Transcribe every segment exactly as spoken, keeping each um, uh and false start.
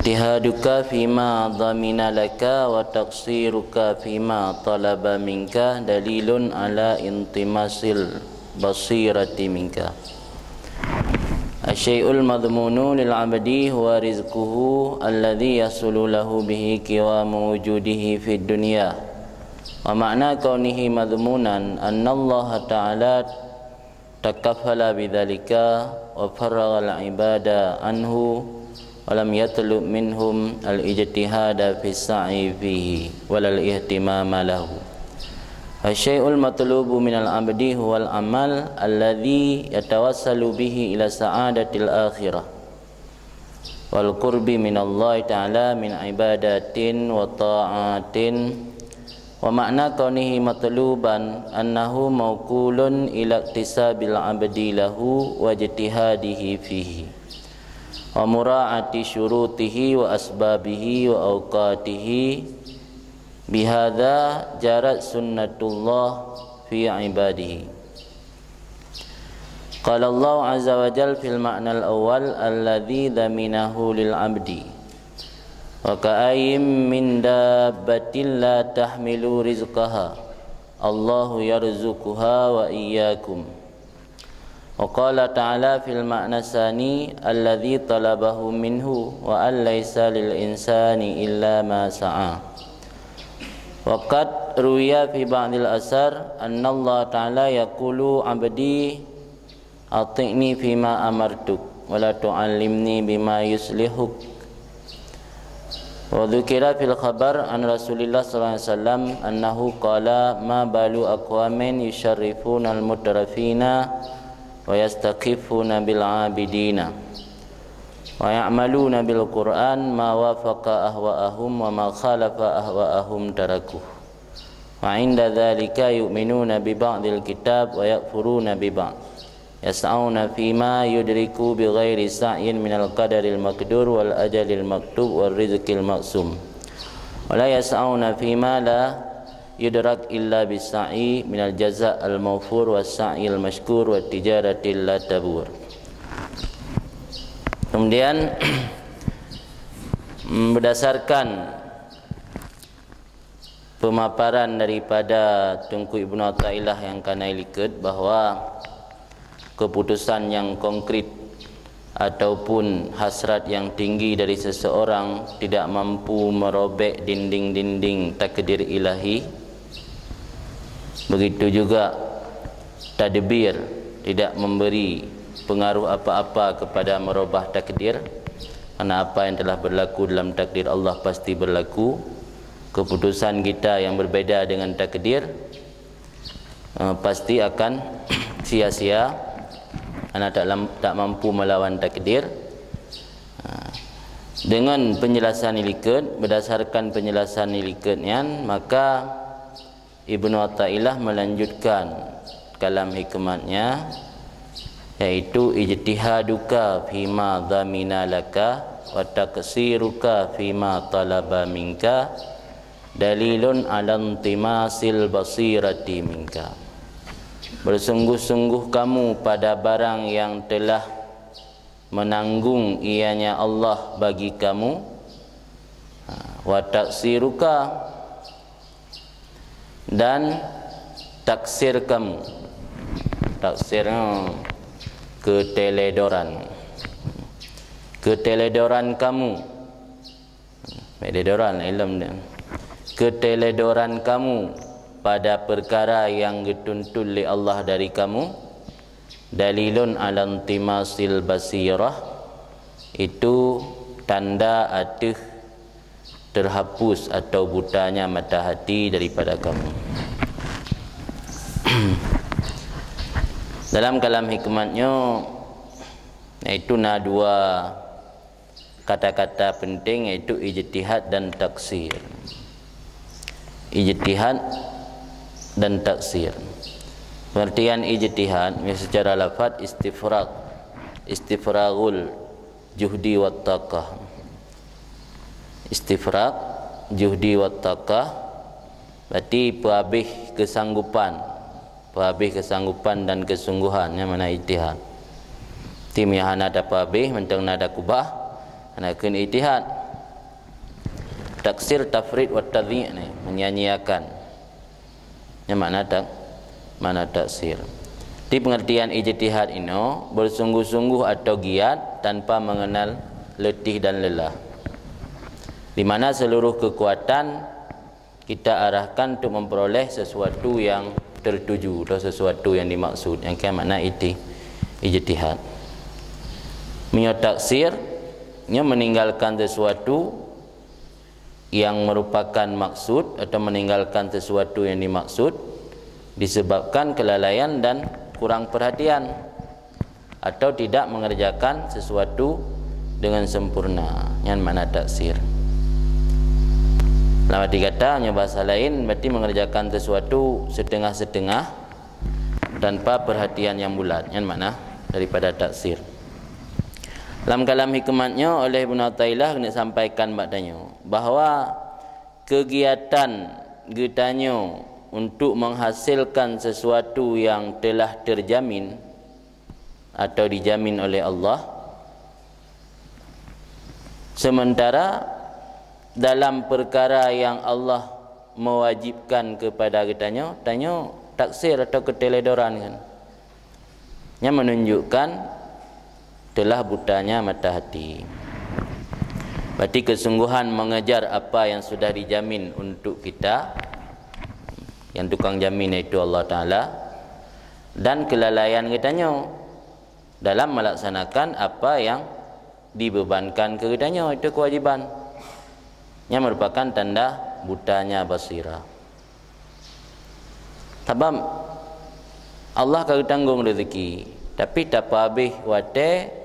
Ijtihaduka fima dhamina laka wa taqsiruka fima talaba minka dalilun ala intimasil basirati minka. Asyai'ul madhmunu lil abdi huwa rizquhu alladhi yahsulu lahu bihi qiwamu wujudihi fid dunya. Wa ma'na kaunihi madhmunan annallaha ta'ala takafala bidzalika wa farraghal ibada anhu wa lam yatlub minhum al-ijtihada fi sa'i fihi walal ihtimama lahu. Asyai'ul matlubu minal abdi huwal amal alladzi yatawassalu bihi ila sa'adatil akhirah wal qurbi minallahi ta'ala min ibadatin wa ta'atin. Wa ma'na kaunihi matluban annahu mauqulun ila iktisabil abdi lahu wa ijtihadihi fihi wa mura'ati syurutihi wa asbabihi wa awqatihi. Bihadza jarat sunnatullah fi ibadihi. Qala Allahu azza wa jalla fil ma'nal awwal alladzi dhaminahu lil abdi. Wa ka'ayyin min dabbatin la tahmilu rizqaha. Allahu yarzuquha wa iyyakum. Wa qala ta'ala fil ma'na tsani alladzi talabahu minhu wa an laisa lil insani illa ma sa'a. Wa qad ruwiya fi ba'dil asar annallaha ta'ala yaqulu abdi ati'ni fima amartuk wa la tu'allimni bima yuslihuk. Wa dzukira fil khabar an Rasulillah sallallahu alaihi wasallam annahu qala ma balu aqwamin yusyarrifuna al-mutrafina wa yastakhifuna bil abidina wa ya'maluna bil Qur'an ma wafaqa ahwa'ahum wa ma khalafa ahwa'ahum tarakuh. Wa inda dzalika yu'minuna bi ba'dil kitab wa yakfuruna bi ba'd. Yas'auna fima yudriku bi ghairi sa'yin minal qadaril maqdur wal ajalil maktub war rizqil maqsum. Wa la yas'auna fima la yudrak illa bis sa'i minal jaza' al mawfur was sa'yil mashkur wat tijaratil la tabur. Kemudian berdasarkan pemaparan daripada Teungku Ibnu Athaillah nyang ka na ilikot bahwa keputusan nyang konkret ataupun hasrat nyang tinggi dari seseorang tidak mampu merobek dinding-dinding takdir ilahi. Begitu juga tadbir tidak memberi pengaruh apa-apa kepada merubah takdir, karena apa yang telah berlaku dalam takdir Allah pasti berlaku. Keputusan kita yang berbeda dengan takdir, eh, pasti akan sia-sia, karena tak lam-, tak mampu melawan takdir. Ha, dengan penjelasan ilikot, berdasarkan penjelasan ilikot nyan, maka Ibnu Athaillah melanjutkan kalam hikmatnya, yaitu ijtihaduka fima dhamina laka wa taqsiruka fima talaba minka dalilun ala intimasil basirati minka. Bersungguh-sungguh kamu pada barang yang telah menanggung ianya Allah bagi kamu, ha, wa taqsiruka, dan taksir kamu. Taksir, ha, keteledoran. Keteledoran kamu. Keteledoran ilom dia. Keteledoran kamu pada perkara yang dituntut oleh Allah dari kamu, dalilun ala intimasil basirah, itu tanda ateuh terhapus atau butanya mata hati daripada kamu. Dalam kalam hikmatnya, yaitu na dua kata-kata penting, yaitu ijtihad dan taksir. Ijtihad dan taksir. Pengertian ijtihad secara lafaz istifrag, istifragul juhdi wat taqah. Istifrag juhdi wat taqah berarti peuhabéh kesanggupan. Peuhabéh kesanggupan dan kesungguhan, nyan makna ijtihad. Tim nyang hana tapeuhabéh, mantong na takubah, hana kheun ijtihad. Taksir, tafrit, wa tadhi' ni, menyia-nyiakan. Nyan makna tak, makna taksir. Di pengertian ijtihad inoe, bersungguh-sungguh atau giat tanpa mengenal letih dan lelah. Di mana seluruh kekuatan kita arahkan untuk memperoleh sesuatu yang tertuju atau sesuatu yang dimaksud. Nyang keu makna iti-, ijtihad. Meunyoe taksir, nyoe meninggalkan sesuatu yang merupakan maksud atau meninggalkan sesuatu yang dimaksud disebabkan kelalaian dan kurang perhatian atau tidak mengerjakan sesuatu dengan sempurna. Nyan makna taksir. Dalam arti kata, nyoe bahasa lain, berarti mengerjakan sesuatu setengah-setengah tanpa perhatian yang bulat. Nyan makna daripada taksir. Lam kalam hikmat nyoe oleh Ibnu Athaillah geuneuk sampaikan bak tanyoe bahwa kegiatan geutanyoe untuk menghasilkan sesuatu yang telah terjamin atau dijamin oleh Allah, sementara dalam perkara yang Allah mewajibkan kepada geutanyoe, tanyoe taksir atau keteledoran kan. Nyan menunjukkan telah butanya mata hati. Berarti kesungguhan mengejar apa yang sudah dijamin untuk kita, yang tukang jamin yaitu Allah Taala, dan kelalaian geutanyoe dalam melaksanakan apa yang dibebankan keu geutanyoe, itu kewajiban. Nyan merupakan tanda butanya basirah. Sabab Allah ka geutanggong rezeki, tapi tapeuhabéh watée,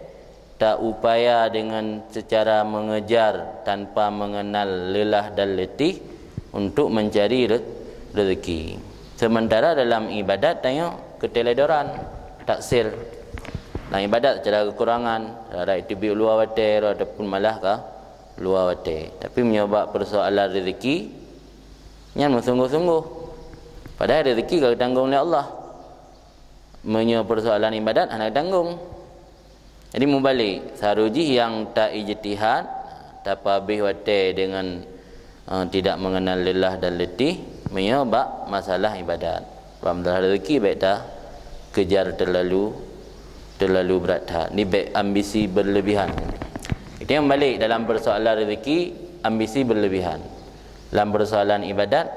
taupaya dengan secara mengejar tanpa mengenal lelah dan letih untuk mencari re-, rezeki. Sementara dalam ibadat tanyoe keteledoran, taksir. Dalam ibadat secara kekurangan, rara itu biek luwa watée, ataupun malah ka luwa watée. Tapi meunyoe bak persoalan rezeki, nyan meusungguh-sungguh. Padahai rezeki ka geutanggong lé Allah. Meunyoe persoalan ibadat hana geutanggong. Jadi meubalek, saru jih nyang ta ijtihad, tapeuhabéh watée dengan, eh, tidak mengenal lelah dan letih, meunyoe bak masalah ibadat. Bak masalah rezeki bék ta kejar terlalu, terlalu brat that. Ni bék ambisi berlebihan. Itu nyang meubalek dalam persoalan rezeki, ambisi berlebihan. Lam persoalan ibadat,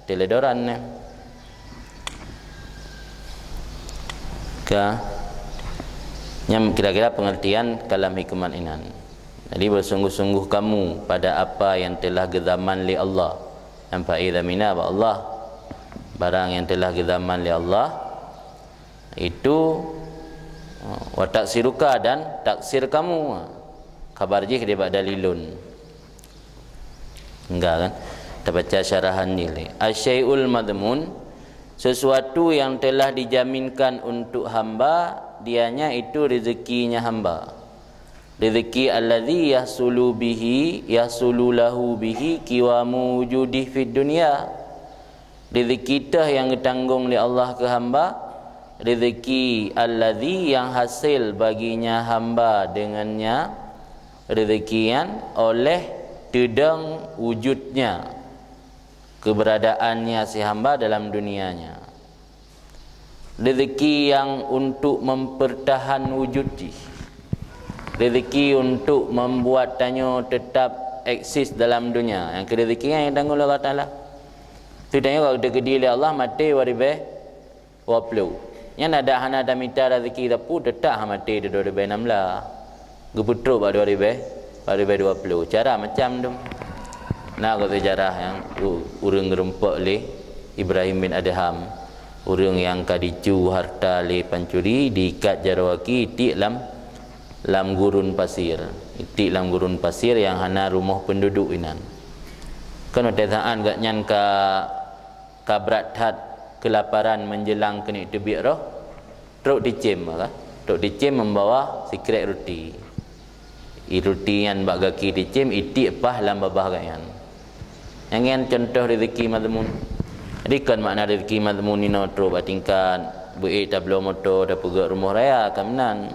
keteledoran nyan. Ka, nyan kira-kira pengertian kalam hikmat inan. Jadi, bersungguh-sungguh kamu pada apa yang telah geuzaman lé Allah. Nyang fa'i zamina bak Allah. Barang yang telah geuzaman lé Allah, itu, wa taksiruka, dan taksir kamu. Khabar jih daripada dalilun. Enggak kan? Kita baca syarahan ni lé. Asyai'ul madmun, sesuatu yang telah dijaminkan untuk hamba, dianya itu rezekinya hamba. Rezeki alladzi yahsulu bihi, yahsulu lahu bihi qiwamu wujudih fid dunya. Rezeki teuh nyang geutanggong lé Allah keu hamba, rezeki alladzi yang hasil baginya hamba dengannya, rezeki nyan oleh teudong wujudnya, keberadaannya si hamba dalam dunia nyan. Rezeki yang untuk mempertahan wujud jih. Rezeki untuk membuat tanyoe tetap eksis dalam dunia. Nyang keu rezeki nyan nyang tanggong lé Allah Taala. Teutanyoe ka geukeudi lé Allah maté dua ribèe dua ploh. Nyan adak hana tamita rezeki sapeue, teutap ha maté di dua ribèe nam blah. Geupeutrok bak dua ribèe, bak dua ribèe dua ploh. Cara macam tu. Na keu seujarah nyang u-, ureueng geurumpok lé Ibrahim bin Adham. Ureueng nyang ka jicu harta lé pancuri, diikat jaroe gaki, itiek lam, lam gurun pasir. Itiek lam gurun pasir nyang hana rumoh penduduk inan. Kan watèe saat gobnyan ka ka brat that keulaparan menjelang keuneuk teubiet roh, trok cicém, ka? Trok cicém membawa sikrek ruti. I ruti nyan bak gaki cicém, itiek paih lam babah gobnyan. Nyang nyan contoh rezeki mazmun. Jadi kon makna rezeki mazmun inoe trok bak tingkat beuék tabloe moto, tapeugöt rumoh raya, ka meunan.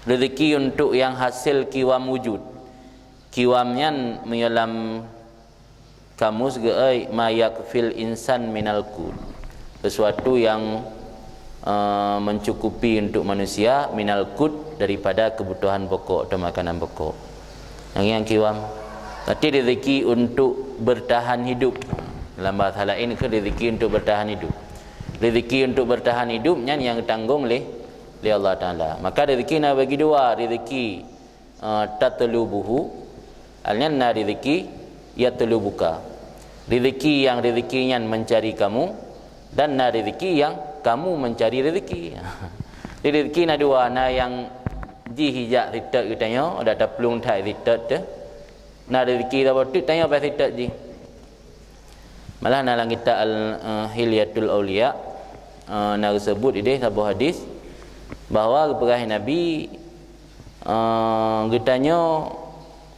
Rezeki untuk nyang hasil kiwam wujud. Kiwam nyan meunyoe lam kamus geuék ma yakfil insan minal qut. Sesuatu yang, eh, mencukupi untuk manusia minal qut daripada kebutuhan pokok atau makanan pokok. Yang yang kiwam. Berarti rezeki untuk bertahan hidup. Dalam bahasa lain ke rezeki untuk bertahan hidup. Rezeki untuk bertahan hidup nyan yang tanggong lé, lé Allah Taala. Maka rezeki na bagi dua, rezeki eh, tatlubuhu, alnyan na rezeki yatlubuka. Rezeki yang rezeki nyan mencari kamu, dan na rezeki yang kamu mencari rezeki. Jadi rezeki na dua, na yang jih ijak sitot geutanyoe, dak taplueng that sitot teuh. Na rezeki saboh teuk tanyoe bai sitot jih. Malah na lam kitab Al, eh, Hilyatul Auliya, eh, na geuseubut ideh saboh hadis bahwa geupeugah Nabi, eh, geutanyoe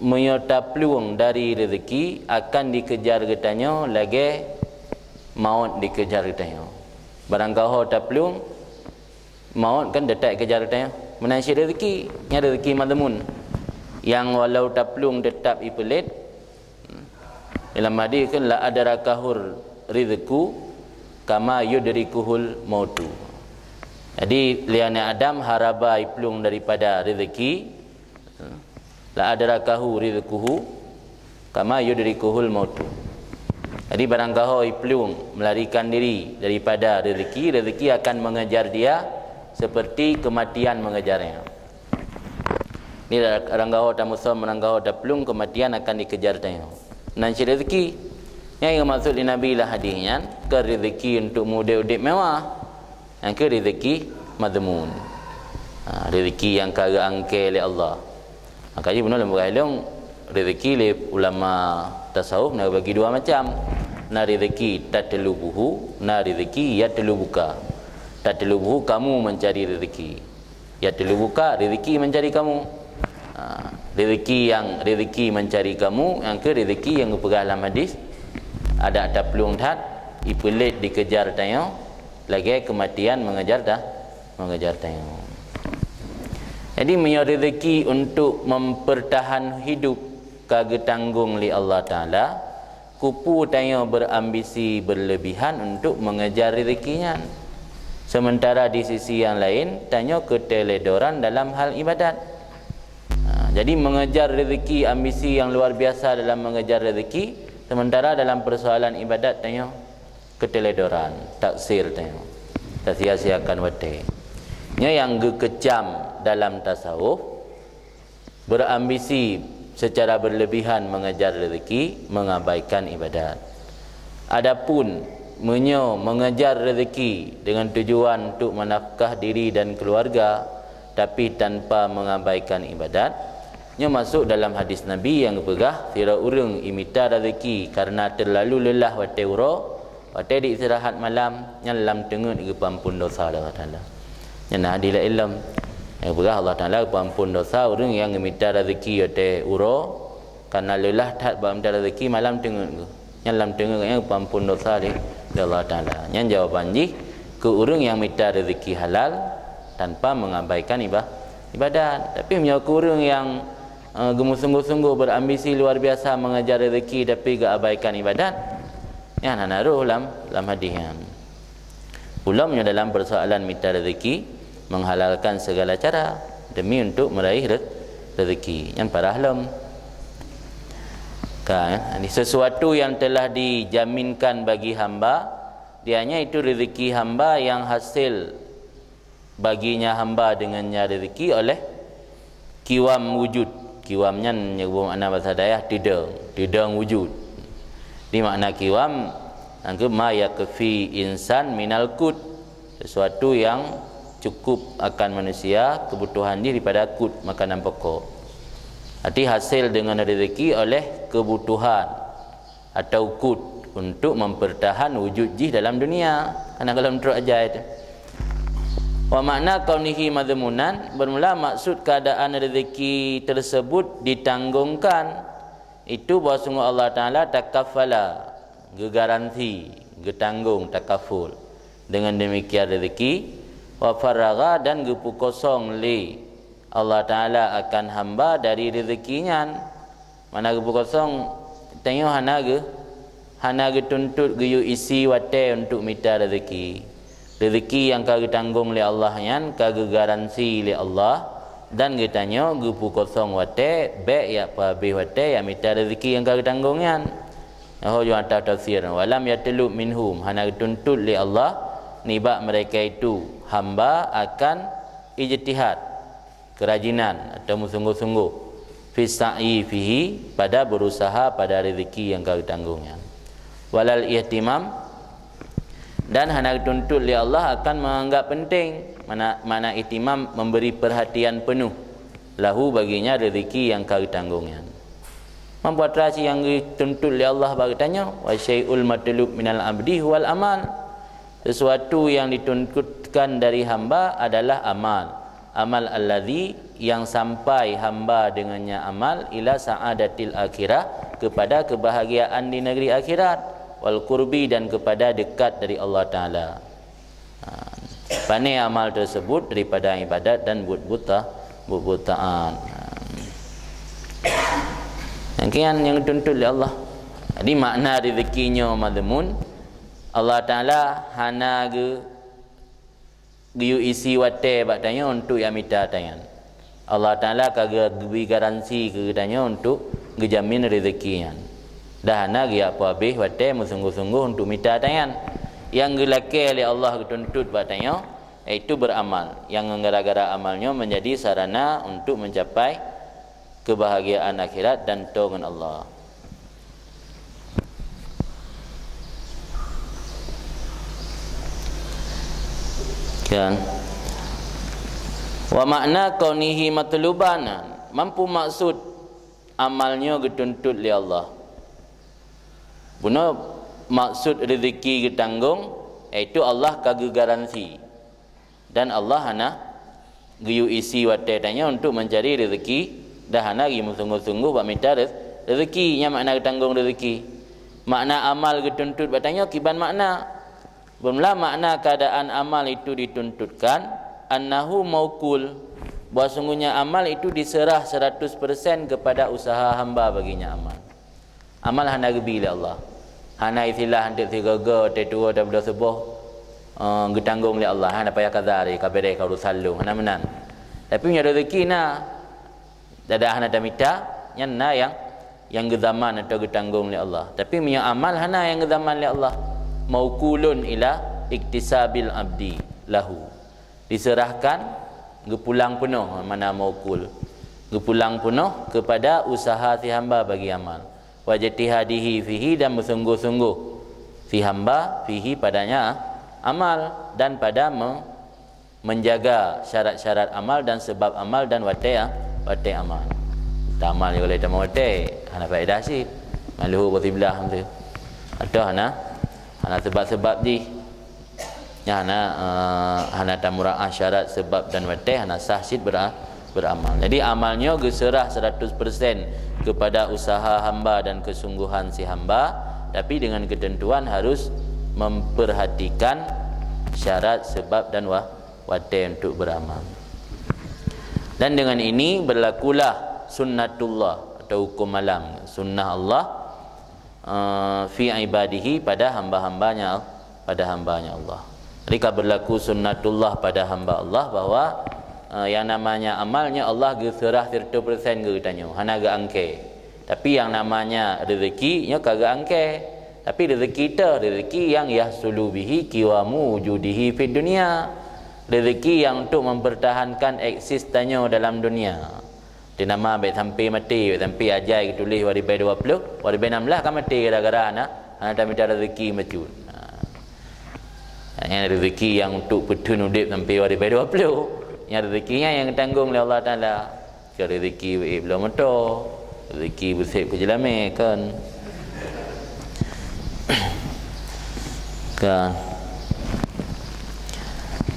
meunyoe taplueng dari rezeki akan dikejar geutanyoe lagée maut dikejar geutanyoe. Barangkaho taplueng, maut kan teutap kejar geutanyoe. Meunan cit rezeki, nyan rezeki madhmun. Yang walau taplueng teutap ipeulet, dalam hadis kan, "La adrakahur rizqu kama yudrikuhul mautu." Jadi, lé aneuk Adam haraba iplueng daripada rezeki, "La adrakahu rizquhu kama yudrikuhul mautu." Jadi, barangkaho iplueng melarikan diri daripada rezeki, rezeki akan mengejar dia seperti kematian mengejarnya. Ni barangkaho tamusom, barangkaho taplueng, kematian akan dikejar tanyoe. Nan cit rezeki. Nyang geumaksud lé Nabi lah hadis nyan, ke rezeki untuk mudeb-udeb mewah. Nyang ke rezeki madhmun. Ha, rezeki yang ka geuangke lé Allah. Maka jih bunoe lam bukai lông, rezeki lé ulama tasawuf na bagi dua macam. Na rezeki tatlubuhu, na rezeki yatlubuka. Tatlubuhu, kamu mencari rezeki. Yatlubuka, rezeki mencari kamu. Ha, rezeki yang, rezeki mencari kamu, nyang ke rezeki yang geupeugah lam hadis, adak taplueng that, ipeulet dikejar tanyoe, lagée kematian mengejar ta-, mengejar tanyoe. Jadi, meunyoe rezeki untuk mempertahan hidup ka geutanggong lé Allah Taala, keupeue tanyoe berambisi berlebihan untuk mengejar rezeki nyan, sementara di sisi yang lain tanyoe keuteledoran dalam hal ibadat. Ha, jadi mengejar rezeki, ambisi yang luar biasa dalam mengejar rezeki, sementara dalam persoalan ibadat tanyoe keuteledoran, taksir tanyoe, tasia-siakan watée. Nyoe nyang geukeucam dalam tasawuf, berambisi secara berlebihan mengejar rezeki, mengabaikan ibadat. Adapun meunyoe mengejar rezeki dengan tujuan untuk menafkah diri dan keluarga, tapi tanpa mengabaikan ibadat, nyoe masuk dalam hadis Nabi nyang geupeugah, sidroe ureuëng imita rezeki karena terlalu lelah watée uroe, watée diistirahat malam, nyan lam teungeut geupeuampon dosa lé Allah Taala. Nyan na hadis laén lom. Nyang geupeugah Allah Taala geupeuampon dosa ureuëng nyang geumita rezeki watée uroe, karena lelah that bak mita rezeki malam teungeut geuh. Nyan lam teungeut geuh nyan geupeuampon dosa lé, lé Allah Taala. Nyan jawaban jih keu ureuëng nyang mita rezeki halal tanpa mengabaikan iba-, ibadat. Tapi meunyoe keu ureuëng nyang, eh, geumeusunggoh-sunggoh berambisi luar biasa mengejar rezeki tapi geuabaikan ibadat, nyan hana roh lam, lam hadis nyan. Ulom nyoe dalam persoalan mita rezeki, menghalalkan segala cara demi untuk meraih re-, rezeki. Nyan parah lom. Kan, ini sesuatu yang telah dijaminkan bagi hamba, dianya itu rezeki hamba yang hasil baginya hamba dengannya rezeki oleh kiwam wujud. Kiwam nyan nyang makna bahasa dayah teudong, teudong wujud. Di makna kiwam, nyang ke ma yakfi insan minal qut, sesuatu yang cukup akan manusia kebutuhan jih daripada qut, makanan pokok. Arti hasil dengan rezeki oleh kebutuhan atau qut untuk mempertahan wujud jih dalam dunia. Karena kalau menurut ajaran itu. Wa makna kaunihi madhmunan, bermula maksud keadaan rezeki tersebut ditanggongkan, itu bahwa sungguh Allah Taala takafala, geugaransi, geutanggong, takaful. Dengan demikian rezeki, wa faragha, dan geupukosong lé Allah Taala akan hamba dari rezeki nyan. Mana geupeukosong, tanyoe hana geu-, hana geutuntot geuyue isi watée untuk mita rezeki. Rezeki nyang ka geutanggong lé Allah nyan ka geugaransi lé Allah, dan geutanyoe geupeukosong watée, bék jak peuhabéh watée jak mita rezeki nyang ka geutanggong nyan. Nyoe jeuet ata tafsir, "Walam yatlub minhum," hana geutuntot lé Allah nibak mereka itu hamba akan ijtihad, kerajinan atau meusungguh-sungguh, fi sa'yi fihi, pada berusaha pada rezeki nyang ka geutanggong nyan. Walal ihtimam, dan hana geutuntot lé Allah akan menganggap penting, mana, mana ihtimam, memberi perhatian penuh, lahu, baginya, rezeki nyang ka geutanggong nyan. Mampu atra cit nyang geutuntot lé Allah bak geutanyoe, "Wa syai'ul matlub minal abdi huwal amal." Sesuatu yang dituntutkan dari hamba adalah amal. Amal alladzi, yang sampai hamba dengannya amal, ila sa'adatil akhirah, kepada kebahagiaan di negeri akhirat, wal qurbi, dan kepada dekat dari Allah Taala. Ha, pane amal tersebut daripada ibadat dan buet-buet ta-, buet-buet taat. Ha. Nyang kian nyang dituntut lé Allah. Jadi makna rezeki nyoe madhmun, Allah Taala hana geu-, geuyue isi watée bak tanyoe untuk jak mita tanyan. Allah Taala ka geu-, geubri garansi keu geutanyoe untuk geujamin rezeki nyan. Dan hana geujak peuhabéh watée meusunggoh-sunggoh untuk mita tanyan. Nyang geulakée lé Allah geutuntot bak tanyoe, yaitu beuramal. Nyang gara-gara amal nyoe menjadi sarana untuk mencapai kebahagiaan akhirat dan toe ngon Allah. Kan? Wa makna kaunihi matluban, mampu maksud amal nyoe geutuntot lé Allah. Bunoe maksud rezeki geutanggong, yaitu Allah ka geugaransi. Dan Allah hana geuyue isi watée tanyoe untuk mencari rezeki, dan hana geumeusunggoh-sunggoh bak mita re-, rezeki, nyan makna geutanggong rezeki. Makna amal geutuntot bak tanyoe kiban makna. Beumula makna keadaan amal itu dituntutkan, annahu maukul, bahwa sungguhnya amal itu diserah seratus persen kepada usaha hamba baginya amal. Amal hana geubi lé Allah. Hana istilah hanteuk sigoe-goe, teutuwoe, tabloe suboh, eh, geutanggong lé Allah. Hana payah kaza lé, ka beres ka urusan lôn. Hana meunan. Tapi meunyoe rezeki na, dadah hana tamita, nyan na nyang, nyang geuzaman atau geutanggong lé Allah. Tapi meunyoe amal hana nyang geuzaman lé Allah. Maukulun ila iktisabil abdi lahu. Diserahkan, geupulang peunoh, mana maukul. Geupulang peunoh kepada usaha si hamba bagi amal. Wajtihadihi fihi, dan beusunggoh-sunggoh si hamba fihi, padanya amal, dan pada me-, menjaga syarat-syarat amal dan sebab amal dan watée, watée amal. Tamal juga lé tamah watée, hana faedah cit. Maluhu beusiblah tu. Atau hana, hana sebab-sebab jih. Nyan hana, eh, hana tamuraah syarat, sebab dan watée, hana sah cit bera-, beramal. Jadi amal nyoe geuseurah seratus persen kepada usaha hamba dan kesungguhan si hamba, tapi dengan ketentuan harus memperhatikan syarat, sebab dan wa-, watée untuk beramal. Dan dengan ini berlakulah sunnatullah atau hukum alam, sunnah Allah, eh, fi ibadihi, pada hamba-hambanya, pada hambanya Allah. Jadi ka berlaku sunnatullah pada hamba Allah bahwa, eh, yang namanya amal nyoe Allah geuseurah seratus persen keu geutanyoe, hana geuangkée. Tapi yang namanya rezeki nyoe ka geuangkée. Tapi rezeki teuh, rezeki yang yahsulu bihi qiwamu wujudihi fid dunya. Rezeki yang untuk mempertahankan eksis tanyoe dalam dunia. Di nama bék sampai maté, bék sampai ajai geutuléh dua ribu dua puluh, dua ribu enam belas ka maté gara-gara hana, hana tamita rezeki bacut. Ha. Nyan rezeki nyang untuk peutheun udeb sampai dua ribu dua puluh. Nyan rezeki nyan nyang geutanggong lé Allah Taala. Keu rezeki beuék bloe moto, rezeki beusép keu jeulamé, kan. Kan.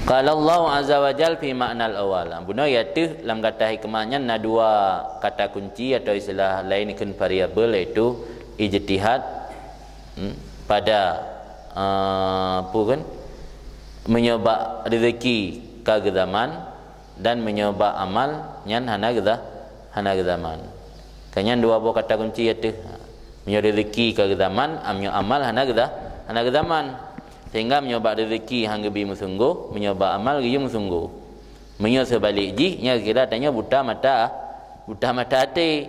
Qala Allahu azza wa jal fi ma'nal awal. Bunoe ya teuh lam kata hikmah nyan na dua kata kunci atau istilah laén dikheun variabel, yaitu ijtihad, hmm, pada, eh, apa kan? Meunyoe bak rezeki ka geuzaman, dan meunyoe bak amal nyan hana geuza-, hana geuzaman. Nyan dua boh kata kunci ateueh. Meunyoe rezeki ka geuzaman, meunyoe amal hana geuza-, hana geuzaman. Sehingga meunyoe bak rezeki han geubi meusunggoh, meunyoe bak amal geuyue meusunggoh. Meunyoe seubalek jih, nyan kira tanyoe buta mata, buta mata até.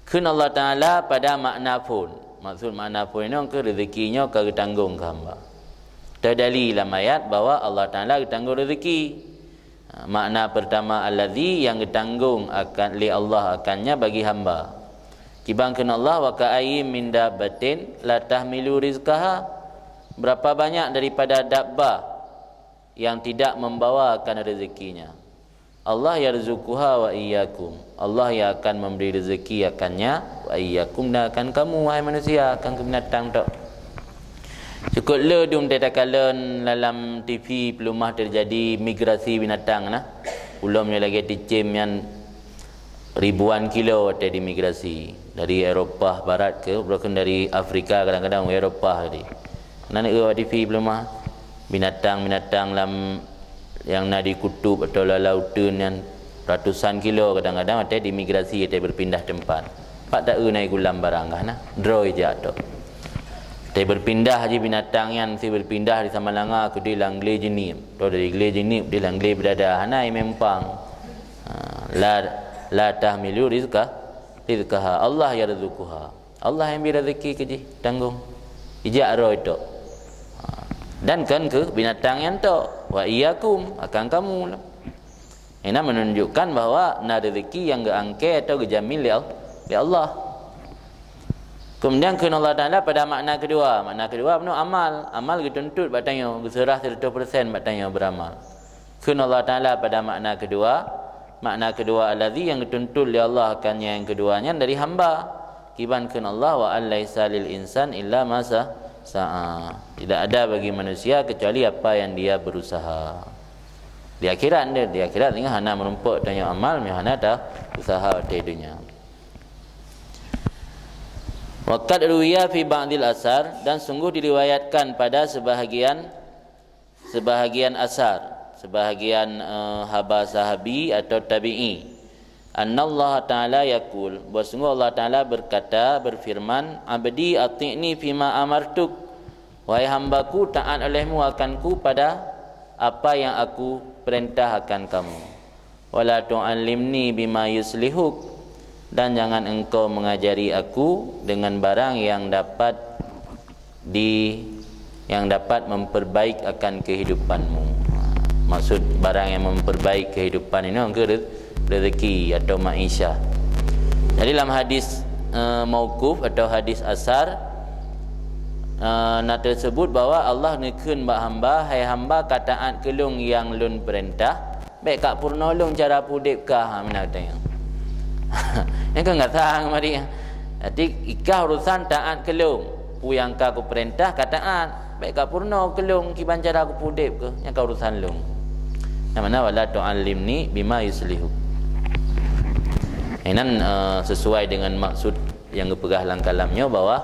Kheun Allah Taala pada makna phon. Maksud makna phon nyoe keu rezeki nyoe ka geutanggong keu hamba. Teudali lam ayat bahwa Allah Taala geutanggong rezeki. Ha, makna pertama allazi, nyang geutanggong akan, lé Allah akannya bagi hamba. Kiban kheun Allah, "Wa ka'ayyin min dabbatin la tahmilu rizqaha." Berapa banyak daripada dabbah yang tidak membawa akan rezekinya. Allah yarzuquha wa iyyakum. Allah yang akan memberi rezeki akannya, wa iyyakum, dan akan kamu, wahai manusia, akan keu binatang tok. Cukop le dum teuh takalon dalam T V peulumah terjadi migrasi binatang na. Ulôn nyoe lagée cicém nyan ribuan kilo watée dimigrasi dari Eropah Barat ke, bahkan dari Afrika kadang-kadang Eropah tadi. Nan eu T V peulumah binatang-binatang lam nyang na di kutub atau lam lauteun nyan ratusan kilo kadang-kadang watée dimigrasi, watée berpindah tempat. Pat ta-eu na gulam barang kah na, droe jak tok. Watée berpindah ji binatang nyan, si berpindah di Samalanga keudeh lam glé Jeunieb. Atau dari glé Jeunieb deh lam glé Beudada, hana imé muphang. Ha, la, la tahmilu rizqa, rizqaha, Allah yarzuquha. Allah nyang bri rezeki keu jih, tanggong. Ijak droe tok. Ha, dan kon keu binatang nyan tok. Wa iyyakum, akan kamu lah. Ini menunjukkan bahwa na rezeki nyang geuangkée atau geujamin lé Al-, lé Allah. Kemudian kheun Allah Taala pada makna kedua. Makna kedua bunoe amal. Amal geutuntut bak tanyoe, geuseurah seratus persen bak tanyoe beramal. Kheun Allah Taala pada makna kedua, makna kedua allazi nyang geutuntut lé Allah akan nyang kedua nyan dari hamba. Kiban kheun Allah, "Wa an laisa lil insan illa ma sa-, sa'a." Tidak ada bagi manusia kecuali apa yang dia berusaha. Di akhirat dia, di akhirat tinggal hana meurumpok tanyoe amal, meuhana ta usaha di dunia. Wa qad ruwiya fi ba'dil asar, dan sungguh diriwayatkan pada sebahagian, sebahagian asar, sebahagian, eh, haba sahabi atau tabi'i, annallaha ta'ala yaqul, bahwa sungguh Allah Taala berkata, berfirman, "Abdi, ati'ni fima amartuk." Wahai hambaku, taat olehmu akanku pada apa yang aku perintah akan kamu. Wala tu'allimni bima yuslihuk, dan jangan engkau mengajari aku dengan barang yang dapat di, yang dapat memperbaik akan kehidupanmu. Maksud barang yang memperbaik kehidupan ini ke re-, rezeki atau maisha. Jadi dalam hadis, eh, mauquf atau hadis asar, eh, na tersebut bahwa Allah neukheun bak hamba, "Hai hamba, ka taat keu Lôn nyang Lôn peurintah, bék ka peurunoe Lôn cara peuudeb kah." Ha, meunan teuh. Nyang ka gata mari. Jadi, ikah urusan taat keu Lôn. Peue nyang ka kupeurintah ka taat. Bék ka peurunoe keu Lôn kiban cara kupeuudeb keuh. Nyang ka urusan Lôn. Nyang mana, "Wala tu'allimni bima yuslihuk." Inan, eh, sesuai dengan maksud nyang geupeugah lam kalam nyoe bahwa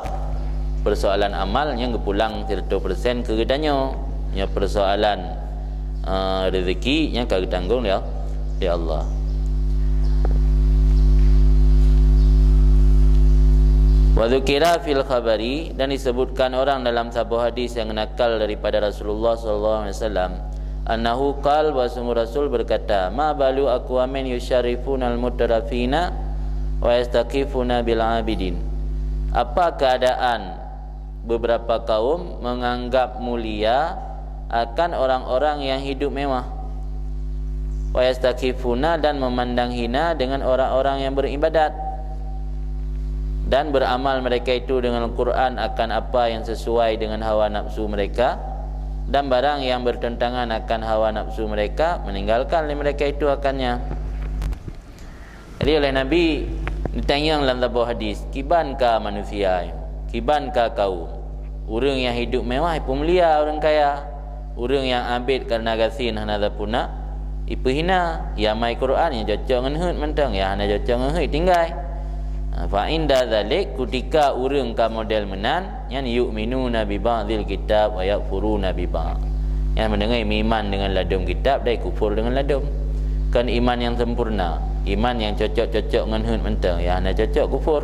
persoalan amal nyang geupulang seratus persen keu geutanyoe. Nyoe persoalan, eh, rezeki nyang ka geutanggong lé, lé Allah. Wa dzukira fil khabari, dan disebutkan orang dalam saboh hadis nyang nakal daripada Rasulullah sallallahu alaihi wasallam, annahu qal, bahwa sungguh Rasul berkata, "Ma balu aqwamin yusyarrifunal mutrafina wa yastakifuna bil abidin." Apa keadaan beberapa kaum menganggap mulia akan orang-orang yang hidup mewah, wa yastakifuna, dan memandang hina dengan orang-orang yang beribadat, dan beramal mereka itu dengan Al-Quran akan apa yang sesuai dengan hawa nafsu mereka, dan barang yang bertentangan akan hawa nafsu mereka, meninggalkan lé mereka itu akannya. Jadi, oleh Nabi ditanyong lam saboh hadis, "Kiban ka manusia nyoe? Kiban ka kaum? Ureuëng nyang hidup mewah peumulia ureuëng kaya. Ureuëng nyang abét kareuna gasien hana sapeue na, ipeuhina. Nyang mai Quran nyang cocok ngon heuet mantong, nyang hana cocok ngon heuet tinggai." Ha, fa inda dzalik, kutika ureuëng ka model meunan, nyan yu'minuna bi ba'dil kitab wa yakfuruna bi ba'd. Nyan meudeungoe meuiman deungon ladôm kitab dan kufur deungon ladôm. Kon iman nyang sempurna. Iman nyang cocok-cocok ngon heuet mantong, nyang hana cocok kufur.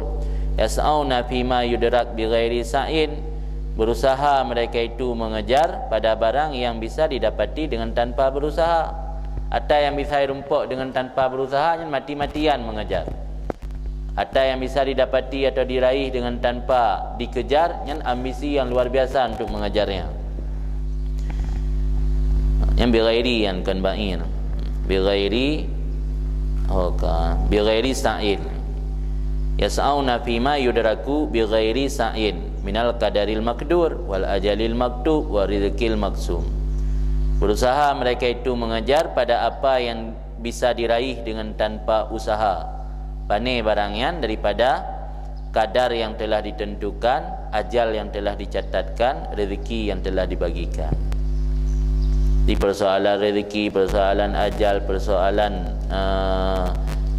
Yas'auna fima yudrak bighairi sa'in. Berusaha mereka itu mengejar pada barang yang bisa didapati dengan tanpa berusaha. Ata nyang bisa jirumpok dengan tanpa berusaha, nyan mati-matian mengejar. Ata nyang bisa didapati atau diraih dengan tanpa dikejar, nyan ambisi yang luar biasa untuk mengejarnya. Nyan bighairi, nyan kon ba'ir. Bighairi, oh, ka, bighairi sa'in. Yas'auna fima yudraku bighairi sa'in minal qadaril maqdur wal ajalil maktub wa rizqil maqsum. Berusaha mereka itu mengejar pada apa yang bisa diraih dengan tanpa usaha. Pane barang nyan? Daripada kadar yang telah ditentukan, ajal yang telah dicatatkan, rezeki yang telah dibagikan. Di persoalan rezeki, persoalan ajal, persoalan, eh,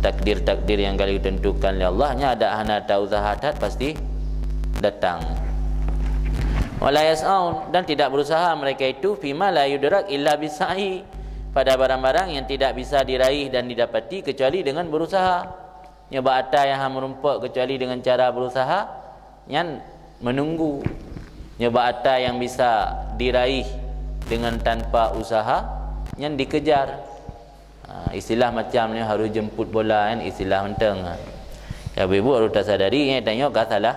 takdir-takdir yang ka ditentukan lé Allah, nyan adak hana tausaha that pasti datang. Wala yas'aun, dan tidak berusaha mereka itu, fima la yudrak illa bisa'i, pada barang-barang yang tidak bisa diraih dan didapati kecuali dengan berusaha. Nyoe bak ata nyang hana meurumpok kecuali dengan cara berusaha, nyan menunggu. Nyoe bak ata nyang bisa diraih dengan tanpa usaha, nyan dikejar. Ha, istilah macam nyoe harus jemput bola, kan, istilah mantong. Ya, ibu-ibu harus tasadari, nyan tanyoe ka salah,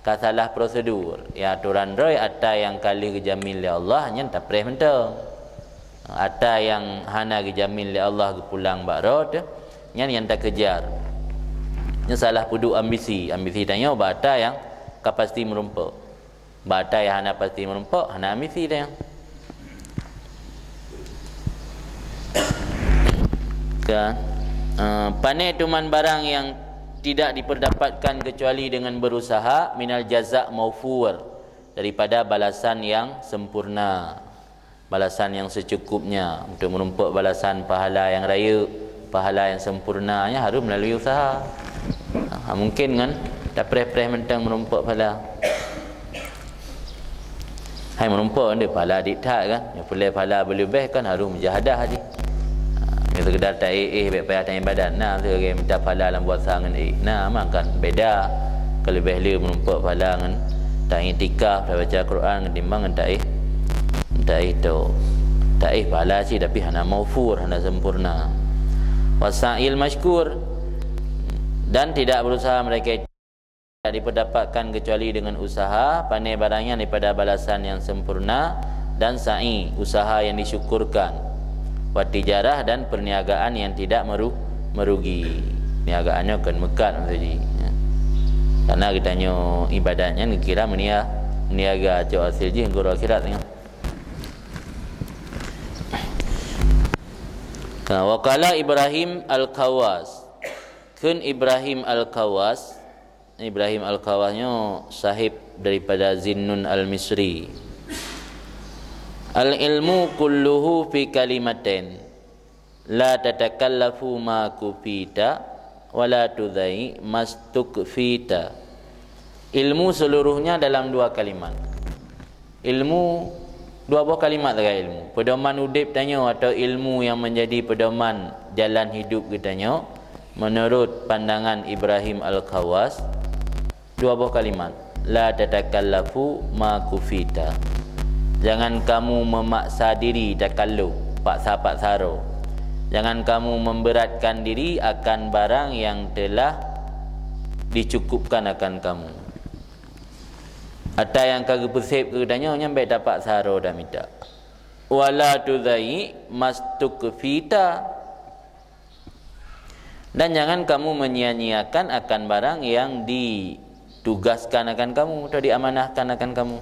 ka salah prosedur. Ya, aturan droe ata nyang ka lheueh geujamin lé Allah, nyan tapreh mantong. Ata nyang hana geujamin lé Allah geupulang bak droe teuh, nyan nyang takejar. Nyan salah peuduek ambisi. Ambisi tanyoe bak ata nyang ka pasti meurumpok. Bak ata nyang hana pasti meurumpok, hana ambisi tanyoe. Kan? Eh, pane teuma barang yang tidak diperdapatkan kecuali dengan berusaha, minal jaza' maufur, daripada balasan yang sempurna. Balasan yang secukupnya. Untuk meurumpok balasan pahala nyang rayeuk, pahala nyang sempurna, nyan harus melalui usaha. Ha, mungkin ngon tapreh-preh mantong meurumpok pahala. Hai meurumpok nyoe pahala dik that kan. Nyang peureulèe pahala beuleubeh kan harus mujahadah jih. Ha, nyoe sekedar taéh-éh bèk payah taibadat. Na, sebagai minta pahala lam puasa ngon éh. Na, memang kan beda. Ka leubeh le meurumpok pahala ngon taiktikaf, tabaca Quran ketimbang ngon taéh, taéh tu. Taéh pahala cit tapi hana maufur, hana sempurna. Wasa'il masykur, dan tidak berusaha mereka itu tidak diperdapatkan kecuali dengan usaha, pane barang nyan daripada balasan yang sempurna, dan sa'i, usaha yang disyukurkan, wa tijarah, dan perniagaan yang tidak meru-, merugi. Perniagaan nyoe kon meukat maksud jih. Karena geutanyoe ibadat nyan geukira meunia-, meuniaga, cok hasil jih guru akhirat nyoe. Ka, wa qala Ibrahim Al-Khawas. Kheun Ibrahim Al-Khawas, Ibrahim Al-Khawas nyoe sahib daripada Zinnun Al-Misri. Al-ilmu kulluhu fi kalimatain. La tatakallafu ma kufita, wa la tudai mastukfita. Ilmu seluruhnya dalam dua kalimat. Ilmu, dua boh kalimat sagai ilmu. Pedoman udép tanyoe atau ilmu yang menjadi pedoman jalan hidup geutanyoe, menurut pandangan Ibrahim Al-Khawas, dua boh kalimat. La tatakallafu ma kufita. Jangan kamu memaksa diri takalluf, paksa-paksa droe. Jangan kamu memberatkan diri akan barang yang telah dicukupkan akan kamu. Ata nyang ka geupeusép keu geutanyoe nyan bèk tapaksa droe tamita. Wala tudai mastukfita. Dan jangan kamu menyia-nyiakan akan barang yang ditugaskan akan kamu atau diamanahkan akan kamu.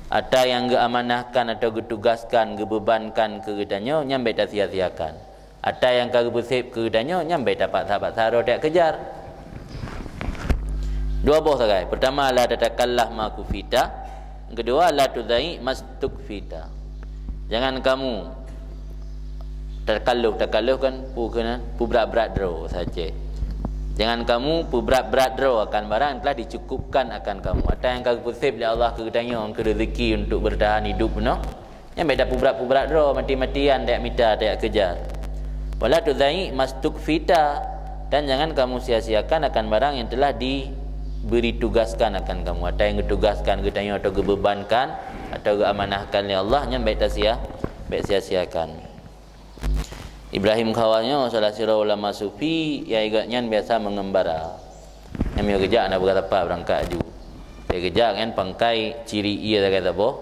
Ata nyang geuamanahkan atau geutugaskan, geubebankan keu geutanyoe, nyan bèk tasia-siakan. Ata nyang ka geupeusép keu geutanyoe, nyan bèk tapaksa-paksa droe takejar. Dua boh sagai. Pertama, la tatakallaf ma kufita. Yang kedua, la tudai mastukfita. Jangan kamu takalluf, takalluf kan pu keunan, peubrat-brat droe saja. Jangan kamu peubrat-brat droe akan barang yang telah dicukupkan akan kamu. Ata nyang ka geupeusép lé Allah keu geutanyoe, keu rezeki untuk bertahan hidup bunoe, nyan bèk tapeubrat-peubrat droe, mati-matian tajak mita, tajak kejar. Wala tudai mastukfita, dan jangan kamu sia-siakan akan barang yang telah diberi tugaskan akan kamu, atau yang ditugaskan geutanyoe atau geubebankan atau geuamanahkan lé Allah, nyan bèk tasia, bèk sia-siakan. Ibrahim Khawas nyoe salah sidroe ulama sufi nyang geuhnyan biasa mengembara. Nyang miyueb geujak na beurapa beurangkat aju. Lheuh geujak nyan pangkai ciri ié sagai saboh,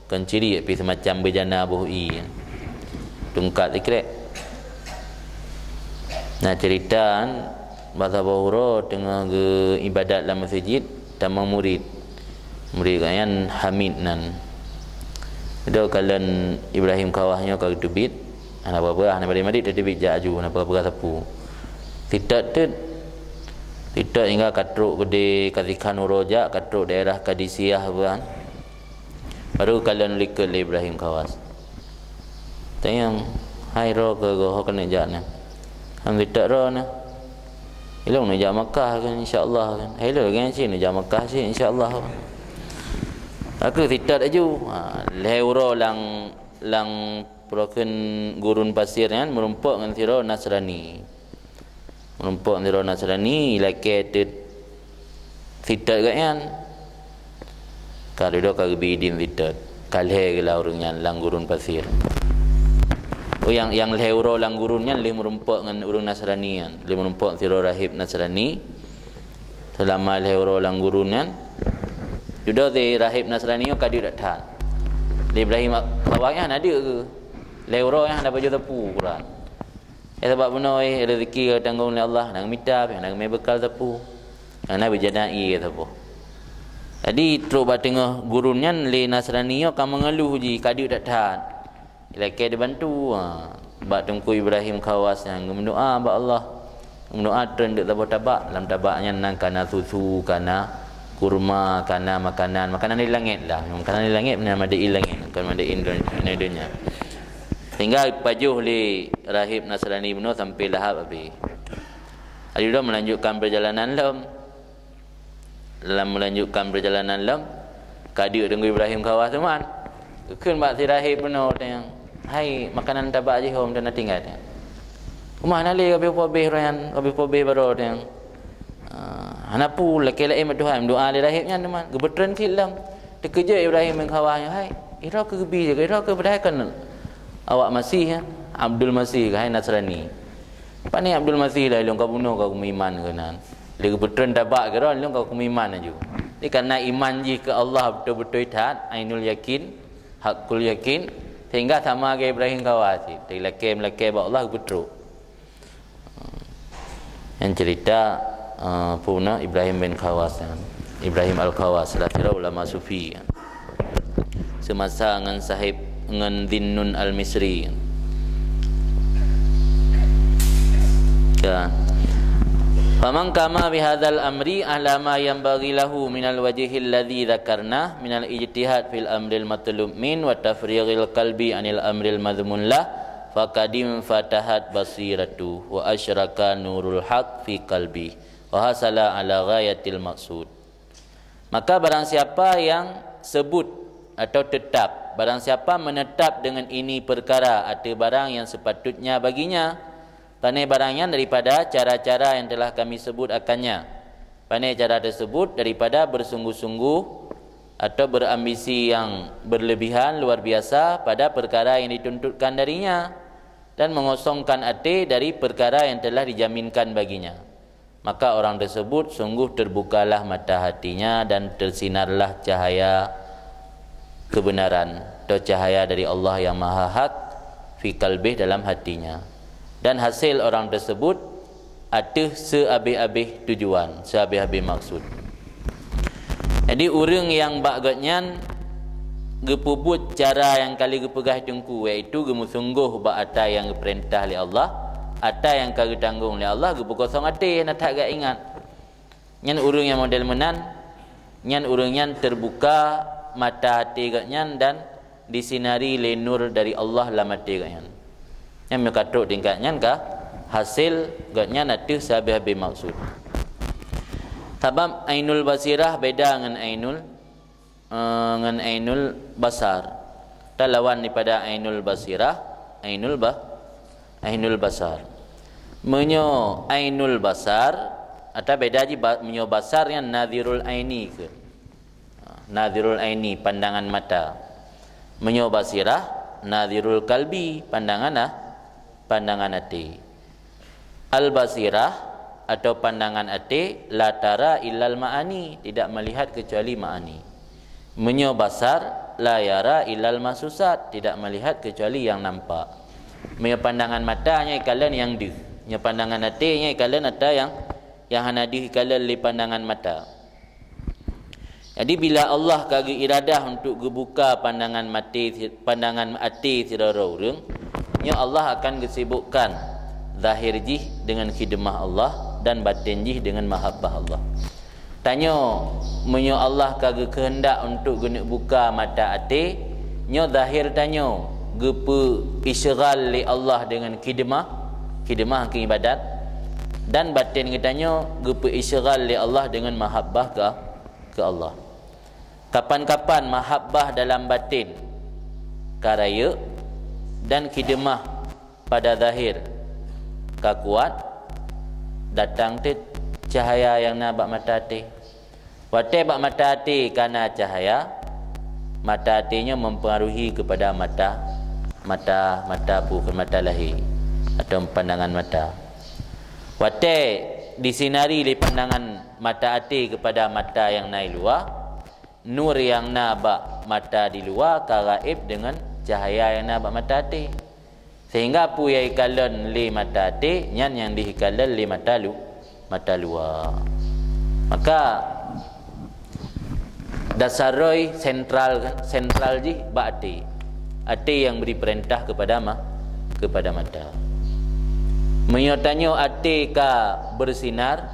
kon ciri pih seumacam beujana boh ié. Tungkat sikrek. Na cerita, bak saboh uroe teungoh geuibadat lam meuseujid, tamong murit. Murit geuhnyan Hamid nan. Dudoe kalon Ibrahim Khawas nyoe ka geuteubiet, hana peugah-peugah, hana marit-marit, teuteubiet jak aju, hana peugah-peugah sapeue. Sitot teut, sitot hingga ka trok keudeh, ka sikhan uroe jak, ka trok daerah Kadisiah bukan. Baru kalon likot lé Ibrahim Khawas. Tanyong, "Hai droe keuh goh, ho keuneuk jak na?" "Han sitot droe na." "Ilôn neujak Makkah kan, insya Allah kan." "Hai lôn lagèe nyan cit, neujak Makkah cit, insya Allah." Aku sitot aju. Ha, lhèe uroe lam, lam peue kheun gurun pasir nyan meurumpok ngon sidroe Nasrani. Meurumpok sidroe Nasrani, ilakèe teut sitot geuhnyan. Ka dudoe ka geubi idin sitot. Ka lhèe geulah ureueng nyan lam gurun pasir. Oh, nyang, nyang lhèe uroe lam gurun nyan lheuh meurumpok ngon ureueng Nasrani nyan. Lheuh meurumpok sidroe rahib Nasrani. Seulama lhèe uroe lam gurun nyan, dudoe si rahib Nasrani nyoe ka deuek that-that. Lé Ibrahim Khawas nyan hana deuek geuh. Lhèe uroe nyan hana pajoh sapeue Quran. Eh, sabab bunoe, eh, rezeki ka tanggong lé Allah, hana geumita, hana geumè beukal sapeue. Hana beujana ié saboh. Jadi, trok bak teungoh gurun nyan lé Nasrani nyoe ka meungeuluh jih, ka deuek that-that. Ilakèe dibantu, ha. Bak Teungku Ibrahim Khawas nyan geumeudoa bak Allah. Geumeudoa treun deuek saboh tabak, lam tabak nyan na kana susu, kana kurma, kana makanan, makanan di langèt lah. Makanan di langèt na madé langèt, kon madé donya. Sehingga pajoh lé rahib Nasrani bunoe sampai lahab abéh. Laju lom melanjutkan perjalanan lom. Dalam melanjutkan perjalanan lom, ka deuek Teungku Ibrahim Khawas teuma. Geukheun bak si rahib bunoe teuh, "Hai, makanan tabak jih hom teuna tinggai teuh." "Teuma hana lé, ka abéh peubéh roh nyan, ka abéh peubéh baroe teuh." Ah, hana peue, lakèe laén bak Tuhan, meudoa lé rahib nyan teuma. Geupeutreun cit lom. Teukeujot Ibrahim bin Khawas nyoe, "Hai, droe keuh geubi jih, droe keuh padahai kon awak Masih, ya? Abdul Masih, hai Nasrani." "Pane Abdul Masih lah, ilôn ka bunoe ka kumeuiman keunan." Lé geupeutreun tabak keudroe, ilôn ka kumeuiman laju. Jadi, karena iman jih keu Allah beutôi-beutôi that, ainul yakin, hakul yakin, sehingga sama lagèe Ibrahim Khawas cit. Teulakèe-meulakèe bak Allah geupeutreuk. Nyan cerita, eh, peue nan Ibrahim bin Khawas nyan. Ibrahim Al-Khawas, salah sidroe ulama sufi. Seumasa ngon sahib, ngon Dhinnun Al-Misri. Ka. Faman qama bihadzal amri ala ma yanbaghi lahu minal wajhil ladzi dzakarna minal ijtihad fil amril matlub min wa tafrighil qalbi anil amril madhmun lah, faqad infatahat basiratu wa asyraka nurul haq fi qalbi wa hasala ala ghayatil maqsud. Maka barang siapa yang sebut atau tetap, barang siapa menetap dengan ini perkara atau barang yang sepatutnya baginya, pane barang nyan daripada cara-cara yang telah kami sebut akannya. Pane cara tersebut daripada bersungguh-sungguh atau berambisi yang berlebihan luar biasa pada perkara yang dituntutkan darinya dan mengosongkan até dari perkara yang telah dijaminkan baginya. Maka orang tersebut sungguh terbukalah mata hatinya dan tersinarlah cahaya kebenaran atau cahaya dari Allah yang Maha Hak fi qalbih, dalam hatinya. Dan hasil orang tersebut ateuh seabéh-abéh tujuan, seabéh-abéh maksud. Jadi, ureuëng nyang bak gobnyan geupeubuet cara nyang ka lheueh geupeugah Teungku, yaitu geumeusunggoh bak ata nyang geupeurintah lé Allah, ata nyang ka geutanggong lé Allah, geupeukosong até, hana that geuingat. Nyan ureuëng nyang model meunan, nyan ureuëng nyan teubuka mata até gobnyan dan disinari lé nur dari Allah lam até gobnyan. Nyan meunyoe ka trok tingkat nyan ka, hasé gobnyan ateueh sabe-habe maksud. Sabab ainul basirah beda ngon ainul, eh, ngon ainul basar. Talawan daripada ainul basirah, ainul ba-, Ainul basar. Meunyoe ainul basar, ata beda jih ba-, meunyoe basar nyan nadhirul aini keu. Ha, nadhirul aini, pandangan mata. Meunyoe basirah, nadhirul kalbi, pandangan ah, pandangan até. Al-basirah atau pandangan até, la tara illal ma'ani, tidak melihat kecuali ma'ani. Meunyoe basar, la yara illal mahsusat, tidak melihat kecuali yang nampak. Meunyoe pandangan mata nyan ikalon nyang deuh. Nyoe pandangan até nyan ikalon ata nyang, nyang hana deuh ikalon lé pandangan mata. Jadi, bila Allah ka geuiradah untuk geubuka pandangan maté, pandangan até sidroe ureuëng, nyoe Allah akan geusibukkan zahir jih dengan khidmah Allah dan batin jih dengan mahabbah Allah. Tanyoe, meunyoe Allah ka geukeuheundak untuk geuneuk buka mata até, nyoe zahir tanyoe geupeu isyghal lé Allah dengan khidmah, khidmah keu ibadat, dan batin geutanyoe geupeu isyghal lé Allah dengan mahabbah keu, keu Allah. Kapan-kapan mahabbah dalam batin ka rayeuk dan khidmah pada zahir ka kuat, datang teuk cahaya nyang na bak mata até. Watée bak mata até ka na cahaya, mata até nyoe mempengaruhi kepada mata, mata, mata pu-, mata lahé atau pandangan mata. Watée disinari lé pandangan mata até kepada mata nyang na di luwa, nur nyang na bak mata di luwa ka gaéb deungon cahaya nyang na bak mata até. Sehingga peue nyang ikalon lé mata até, nyan nyang deuh ikalon lé mata lu-, mata luwa. Maka, dasar roi sentral kan, sentral jih bak até. Até nyang bri peurintah kepada ma-, kepada mata. Meunyoe tanyoe até ka beusinar,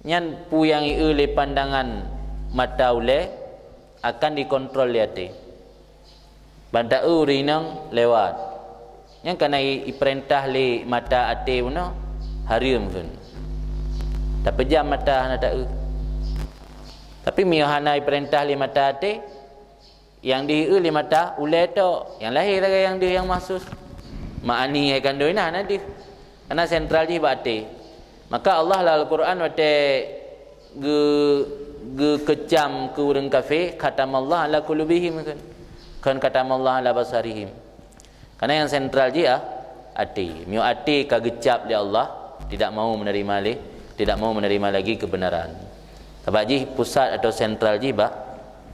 nyan peue nyang ieu lé pandangan mata ulée akan dikontrol lé até. Ban taeu ureuëng inong lewat. Nyan kana i-, ipeurintah lé mata até bunoe, hareuem kheun. Tapeujam mata hana taeu. Tapi meunyoe hana ipeurintah lé mata até, nyang deuh ieu lé mata ulée tok, nyang lahé sagai nyang deuh nyang mahsus. Ma'ani hai kandoi na hana deuh. Karena sentral jih bak até. Maka Allah lam Al-Quran watée geu-, geukeucam keu ureuëng kafé, khatamallahu ala qulubihim, kan? Kan khatamallahu ala basarihim. Karena nyang sentral jih ah, até. Meunyoe até ka geucab lé Allah, tidak mau menerima lé, tidak mau menerima lagi kebenaran. Sabab jih pusat atau sentral jih bak,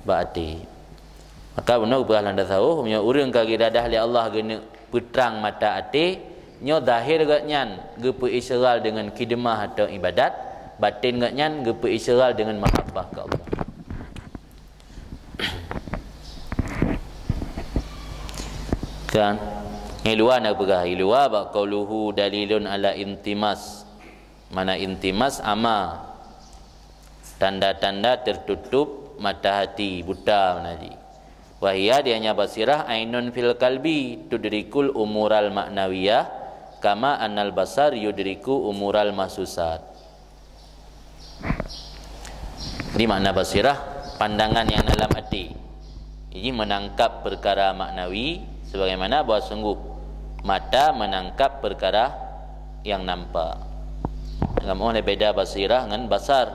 bak até. Maka bunoe geupeugah lam tasawuf, meunyoe ureuëng ka geuiradah lé Allah geuneuk peutrang mata até, nyoe zahir gobnyan geupeu isyghal deungon khidmah atau ibadat, batin gobnyan geupeu isyghal deungon mahabbah keu Allah. Kan? Nyang luwa na peugah, nyang luwa bak qauluhu dalilun ala intimas. Mana intimas ama. Tanda-tanda tertutup mata hati, buta mana ji. Wahia dianya basirah ainun fil kalbi tudrikul umural ma'nawiyah kama annal basar yudriku umural mahsusat. Di makna basirah, pandangan yang dalam hati. Ini menangkap perkara maknawi sebagaimana bahwa sungguh mata menangkap perkara yang nampak. Kamoe lé beda basirah ngon basar.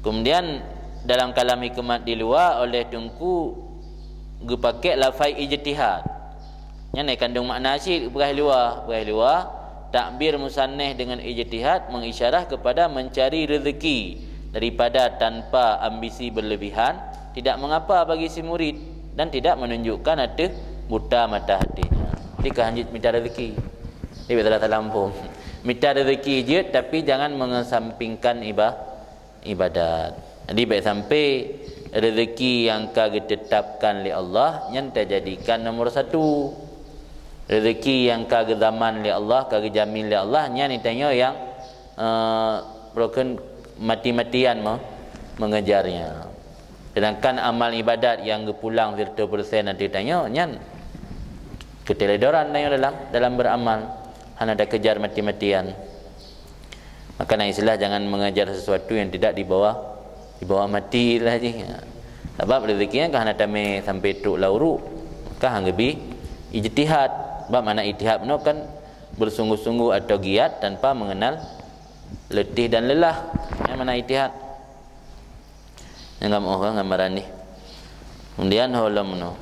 Kemudian dalam kalam hikmat di luwa oleh Teungku geupakek lafai ijtihad. Nyan ai kandong makna cit, peugah luwa, peugah luwa, takbir musanneh dengan ijtihad mengisyarah kepada mencari rezeki daripada tanpa ambisi berlebihan, tidak mengapa bagi si murid dan tidak menunjukkan ateueh buta mata hatinya. Jadi ka hanjeuet mita rezeki. Jadi bak salah-salah muphom. Mita rezeki jeuet, tapi jangan mengesampingkan iba-, ibadat. Jadi bèk sampai rezeki nyang ka geutetapkan lé Allah nyan tajadikan nomor satu. Rezeki nyang ka geuzaman lé Allah, ka geujamin lé Allah, nyan tanyoe nyang, eh, rukon mati-matian me-, mengejarnya. Sedangkan amal ibadat nyang geupulang seratus persen ateueh tanyoe nyan keuteledoran tanyoe dalam, dalam beramal, hana takejar mati-matian. Maka na istilah jangan mengejar sesuatu yang tidak dibawa, dibawa mati lah jih. Sabab rezeki nyan ka hana tamè sampai trok lam uruek, ka han geubi ijtihad. Sebab makna ijtihad bunoe kan bersungguh-sungguh atau giat tanpa mengenal letih dan lelah. Nyan makna ijtihad. Nyang kamoe kan gambaran ni. Kemudian ho lom bunoe.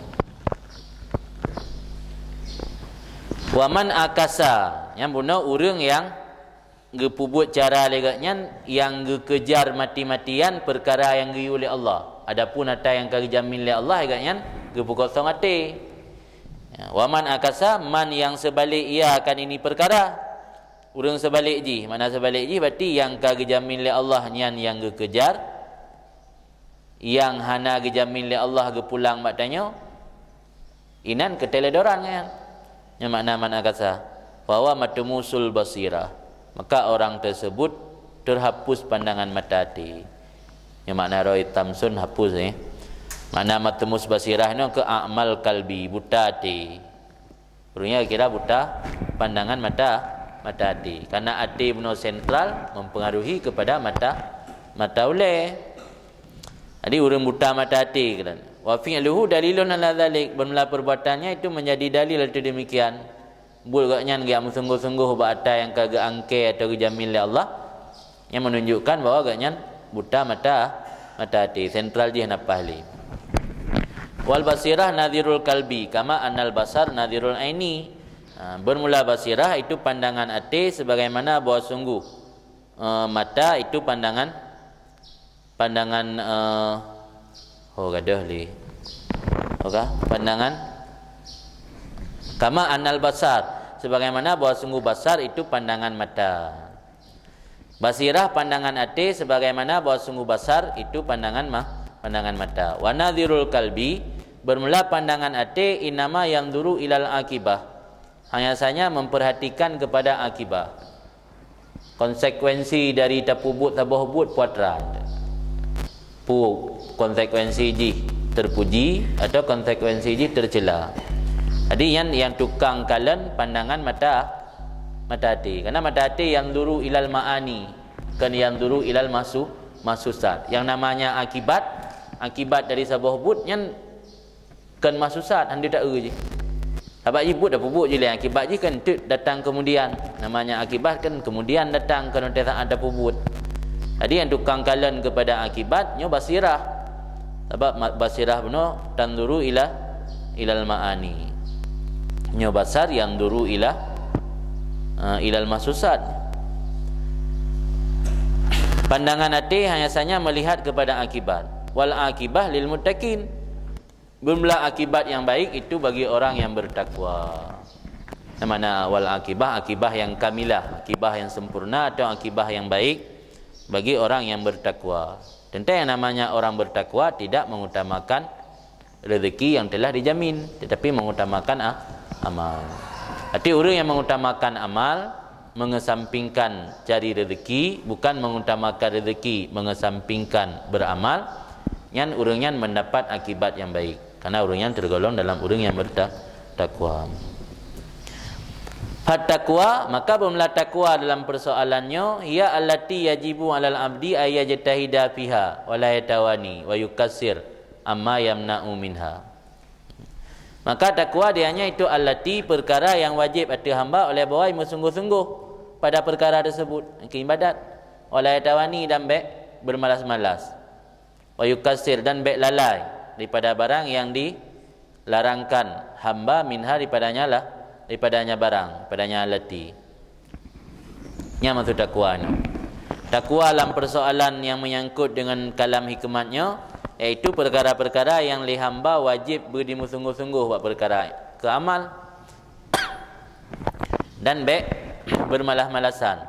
Waman akasa, nyang bunoe ureuëng nyang geupeubuet cara lé gobnyan nyang geukejar mati-matian peukara nyang geuyue lé Allah. Adapun ata nyang ka geujamin lé Allah, gobnyan geupeukosong até. Ya, waman akasa, man nyang seubalek ia akan ini peukara. Ureuëng seubalek jih, makna seubalek jih berarti nyang ka geujamin lé Allah nyan nyang geukejar, nyang hana geujamin lé Allah geupulang bak tanyoe, inan keuteledoran nyan. Nyan makna man akasa, bahwa matumusul basirah, maka orang tersebut terhapus pandangan mata até. Nyan makna roh tamsun hapus, eh. Makna matumus basirah nyoe keu amal kalbi, buta até. Ureuëng nyan kira buta pandangan mata, mata até. Karena até bunoe sentral mempengaruhi kepada mata, mata ulée. Jadi ureuëng buta mata até kan. Wa fi'luhu dalilun ala dzalik, bermula perbuatannya itu menjadi dalil atau demikian. Buet gobnyan geujak meusungguh-sungguh bak ata nyang ka geuangkée atau geujamin lé Allah, nyang menunjukkan bahwa gobnyan buta mata, mata até, sentral jih na paih lé. Wal basirah nadhirul kalbi, kama annal basar nadhirul aini. Ha, bermula basirah itu pandangan até sebagaimana bahwa sungguh, eh, mata itu pandangan, pandangan, eh, oh, gadoh lé. Oka, pandangan, kama annal basar, sebagaimana bahwa sungguh basar itu pandangan mata. Basirah pandangan até sebagaimana bahwa sungguh basar itu pandangan ma-, pandangan mata. Wa nadhirul kalbi, bermula pandangan até, innama yanzuru ilal akibah, hanya saja memperhatikan kepada akibah. Konsekuensi dari tapeubuet saboh buet peue atra. Peue konsekuensi jih, terpuji, atau konsekuensi jih tercela. Jadi nyan nyang tukang kalon pandangan mata, mata até. Karena mata até yanzuru ilal maani, kon yanzuru ilal masu-, mahsusat. Yang namanya akibat, akibat dari saboh buet nyan kon mahsusat, hana taeu jih. Sabab jih buet tapeubuet jih lé, akibat jih kan teuk datang kemudian. Namanya akibat kan kemudian datang, kon watée saát tapeubuet. Jadi nyang tukang kalon kepada akibat nyoe basirah. Sabab ma-, basirah bunoe tanzuru ila, ilal maani. Nyoe basar yanzuru ila, eh, ilal mahsusat. Pandangan até hanya saja melihat kepada akibat. Wal akibah lil muttaqin. Bermula akibat yang baik itu bagi orang yang bertakwa. Yang mana wal akibah, akibah yang kamilah, akibah yang sempurna atau akibah yang baik bagi orang yang bertakwa. Tentang yang namanya orang bertakwa tidak mengutamakan rezeki yang telah dijamin, tetapi mengutamakan a-, amal. Arti ureuëng yang mengutamakan amal, mengesampingkan cari rezeki, bukan mengutamakan rezeki, mengesampingkan beramal, nyan ureuëng nyan mendapat akibat yang baik. Karena ureuëng nyan tergolong dalam ureuëng yang berta-, takwa. Fattaqwa, maka bermula takwa dalam persoalan nyoe, hiya allati yajibu alal abdi ay yajtahida fiha, wa la yatawani, wa yukassir amma yamna'u minha. Maka takwa dianya itu allati, perkara yang wajib ateueh hamba oleh bawai meusungguh-sungguh pada perkara tersebut, keu ibadat, wa la yatawani, dan bék bermalas-malas, wa yukassir, dan bék lalai daripada barang yang dilarangkan hamba, minha, daripadanya lah, daripadanya barang, daripadanya allati. Nyan maksud takwa nyoe. Takwa lam persoalan yang menyangkut dengan kalam hikmat nyoe, yaitu perkara-perkara yang lé hamba wajéb beudimeusunggoh-sunggoh bak perkara keu amal, dan bék beumalas-malasan,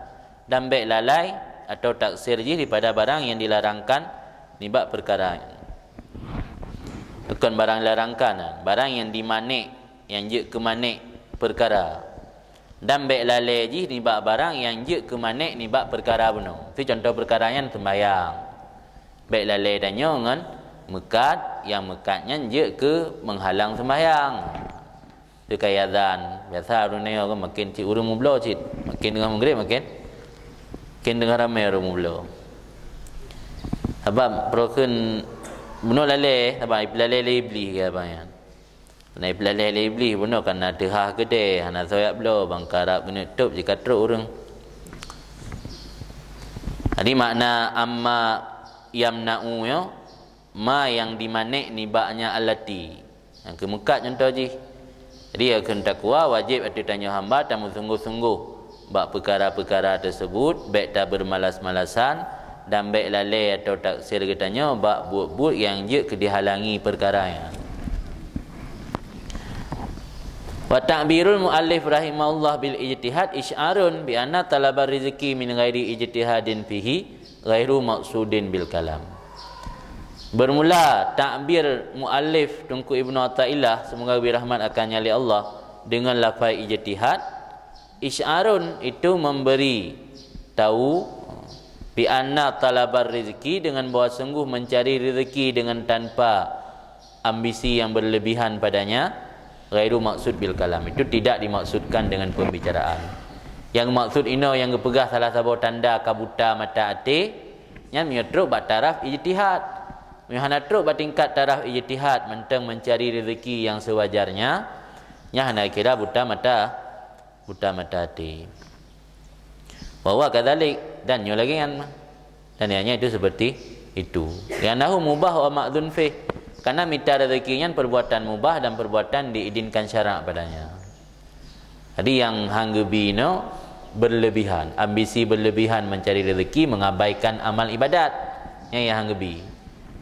dan bék lalai atau taksir jih daripada barang yang dilarangkan nibak perkara. Kon barang dilarangkan, barang yang dimanék, nyang jeuet keu manék peukara. Dan bék lalée jih nibak barang nyang jeuet keu manék nibak peukara bunoe. Ti contoh peukara nyan seumbahyang. Bék lalée tanyoe ngon meukat, nyang meukat nyan jeuet keu meuhalang seumbahyang. Teuka azan, biasa ureuëng nyoe kan makin cit ureuëng meubloe cit, makin deungoh meugreb makin, makin deungoh ramé ureuëng meubloe. Sabab peurokon bunoe lalée, sabab lalée lé Iblih keu abang nyan. Na ipeulaleh lé Iblih bunoe kana teuhah keudè, hana soyak bloe, bangka rab keuneuk tôb jikatrok ureuëng. Jadi makna amma yamna'u nyoe, ma nyang dimanék nibak nya allati. Nyang keumeukat cuntoh jih. Jadi, ya kheun takwa wajéb ateueh tanyoe hamba tameusunggoh-sunggoh bak peukara-peukara teusebut, bék tabeurmalas-malasan dan bék lalée atau taksir geutanyoe bak buet-buet nyang jeuet keu dihalangi peukara nyan. Wa ta'birul muallif rahimahullah bil ijtihad isy'arun bi anna talabar rizqi min ghairi ijtihadin fihi ghairu maqsudin bil kalam. Bermula takbir muallif Teungku Ibnu Athaillah, semoga geubri rahmat akan nyan lé Allah, dengan lafai ijtihad, isy'arun itu memberi tahu, bi anna talabar rizqi, dengan bahwa sungguh mencari rezeki dengan tanpa ambisi yang berlebihan padanya, ghairu maksud bil kalam, itu tidak dimaksudkan dengan pembicaraan. Yang maksud inoe nyang geupeugah salah saboh tanda ka buta mata até, nyan meunyoe trok bak taraf ijtihad. Meunyoe hana trok bak tingkat taraf ijtihad, mantong mencari rezeki yang sewajarnya, nyan hana kira buta mata, buta mata até. Wa huwa kadzalik, dan nyoe lagée nyan. Dan ianya itu seperti itu. Li'annahu mubah wa ma'dzun fih. Karena mita rezeki nyan perbuatan mubah dan perbuatan diizinkan syarak padanya. Jadi nyang han geubi nyoe berlebihan, ambisi berlebihan mencari rezeki mengabaikan amal ibadat. Nyan nyang han geubi.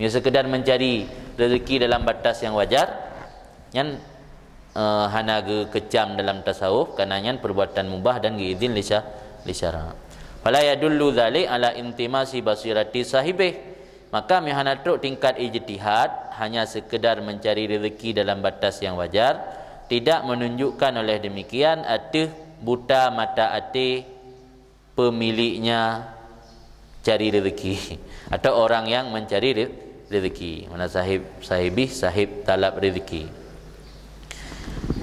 Meunyoe sekedar mencari rezeki dalam batas yang wajar, nyan eh, hana geukeucam dalam tasawuf, karena nyan perbuatan mubah dan geuizin lé sya-, lé syarak. Fala yadullu dzalik ala intimasi basirati sahibih. Maka meunyoe hana trok tingkat ijtihad, hanya sekedar mencari rezeki dalam batas yang wajar, tidak menunjukkan oleh demikian ateueh buta mata até pemiliknya cari rezeki, atau orang yang mencari re-, rezeki. Mana sahib, sahibih, sahib talab rezeki.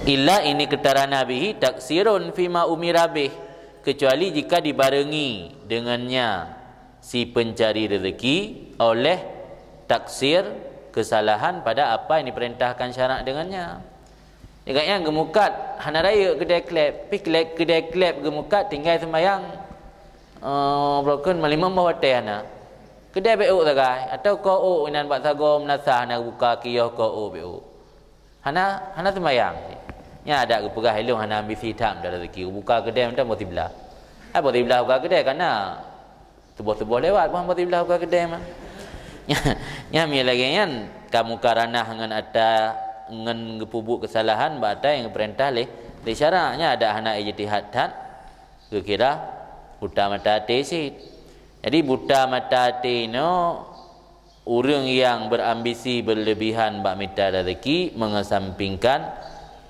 Illa ini ketarana bihi taksirun fima umira bih, kecuali jika dibarengi dengannya si pencari rezeki oleh taksir, kesalahan pada apa yang diperintahkan syarak dengannya. Ingat nyang geumukat hana rayeuk keudée kleb, pih kleb, keudée kleb geumukat tinggai seumayang, eh, broken malimong boh watée hana. Keudée bék ôk sagai, atau koh ôk inan bak sagoe meunasah hana geubuka kios koh ôk bék ôk. Hana, hana seumayang. Nyan adak geupeugah ilong hana ambisi that meudat rezeki, geubuka keudée mantong boh siblah. Ai boh siblah buka keudée kana. Tuboh-tuboh lewat, bah meuti blah buka keudée mah. Nyan, nyan lagée nyan, ka muka ranah ngon ata, ngon geupeubuet keusalahan bak ata nyang geupeurintah lé, lé syarak. Nyan adak hana ijtihad that, geukira buta mata até cit. Jadi buta mata até nyoe ureuëng nyang beurambisi beureulebihan bak mita rezeki mengesampingkan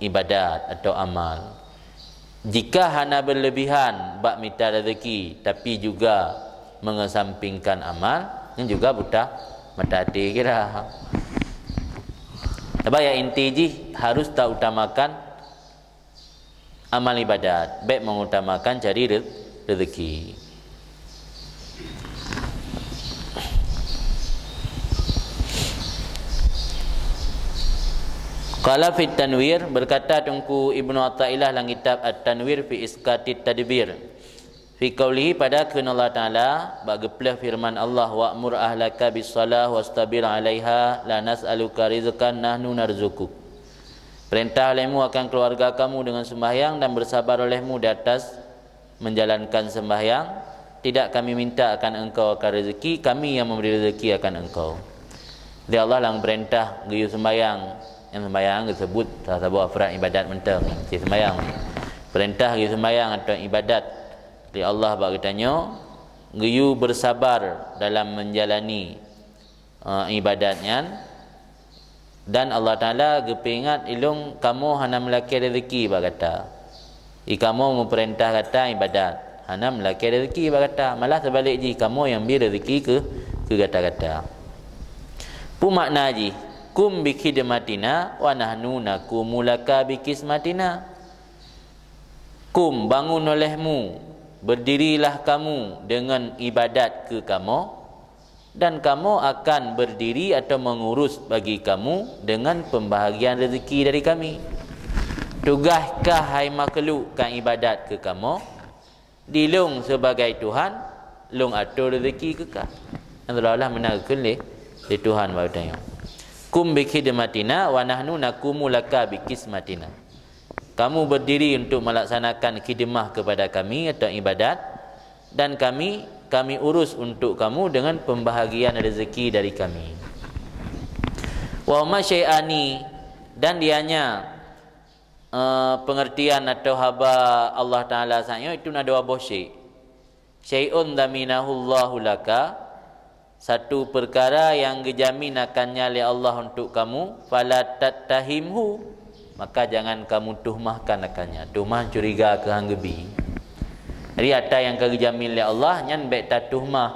ibadat atau amal. Jika hana berlebihan bak mita rezeki, tapi juga mengesampingkan amal, nyan juga buta mata até kira. Tapi nyang inti jih harus tautamakan amal ibadat, bék mengutamakan cari re-, rezeki. Qala fit Tanwir, berkata Teungku Ibnu Athaillah lam kitab At-Tanwir fi Isqatit Tadbir, fi qaulihi, pada kheun Allah Taala bak geupleuh firman Allah, "Wa'mur ahlaka bis-shalah wastabir 'alaiha, la nas'aluka rizqan, nahnu narzuquk." Perintah olehmu akan keluarga kamu dengan sembahyang dan bersabar olehmu di atas menjalankan sembahyang, tidak kami minta akan engkau akan rezeki, kami yang memberi rezeki akan engkau. Jadi Allah lam perintah geuyue sembahyang, nyang sembahyang geusebut salah saboh afrad ibadat mantong, cit sembahyang. Perintah geuyue sembahyang atau ibadat lé Allah bak geutanyoe, geuyue bersabar dalam menjalani, eh, ibadat nyan, dan Allah Taala geupeuingat ilong kamoe hana meulakée rezeki bak gata. Di kamoe meupeurintah gata ibadat, hana meulakée rezeki bak gata, malah seubalek jih kamoe nyang bi rezeki keu, keu gata-gata. Peue makna jih, "Kum bi khidmatina wa nahnu nakumu laka bi kismatina." Kum, bangun olehmu, berdirilah kamu dengan ibadat keu kamoe, Dan kamoe akan berdiri atau mengurus bagi kamu dengan pembahagian rezeki dari Kami. Tugaih kah hai makhluk ka ibadat keu kamoe, di Lôn sibagai Tuhan, Lôn atur rezeki keu kah. Nyan seolah-olah meunan geukheun lé, lé Tuhan bak geutanyoe. Kum bi khidmatina wa nahnu nakumu laka bi kismatina. Kamu berdiri untuk melaksanakan khidmah kepada Kami atau ibadat, dan Kami, Kami urus untuk kamu dengan pembahagian rezeki dari Kami. Wa huma syai'ani, dan dianya, eh, pengertian atau haba Allah Taala saat nyoe itu na dua boh syai'. Syai'un dhaminahullahu laka, satu perkara yang geujamin akannya lé Allah untuk kamu, fala tattahimhu, maka jangan kamu tuhmahkan akannya. Tuhmah, curiga keu han geubi. Jadi ata nyang ka geujamin lé Allah nyan bék tatuhmah,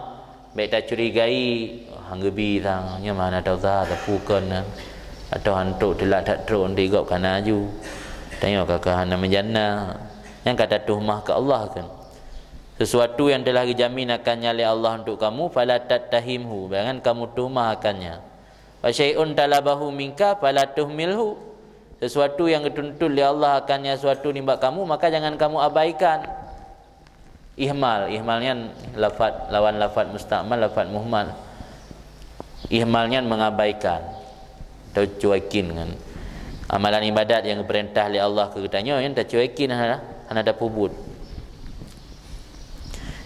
bék tacurigai, han geubi sang, nyan mana tahu sah, tapeue kon nyan. Atau han trok, teulat that trok, nanti gob kana aju. Tanyoe ka, ka hana meujanna. Nyang ka tatuhmah keu Allah kan. Sesuatu yang telah dijamin akannya lé Allah untuk kamu, fala tattahimhu, jangan kamu tuhmah akannya. Wa syai'un talabahu minka, fala tuhmilhu. Sesuatu yang dituntut lé Allah akannya suatu nibak kamu, maka jangan kamu abaikan. Ihmal, ihmal nyan lafad, lawan lafad musta'mal, lafad muhmal. Ihmal nyan mengabaikan atau cuekin kan. Amalan ibadat yang diperintah lé Allah keu geutanyoe nyan tacuekin, hana, hana tapeubuet.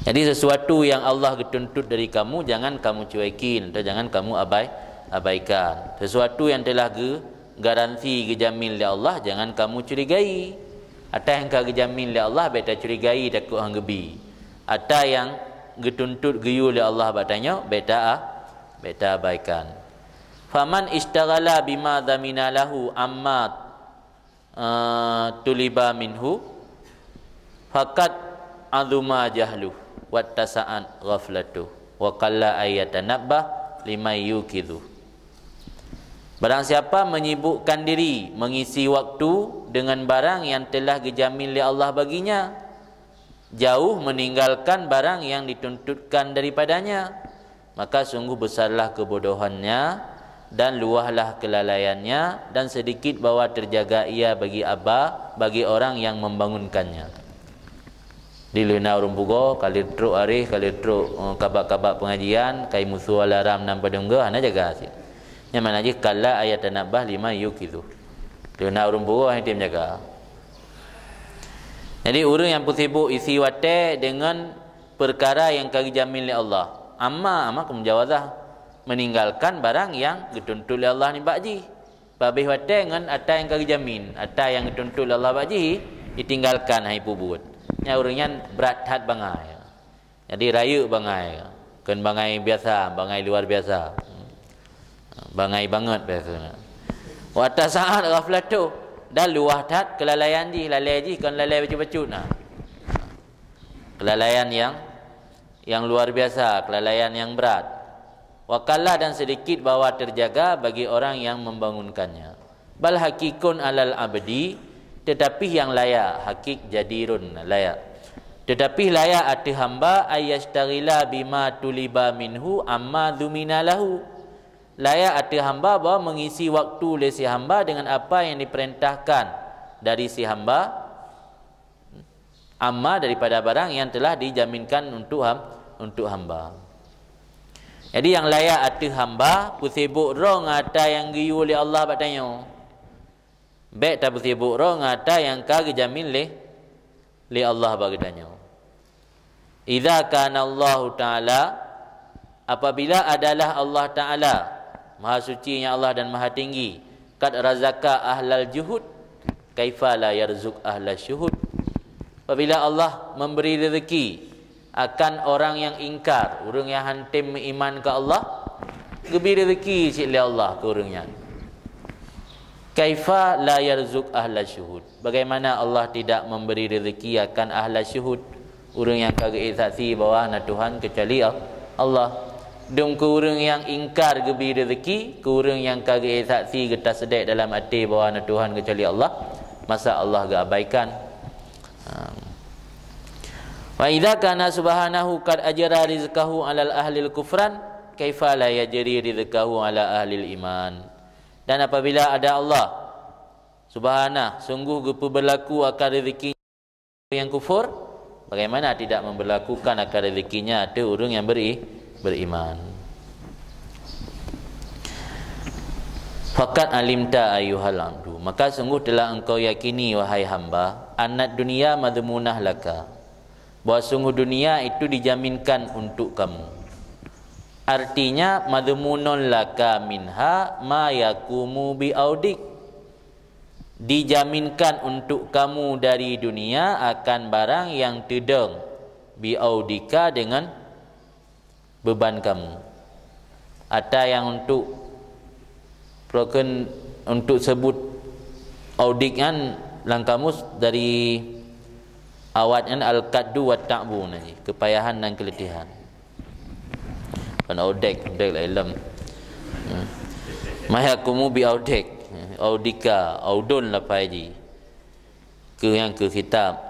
Jadi sesuatu yang Allah geutuntut dari kamu, jangan kamu cuekin atau jangan kamu abai-, abaikan. Sesuatu yang telah geu-, garansi geujamin lé Allah, jangan kamu curigai. Ata nyang ka geujamin lé Allah, bék tacurigai, takot han geubi. Ata nyang geutuntut geuyue lé Allah bak tanyoe, bék ta-, bék taabaikan. Faman istaghala bima dhamina lahu amma, eh, tuliba minhu, faqad azuma jahluh, wattasa'at ghaflatuh, wa qalla ay yatanabbah liman yuqidhuh. Barang siapa menyibukkan diri mengisi waktu dengan barang yang telah geujamin lé Allah baginya, jauh meninggalkan barang yang dituntutkan daripadanya, maka sungguh besarlah kebodohannya dan luwahlah kelalaiannya, dan sedikit bahwa terjaga ia bagi aba-, bagi orang yang membangunkannya. Di lheueh na ureuëng pugoe, ka lheueh trok areh, ka lheueh trok, eh, kabak-kabak pengajian, kai musoh alarm nan padum goe, hana jaga cit. Nyan makna jih qalla ay yatanabbah liman yuqidhuh. Lheueh na ureuëng pugoe, han tem jaga. Jadi ureuëng nyang peusibuk isi watée deungon perkara nyang ka geujamin lé Allah. Amma, amma keu mujawazah, meninggalkan barang nyang geutuntut lé Allah nibak jih. Babeh watée ngon ata nyang ka geujamin, ata nyang geutuntut lé Allah bak jih, ditinggalkan, han jipeubuet. Nyan ureuëng nyan brat that bangai. Jadi rayeuk bangai. Kon bangai biasa, bangai luar biasa. Bangai banget biasa. Wattasa'at ghaflatuh, dan luwah that keulalaian jih, lalée jih kon lalée bacut-bacut na. Keulalaian nyang, nyang luar biasa, keulalaian nyang brat. Wa qalla, dan sedikit bahwa terjaga bagi orang yang membangunkannya. Bal haqiqun alal abdi, tetapi yang layak, haqiq jadirun, layak. Tetapi layak ateueh hamba ay yashtaghala bima tuliba minhu amma dhumina lahu. Layak ateueh hamba bahwa mengisi waktu lé si hamba dengan apa yang diperintahkan dari si hamba, amma, daripada barang yang telah dijaminkan untuk ham-, untuk hamba. Jadi nyang layak ateueh hamba peusibuk droe ngon ata nyang geuyue lé Allah bak tanyoe. Bék tapeusibuk droe ngon ata nyang ka geujamin lé, lé Allah bak geutanyoe. Idza kana Allahu Ta'ala, apabila adalah Allah Ta'ala, Maha Suci nya Allah dan Maha Tinggi, qad razaka ahlal juhud, kaifa la yarzuq ahlas syuhud. Apabila Allah memberi rezeki akan orang yang ingkar, ureuëng nyang han tem meuiman keu Allah, geubri rezeki cit lé Allah keu ureuëng nyan. Kaifa la yarzuq ahla syuhud? Bagaimana Allah tidak memberi rezeki akan ahla syuhud? Ureuëng nyang ka geuék saksi bahwa hana Tuhan keucuali Al-, Allah. Dum keu ureuëng nyang ingkar geubri rezeki, keu ureuëng nyang ka geuék saksi geutaseudeuk dalam até bahwa hana Tuhan keucuali Allah, masa Allah geuabaikan? Ha. Wa idza kana subhanahu qad ajra rizqahu alal ahlil kufran, Kaifa la yajri rizqahu ala ahlil iman. Dan apabila ada Allah Subhanahu, sungguh geupeubeulaku akan rezeki nyang kufur, bagaimana tidak memberlakukan akan rezekinya ateueh ureuëng nyang beri-, beriman? Faqad alimta ayyuhal abdu, maka sungguh telah engkau yakini, wahai hamba, annad dunya madhmunah laka, bahwa sungguh dunia itu dijaminkan untuk kamu. Artinya, madhmunun laka minha ma yakumu bi audik, dijaminkan untuk kamu dari dunia akan barang yang teudong bi audika, dengan beban kamu. Ata nyang untuk, peureukeun untuk sebut audik nyan lam kamus dari awat nyan al-kaddu wa ta'bu, nah, kepayahan dan keletihan. Kon audek, audek laén lom. Hmm. Ma yakumu bi audek, audika, audun lapai jih. Keu nyang keu kitab.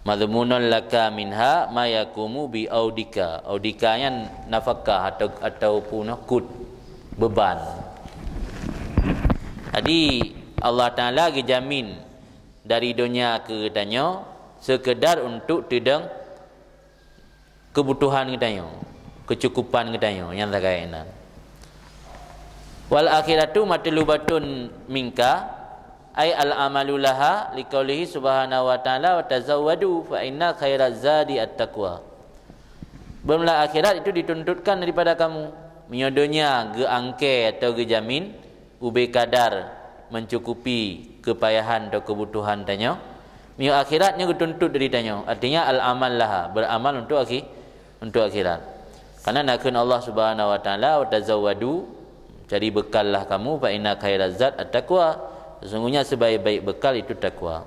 Madhmunun laka minha ma yakumu bi audika. Audika nyan nafakah atau, ataupun kut, beban. Jadi, Allah Taala geujamin dari donya keu geutanyoe seukeudar untuk teudong keubutuhan geutanyoe, keucukupan geutanyoe nyang sagai inan. Wal akhiratu matlubatun minka, ai al amalu laha, liqaulihi subhanahu wa ta'ala, "Wa tazawwadu fa inna khairaz zadi at-taqwa." Beureulah akhirat itu dituntutkan daripada kamu. Meunyoe donya geuangkée atau geujamin, ubé kadar mencukupi keupayahan atau keubutuhan tanyoe, meunyoe akhirat nyoe geutuntut dari tanyoe, artinya al-amal laha, beramal untuk akhi-, untuk akhirat. Karena nakheun Allah Subhanahu wa Taala, "Wa tazawwadu, cari bekallah kamu, fa inna khairaz zad at-taqwa, sesungguhnya sebaik-baik bekal itu takwa."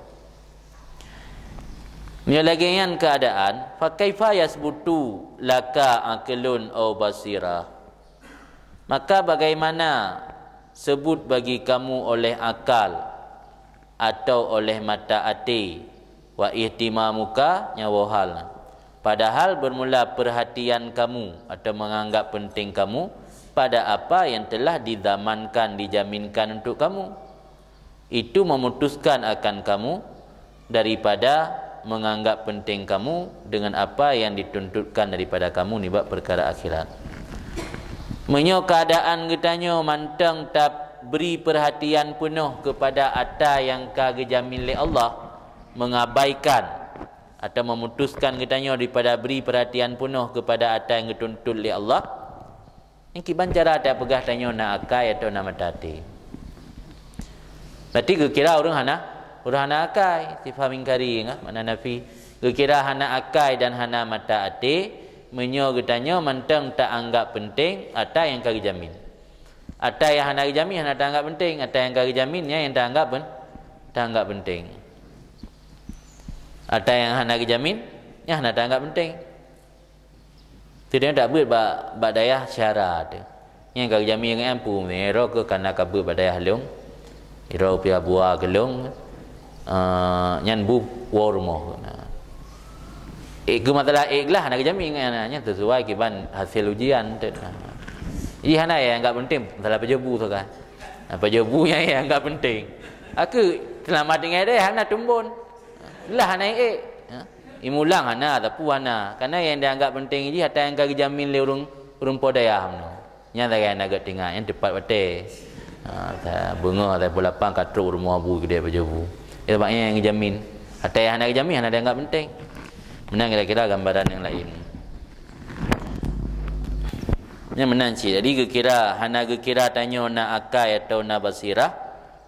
Meunyoe lagée nyan keuadaan, fa kaifa yasbutu laka aqlun au basira? Maka bagaimana sebut bagi kamu oleh akal atau oleh mata até, wa ihtimamuka, nyawoe hal, padahal bermula perhatian kamu atau menganggap penting kamu pada apa yang telah dizamankan, dijaminkan untuk kamu? Itu memutuskan akan kamu daripada menganggap penting kamu dengan apa yang dituntutkan daripada kamu nibak perkara akhirat. Meunyoe keuadaan geutanyoe mantong tabri perhatian peunoh kepada ata nyang ka geujamin lé Allah, mengabaikan atau memutuskan geutanyoe daripada bri perhatian peunoh kepada ata nyang geutuntut lé Allah, nyan kiban cara tapeugah tanyoe na akai atau na mata até? Berarti geukira ureuëng hana, ureuëng hana akai, istifham ingkari, kan? Makna nafi. Geukira hana akai dan hana mata até, meunyoe geutanyoe mantong taanggap penting ata nyang ka geujamin. Ata nyang hana geujamin hana taanggap penting, ata nyang ka geujamin nyan nyang taanggap pen-, taanggap penting. Ata nyang hana geujamin, nyan hana taanggap penting. Teudeungoe tabeuet bak, bak dayah syara teuh. Nyang ka geujami ngon ampu, uroe keuh kana ka beuet bak dayah lôn, uroe piah buah keu lôn, eh, nyan bu woe rumoh. Nah. Eh, keu masalah eh glah hana geujami ngon nyan, nyan sesuai kiban hasil ujian teuh. Nah. Jadi hana ya anggap penting masalah pajoh bu sagai. Nah, pajoh bu nyan ya anggap penting. Aku selamat tinggal deh hana tumbon. Lah hana eh. Ha? Imulang hana, sapeue hana. Karena nyang dianggap penting jih ata nyang ka geujamin lé ureuëng, ureuëng po dayah meunoe. Nyan lagée aneuk geutinga, nyan teupat watée. Ha, ta-, beungoh ata peuet lapan ka trok rumoh bu keudeh pajoh bu. Nyan sabab nyan nyang geujamin. Ata nyang hana geujamin hana dianggap penting. Meunan kira-kira gambaran nyang laén. Nyan meunan cit. Jadi geukira, hana geukira tanyoe na akai atau na basirah,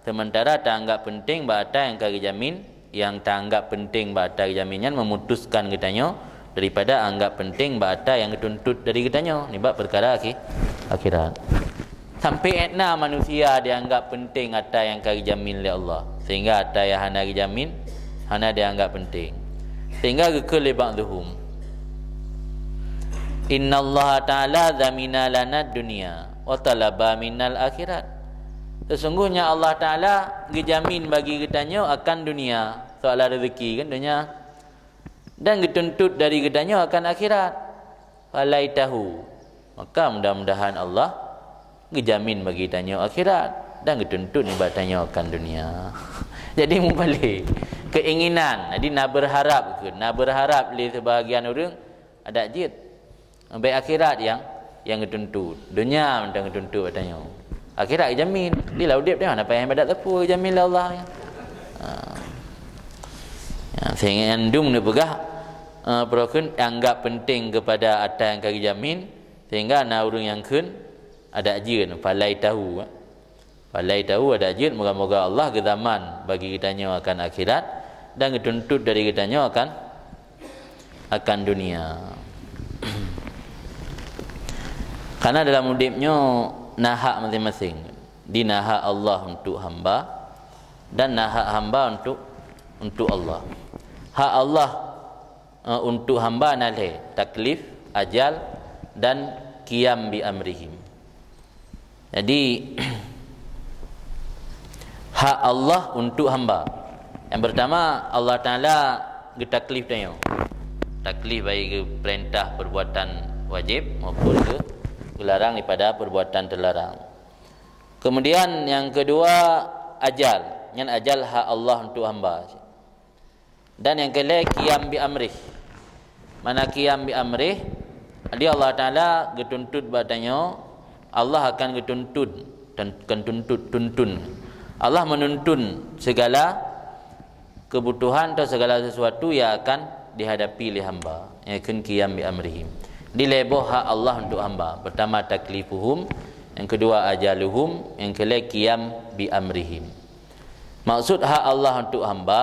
seumeuntara taanggap penting bak ata nyang ka geujamin, nyang taanggap penting bak ata geujamin nyan memutuskan geutanyoe daripada anggap penting bak ata nyang geutuntut dari geutanyoe nibak peukara akhi-, akhirat. Sampai na manusia dianggap penting ata nyang ka geujamin lé Allah, sehingga ata nyang hana geujamin hana dianggap penting. Sehingga geukheun lé ba'dhuhum, "Innallaha ta'ala zamina lana dunya wa talaba minnal akhirat." Sesungguhnya Allah Taala geujamin bagi geutanyoe akan dunia, soalan rezeki kan dunia, dan geutuntut dari geutanyoe akan akhirat. Falaitahu, Maka mudah-mudahan Allah geujamin bagi tanyoe akhirat dan geutuntut nibak tanyoe akan dunia. Jadi mubalek keinginan, jadi na berharap ke, na berharap lé sebahagian ureuëng adak jeuet. Baik akhirat yang yang geutuntut, dunia mantong geutuntut bak tanyoe. Akhirat geujamin, di lam udeb tanyoe na payah ibadat teupeu geujamin lé Allah. Ha. Ya, sehingga nyang dum neupeugah, eh, peurokon anggap penting kepada ata nyang ka geujamin, sehingga na ureuëng nyang kheun adak jeuet, falai tahu. Falai tahu adak jeuet, moga-moga Allah geuzaman bagi geutanyoe akan akhirat dan geutuntut dari geutanyoe akan akan dunia. Karena dalam udeb nyoe na hak masing-masing. Di na hak Allah untuk hamba dan na hak hamba untuk untuk Allah. Hak Allah, eh, untuk hamba na lhée, taklif, ajal, dan qiyam bi amrihim. Jadi, hak Allah untuk hamba. Yang pertama, Allah Taala geutaklif tanyoe. Taklif baik geuperintah perbuatan wajib maupun geu-, geularang daripada perbuatan terlarang. Kemudian yang kedua, ajal. Nyan ajal hak Allah untuk hamba. Dan nyang keulhée, qiyam bi amrih. Mana qiyam bi amrih? Jadi Allah Taala geutuntut bak tanyoe, Allah akan geutuntut, tun-, kon tuntut, tuntun. Allah menuntun segala kebutuhan atau segala sesuatu yang akan dihadapi lé hamba. Nyang kheun qiyam bi amrihim. Di lhée boh hak Allah untuk hamba. Pertama taklifuhum, yang kedua ajaluhum, yang keulhée qiyam bi amrihim. Maksud hak Allah untuk hamba,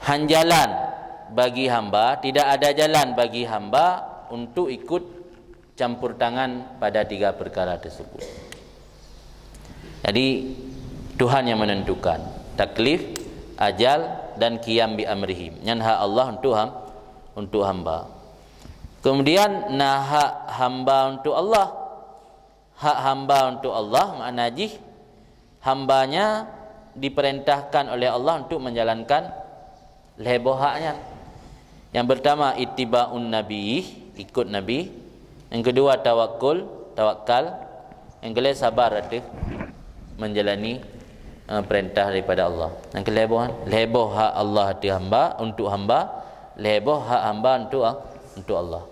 han jalan bagi hamba, tidak ada jalan bagi hamba untuk ikut campur tangan pada tiga perkara tersebut. Jadi, Tuhan yang menentukan taklif, ajal, dan qiyam bi amrihim. Nyan hak Allah untuk ham-, untuk hamba. Kemudian, na hak hamba untuk Allah. Hak hamba untuk Allah, makna jih, hambanya diperintahkan oleh Allah untuk menjalankan lhée boh hak nyan. Yang pertama, ittiba'un nabi, ikut Nabi. Yang kedua, tawakkul, tawakal. Yang kelhée, sabar ateueh menjalani, eh, perintah daripada Allah. Yang kelhée boh, lhée boh hak Allah ateueh hamba, untuk hamba, lhée boh hak hamba untuk, untuk Allah.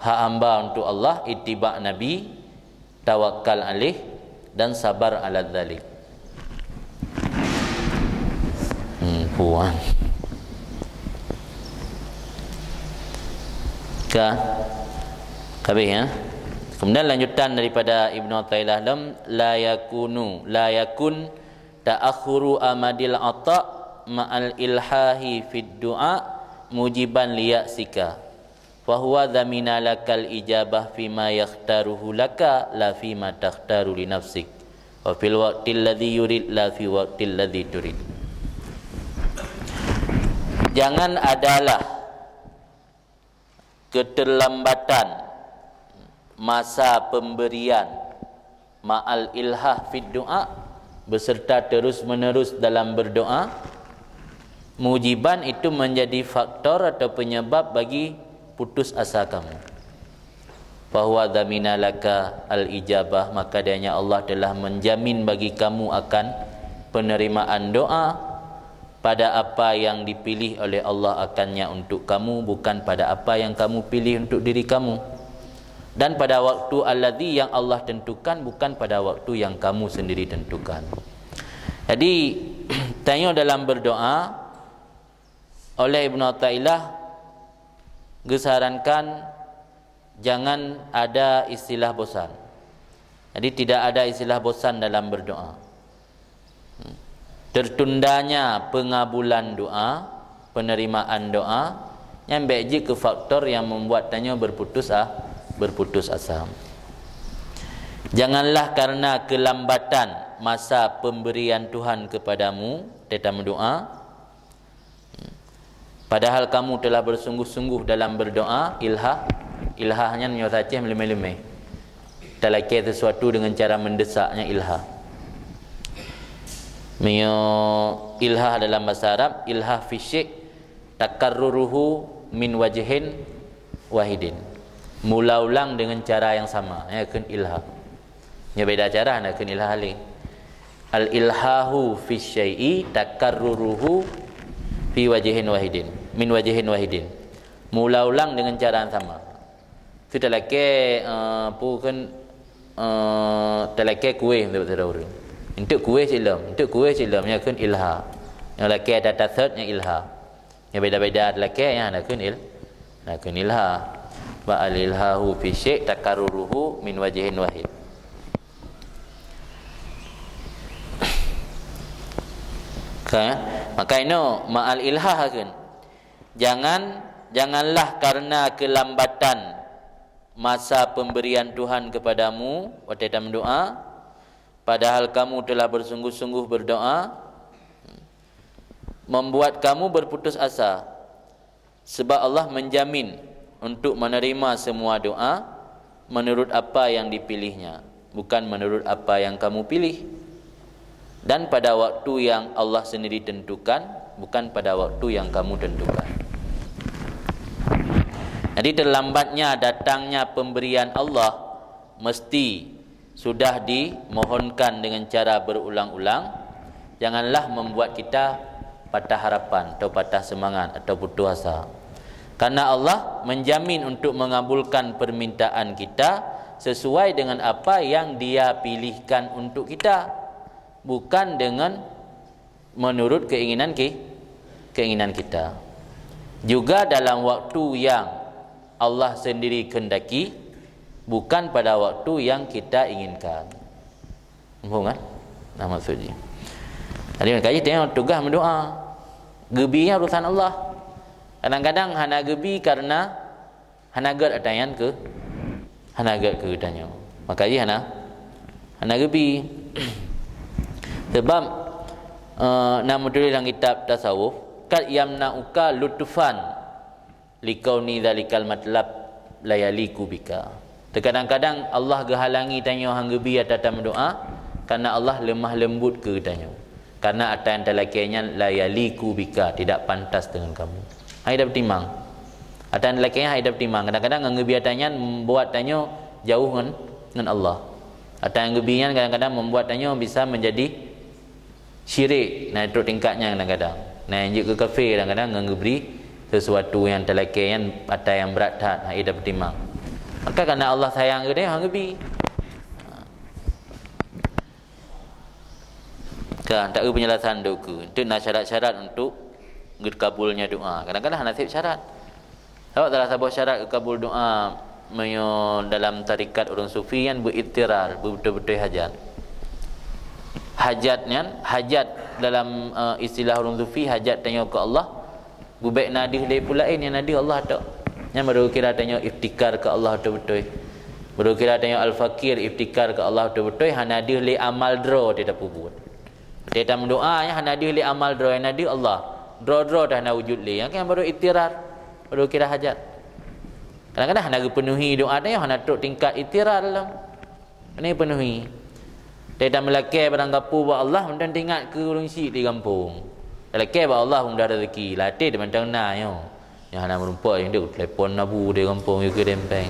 Hak hamba untuk Allah, ittiba' Nabi, tawakal alaih, dan sabar ala dzalik. Hmm, puan. Ka, ka habéh, ya. Kemudian lanjutan daripada Ibnu Athaillah lom, la yakunu, la yakun ta'akhuru amadil ata ma'al ilhahi fid du'a mujiban liya'sika. Fahuwa dhamina lakal ijabah fima yakhtaruhu laka la fima takhtaru li nafsik. Wa fil waqtil ladzi yurid la fi waqtil ladzi turid. Jangan adalah keterlambatan masa pemberian ma'al ilhah fid du'a, beserta terus-menerus dalam berdoa, mujiban itu menjadi faktor atau penyebab bagi putus asa kamu. Bahwa dhamina laka al-ijabah, maka dianya Allah telah menjamin bagi kamu akan penerimaan doa, pada apa yang dipilih oleh Allah akannya untuk kamu, bukan pada apa yang kamu pilih untuk diri kamu. Dan pada waktu alladzi yang Allah tentukan, bukan pada waktu yang kamu sendiri tentukan. Jadi, tanyoe dalam berdoa, oleh Ibnu Athaillah geusarankan jangan ada istilah bosan. Jadi, tidak ada istilah bosan dalam berdoa. Tertundanya pengabulan doa, penerimaan doa, nyan bék jeuet keu faktor nyang membuat tanyoe berputus a-, berputus asa. Janganlah karena kelambatan masa pemberian Tuhan kepadamu, teutameudoa, padahal kamu telah bersungguh-sungguh dalam berdoa, ilhah. Ilhah nyan nyoe saja meuleumé-leumé. Talakée sesuatu dengan cara mendesak, nyan ilhah. Meunyoe ilhah dalam bahasa Arab, ilhah fi syai' takarruruhu min wajhin wahidin. Mula ulang dengan cara yang sama, ya kan, ilha. Nya beda cara, na kan ilha lé. Al-ilhahu fi syai'i takarruruhu fi wajhin wahidin, min wajhin wahidin. Mula ulang dengan cara yang sama. Tu talakée, eh, apa kan, eh, talakée kueh untuk sidroe ureuëng. Untuk kueh silom, untuk kueh silom, ya kan ilha. Yang lakée tata set, yang ilha. Yang beda-beda talakée, ya, na kan il-, na kan ilha. Ba al-ilhahu fi syai' takarruruhu min wajhin wahid. Ka, ya? Maka inoe ma'al ilha kan. Jangan, janganlah karena kelambatan masa pemberian Tuhan kepadamu, watée tameudoa, padahal kamu telah bersungguh-sungguh berdoa, membuat kamu berputus asa, sebab Allah menjamin untuk menerima semua doa menurut apa yang dipilih-Nya, bukan menurut apa yang kamu pilih. Dan pada waktu yang Allah sendiri tentukan, bukan pada waktu yang kamu tentukan. Jadi, terlambatnya datangnya pemberian Allah mesti sudah dimohonkan dengan cara berulang-ulang, janganlah membuat kita patah harapan atau patah semangat atau putus asa. Karena Allah menjamin untuk mengabulkan permintaan kita sesuai dengan apa yang Dia pilihkan untuk kita, bukan dengan menurut keinginan ki-, keinginan kita. Juga dalam waktu yang Allah sendiri kehendaki, bukan pada waktu yang kita inginkan. Muphom kan? Nah, maksud jih. Jadi, makajih tengok tugaih meudoa. Geubi nyan urusan Allah. Kadang-kadang hana geubi karena hana gét ata nyan keu, hana gét keu geutanyoe. Makajih hana, hana geubi. Sebab, eh, na meutuléh lam kitab tasawuf, "Qad yamna'uka lutfan likauni dzalikal matlab la yaliqu bika." Teukadang-kadang Allah geuhalangi tanyoe han geubi ata tameudoa, karena Allah leumah leumbut keu geutanyoe. Karena ata nyang talakée nyan la yaliqu bika, tidak pantas dengan kamu. Hai dapeutimang. Ata nyang talakée nyan hai dapeutimang. Kadang-kadang ngon geubi ata nyan membuat tanyoe jauh ngon, ngon Allah. Ata nyang geubi nyan kadang-kadang membuat tanyoe bisa menjadi syirik, na trok tingkat nyan kadang-kadang. Na nyang jeuet keu kafé kadang-kadang ngon geubri sesuatu nyang talakée nyan ata nyang brat that, hai dapeutimang. Maka karena Allah sayang keu tanyoe, han geubi. Ka, tak eu penjelasan doku. Itu na syarat-syarat untuk geukabulnya doa. Kadang-kadang hana sép syarat. Sabab salah saboh syarat geukabul doa meunyoe dalam tarekat ureuëng sufi nyan beuiktirar, beubeutôi-beutôi hajat. Hajat nyan, hajat dalam, eh, istilah ureuëng sufi, hajat tanyoe keu Allah, Bubek na deuh lé peue laén nyang na deuh Allah tok. Nyan baru kira tanyoe iftikar keu Allah beutôi-beutôi. Baru kira tanyoe al-fakir, iftikar keu Allah beutôi-beutôi, hana deuh lé amal droe teuh tapeubuet. Teuh tameudoa nyan hana deuh lé amal droe, nyang na deuh Allah. Droe-droe teuh hana wujud lé. Nyan kan baru iftirar. Baru kira hajat. Kadang-kadang hana geupeunuhi doa tanyoe, hana trok tingkat iftirar lom. Ini penuhi. Teuh tameulakée barang gapeue bak Allah, mantong teuingat keu ureuëng syik di gampông. Talakée bak Allah mudah rezeki, latée teuh mantong na nyoe. Nyang hana meurumpok, nyang deuek telepon nabu di gampông, yue keu dempeng.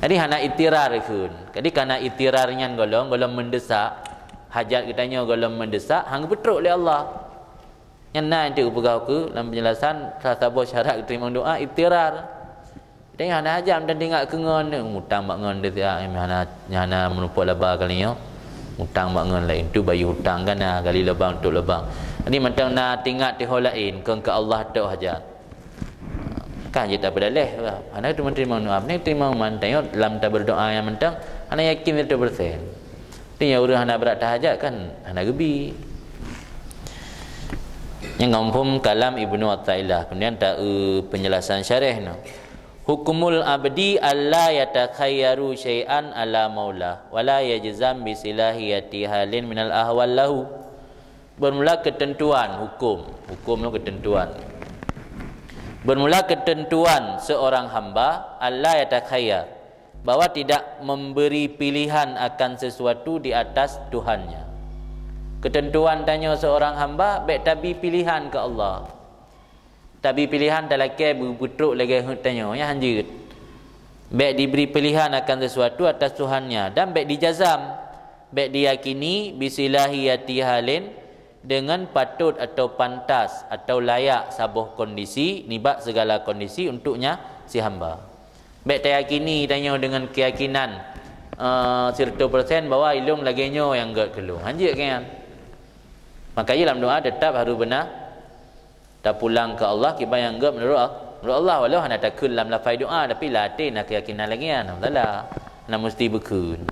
Jadi hana itirar kheun. Jadi kana itirar nyan golom, golom mendesak, hajat geutanyoe golom mendesak, han geupeutrok lé Allah. Nyan na nyang teupeugah keu lam penjelasan, salah saboh syarat geuteurimong doa, itirar. Tanyoe hana hajat mantong teuingat keu ngon, mutang bak ngon deuh siat, hana, hana meurumpok laba kali nyoe. Mutang bak ngon laén tu bayeue utang ka na, gali lubang tutup lubang. Jadi mantong na teuingat tiho laén, kon keu Allah tok hajat. Kan jeuet tapeudaleh, hana teuma teurimong doa, hana teurimong mantong nyoe lam taberdoa nyang mantong, hana yakin seratus persen. Tapi nyang ureuëng hana brat tahajat kan hana geubi. Nyang muphom kalam Ibnu Athaillah, kemudian ta-, eh, penjelasan syarah nyoe. Hukmul abdi alla yatakhayyaru syai'an ala maulah, wa la yajzam bi silahiyati halin minal ahwal lahu. Bermula ketentuan hukum, hukum nyoe ketentuan. Bermula ketentuan seorang hamba, alla yatakhayyar, bahwa tidak memberi pilihan akan sesuatu di atas Tuhannya. Ketentuan tanyoe seorang hamba, bék tabi pilihan keu Allah. Tabi pilihan talakée beu-, beutrok lagée heuet tanyoe, nyan han jeuet. Bék diberi pilihan akan sesuatu atas Tuhannya, dan bék dijazam, bék diyakini, bisilahiyati halin, dengan patut atau pantas atau layak saboh kondisi nibak segala kondisi untuknya si hamba. Bék tayakini tanyoe dengan keyakinan, eh, seratus persen bahwa ilong lagée nyoe nyang gét keu lôn. Hanjeuet kan? Maka lam doa tetap harus beuna tapulang keu Allah kiban nyang gét meunurot, meunurot Allah, walau hana takheun lam lafai doa, tapi lam até na keuyakinan lagée nyan. Alhamdulillah. Hana musti beukheun.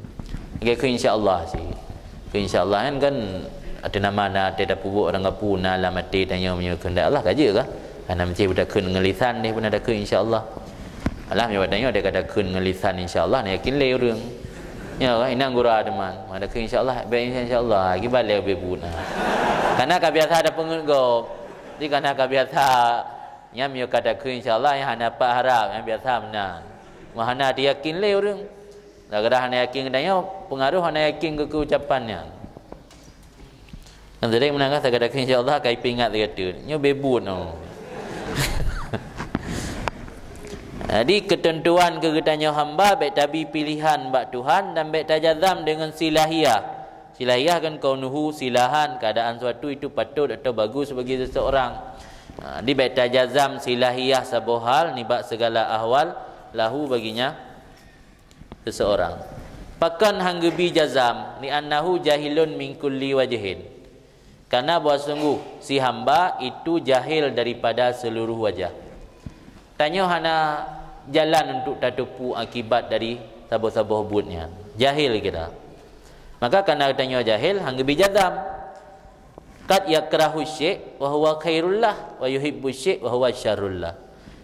Lagée kheun insya Allah cit. Kheun insya Allah kan, kan ateueh nama na até tapeubuet, ureuëng kapeue na lam até tanyoe, meunyoe keuheundak Allah ka jeuet kah? Hana meusti takheun ngon lisan deh, pun takheun insya Allah. Alah, meunyoe tanyoe deh ka takheun ngon lisan insya Allah, na yakin lé ureuëng. Ya kan? Inong gura teuma. Maka takheun insya Allah, bék insya Allah. Kiban lé ubé buet na. Karena ka biasa tapeungeuet gob. Jadi karena ka biasa, nyan meunyoe ka takheun insya Allah, nyang hana pat harab, nyang biasa meunan. Meuhana yakin lé ureuëng. Gara-gara hana yakin geutanyoe, pengaruh hana yakin keu, keu ucapan nyan. Nyang teurimong meunan ka, takheun insya Allah, ka ipeuingat lagée tu. Nyoe ubé buet nyoe. Jadi, keuteuntuan keu geutanyoe hamba, bék tabi pilihan bak Tuhan dan bék tajazam deungon silahiyah. Silahiyah kan kaunuhu silahan, keadaan suatu itu patut atau bagus bagi seseorang. Ha, jadi bék tajazam silahiyah saboh hal nibak segala ahwal lahu baginya seseorang. Pakon han geubi jazam, li'annahu jahilun min kulli wajhin. Karena bahwa sungguh si hamba itu jahil daripada seluruh wajah. Tanyoe hana jalan untuk tateupeue akibat dari saboh-saboh buet nyan. Jahil kita. Maka karena tanyoe jahil, han geubi jazam. Qad yakrahu syai' wa huwa khairul lah, wa yuhibbu syai' wa huwa syarrul lah.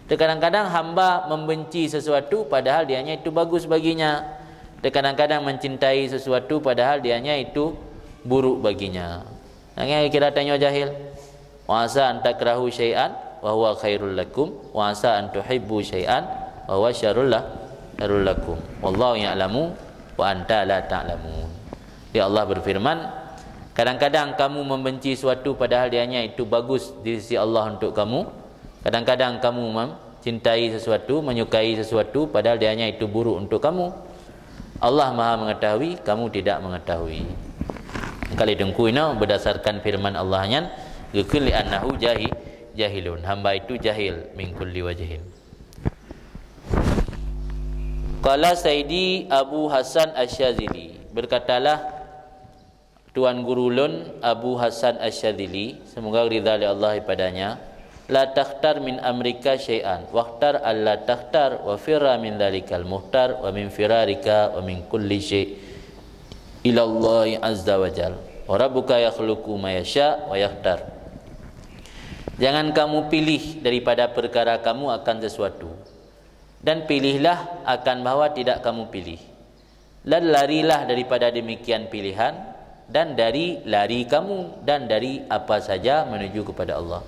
Terkadang-kadang hamba membenci sesuatu padahal dianya itu bagus baginya. Terkadang-kadang mencintai sesuatu padahal dianya itu buruk baginya. Nyan kira tanyoe jahil. Wa asa an takrahu syai'an wa huwa khairul lakum, wa asa an tuhibbu syai'an wa huwa syarrul la-, syarrul lakum. Wallahu ya'lamu wa anta la ta'lamun. Jadi Allah berfirman, kadang-kadang kamu membenci suatu padahal dianya itu bagus di sisi Allah untuk kamu. Kadang-kadang kamu mencintai sesuatu, menyukai sesuatu padahal dianya itu buruk untuk kamu. Allah Maha Mengetahui, kamu tidak mengetahui. Kali teungku inoe berdasarkan firman Allah nyan, geukheun li'annahu jahi-, jahilun. Hamba itu jahil min kulli wajhin. Qala Sayyidi Abu Hasan Asy-Syadzili, berkatalah Tuan Guru lôn Abu Hasan Asy-Syadzili, semoga ridha lé Allah padanya, "La takhtar min amrika syai'an, wakhtar alla takhtar, wa firra min dzalikal mukhtar, wa min firarika wa min kulli syai' ilallahi azza wa jal. Wa rabbuka yakhluqu ma yasha wa yakhtar." Jangan kamu pilih daripada perkara kamu akan sesuatu, dan pilihlah akan bahwa tidak kamu pilih. Dan larilah daripada demikian pilihan, dan dari lari kamu, dan dari apa saja menuju kepada Allah.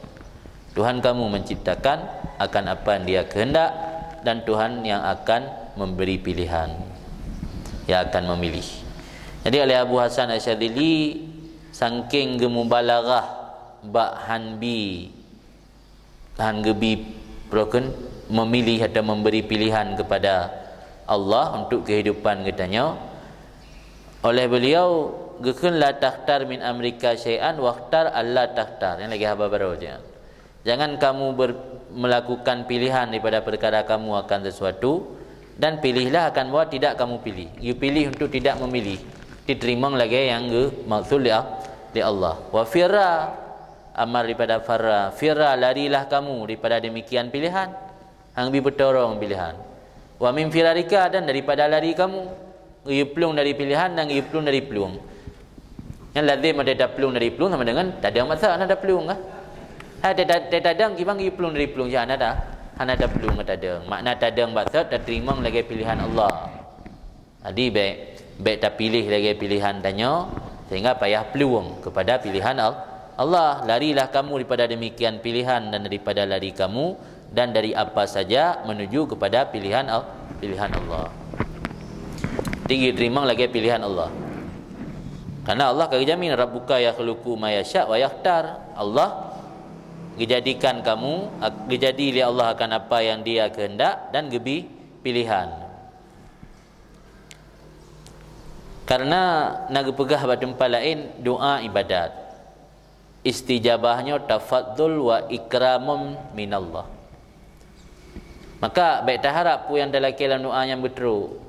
Tuhan kamu menciptakan akan apa yang Dia kehendak, dan Tuhan yang akan memberi pilihan, yang akan memilih. Jadi, oleh Abu Hasan Asy-Syadzili, saking geumubalaghah bak han bi han geubi broken, memilih atau memberi pilihan kepada Allah untuk kehidupan geutanyoe. Oleh beliau geukheun, "La takhtar min amrika syai'an wakhtar alla takhtar." Nyan lagée haba barô nyan. Jangan kamu ber-, melakukan pilihan daripada perkara kamu akan sesuatu, dan pilihlah akan bahwa tidak kamu pilih. You pilih untuk tidak memilih. Diterima lagée nyang geumaksud lé, lé Allah. Wa firra, amal daripada farra. Firra, larilah kamu daripada demikian pilihan. Han bi peutorong pilihan. Wa min firarika, dan daripada lari kamu. Geuyue plueng dari pilihan dan geuyue plueng dari plueng. Nyang lazim ada taplueng dari plueng sama dengan tadong bak sot hana taplueng kah? Hai, ta-, ta-, ta-, tadong kiban geuyue plueng dari plueng, hana ta-, hana taplueng ka tadong. Makna tadong bak sot tateurimong lagée pilihan Allah. Jadi, bék, bék tapiléh lagée pilihan tanyoe, sehingga payah plueng kepada pilihan Al-, Allah. Larilah kamu daripada demikian pilihan dan daripada lari kamu, dan dari apa saja menuju kepada pilihan Al-, pilihan Allah. Jadi, geuteurimong lagée pilihan Allah. Karena Allah ka geujamin, "Rabbuka yakhluqu ma yasya wa yakhtar." Allah geujadikan kamu, ak-, geujadi lé Allah akan apa yang Dia kehendak dan geubi pilihan. Karena na geupeugah bak teumpat laén, doa ibadat. Istijabah nyoe tafadhul wa ikramun minallah. Maka bék taharab peue nyang talakée lam doa nyan beutrok.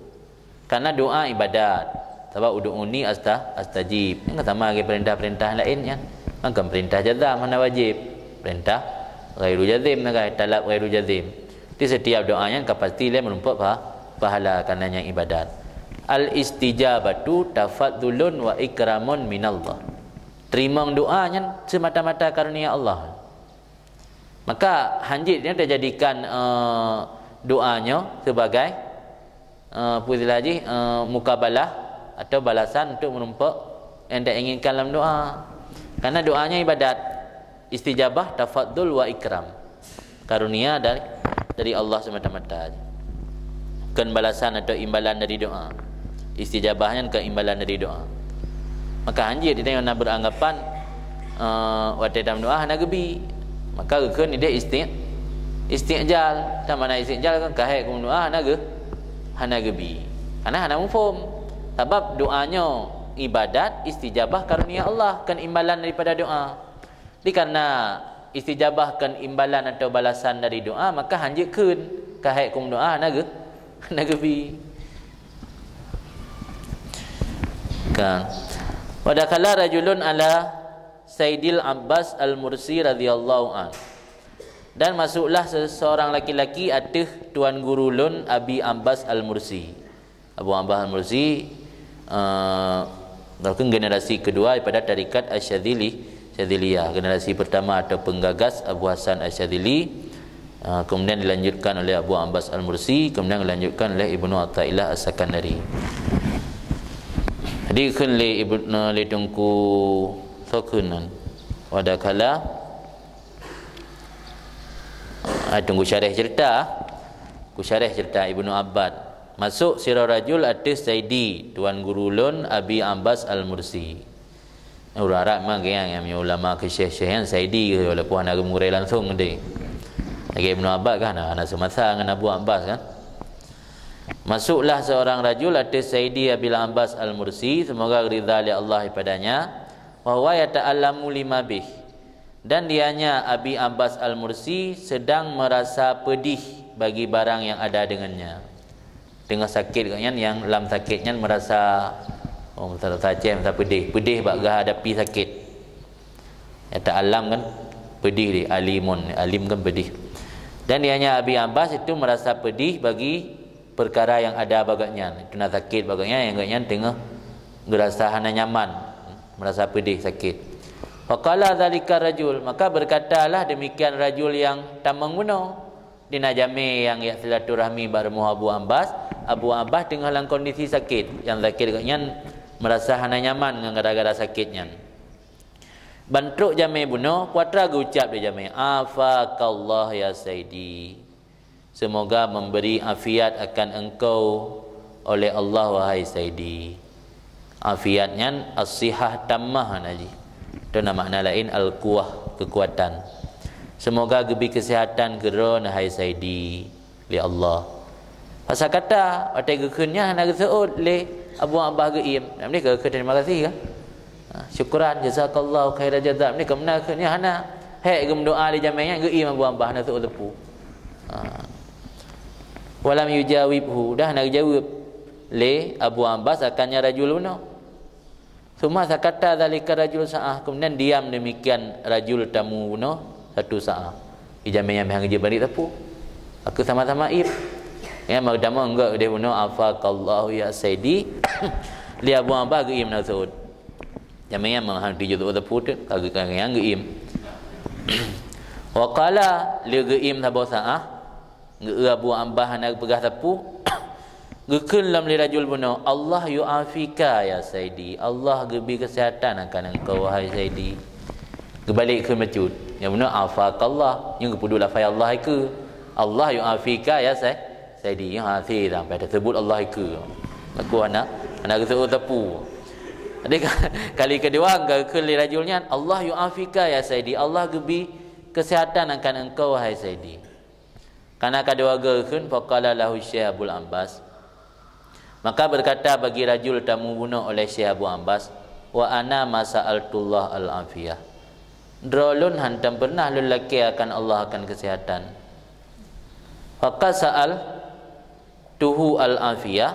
Karena doa ibadat. Sabab ud'uni asta-, astajib. Nyan sama lagée peurintah-peurintah laén nyan. Maka peurintah jazam hana wajéb. Peurintah ghairu jazim, talab ghairu jazim. Di setiap doa nyan ka pasti lé meurumpok pa-, pahala karena nyan ibadat. Al istijabatu tafadhulun wa ikramun minallah. Teurimong doa nyan semata-mata karunia Allah. Maka hanjeuet nyan tajadikan, eh, doa nyoe sebagai, eh, peue istilah jih, eh, mukabalah atau balasan untuk meurumpok nyang tainginkan lam doa. Karena doa nyan ibadat, istijabah tafadhul wa ikram. Karunia dari, dari Allah semata-mata. Kon balasan atau imbalan dari doa. Istijabah nyan kon imbalan dari doa. Maka hanjeuet tanyoe na beranggapan, eh, watée tameudoa hana geubi. Maka geukheun ideh isti-, istijal. Tan makna istijal kan ka hék keu meudoa hana geu-, hana geubi. Karena hana muphom. Sabab doa nyoe ibadat, istijabah karunia Allah, kon imbalan daripada doa. Jadi karena istijabah kon imbalan atau balasan dari doa, maka hanjeuet kheun ka hék keu meudoa hana geu-, hana geubi. Kan. Wa dakhala rajulun ala Saidil Abbas Al-Mursi radhiyallahu an. Dan masuklah seseorang laki-laki ateueh tuan guru lôn Abi Abbas Al-Mursi. Abu Abbas Al-Mursi, eh, merupakan generasi kedua daripada tarekat Asy-Syadzili, Syadziliyah. Generasi pertama atau penggagas Abu Hasan Asy-Syadzili, eh, kemudian dilanjutkan oleh Abu Abbas Al-Mursi, kemudian dilanjutkan oleh Ibnu Athaillah As-Sakandari. Jadi kheun lé Ibnu, lé Teungku Sokeunan, wa dakhala, ah, Teungku syarah cerita, ku syarah cerita Ibnu Abbad. Masuk sidroe rajul ateueh Saidi, tuan guru lôn Abi Abbas Al-Mursi. Ureuëng Arab memang geuh nyang ulama keu syekh-syekh nyan Saidi geuh, walaupun hana geumeugurai langsung geude. Lagée Ibnu Abbas kan hana, hana seumasa ngon Abu Abbas kan. Masuklah seorang rajul ateueh Saidi Abil Abbas Al-Mursi, semoga ridha lé Allah padanya, wa huwa yata'allamu lima bih. Dan dianya Abi Abbas Al-Mursi sedang merasa pedih bagi barang yang ada dengannya. Teungoh sakét gobnyan, nyang lam sakét nyan merasa, oh, merasa cem, merasa pedih. Pedih bak geuhadapi sakét. Yata'allam kan pedih di, alimun, alim kan pedih. Dan dianya Abi Abbas itu merasa pedih bagi perkara yang ada bak gobnyan. Itu na sakét bak gobnyan, nyang gobnyan teungoh geurasa hana nyaman, merasa pedih, sakét. Faqala dzalika rajul, maka berkatalah demikian rajul nyang tamong bunoe. Di na jamé nyang jak silaturahmi bak rumoh Abu Abbas, Abu Abbas teungoh lam kondisi sakét, nyang sakét gobnyan merasa hana nyaman ngon gara-gara sakét nyan. Ban trok jamé bunoe, peue atra geucab lé jamé, "Afakallah ya Saidi." Semoga memberi afiat akan engkau oleh Allah, wahai Saidi. Afiat nyan as-sihah tammah na jih. Atau na makna laén al-quwah, kekuatan. Semoga geubri kesehatan keu droe, hai Saidi, lé Allah. Fasakata, watée geukheun nyan hana geuseuôt lé Abu Abbas geuiem. Nak meunikah geukheun terima kasih kan? Ha, syukran, jazakallahu khairal jaza. Meunikah meunan geukheun nyan hana. Hék geumeudoa lé jamé nyan geuiem Abu Abbas hana seuôt teupeu. Ha. Walam yujawibhu, dah hana geujaweueb lé Abu Abbas akan nyan rajul bunoe. Summa sakata dzalika rajul sa'ah, kemudian diam demikian rajul tamu bunoe satu sa'ah. Di jamé nyan meuhang jeuet barit teupeu. Aku sama-sama im. Nyang meutamong enggak deh bunoe, "Afakallahu ya Saidi." Lé Abu Abbas geuiem na seuôt. Jamé nyan meuhang tijeuet teupeu teut, ka geu-, ka nyang geuiem. Wa qala, lé geuiem saboh sa'ah, geu-, Abu Abbas hana geupeugah sapeue. Geukheun lom lé rajul bunoe, "Allah yu'afika ya Saidi." Allah geubri keuseuhatan akan engkau, wahai Saidi. Geubalek kheun bacut. Nyang bunoe, "Afakallah." Nyang geupeuduek lafai Allah ikeue. "Allah yu'afika ya Sa-, Saidi." Nyang hase sampai teusebut Allah ikeue. Aku hana, hana geuseuôt teupeu. Jadi, kali keudua, geukheun lé rajul nyan, "Allah yu'afika ya Saidi." Allah geubri keuseuhatan akan engkau, wahai Saidi. Kana ka dua geukheun, faqala lahu Syekh Abul Abbas, Maka berkata bagi rajul tamu bunoe oleh Syekh Abu Abbas, "Wa ana ma sa'altullah al-afiyah." Droe lôn hantom pernah lôn lakée akan Allah akan kesehatan. Faqad sa'altuhu al-afiyah,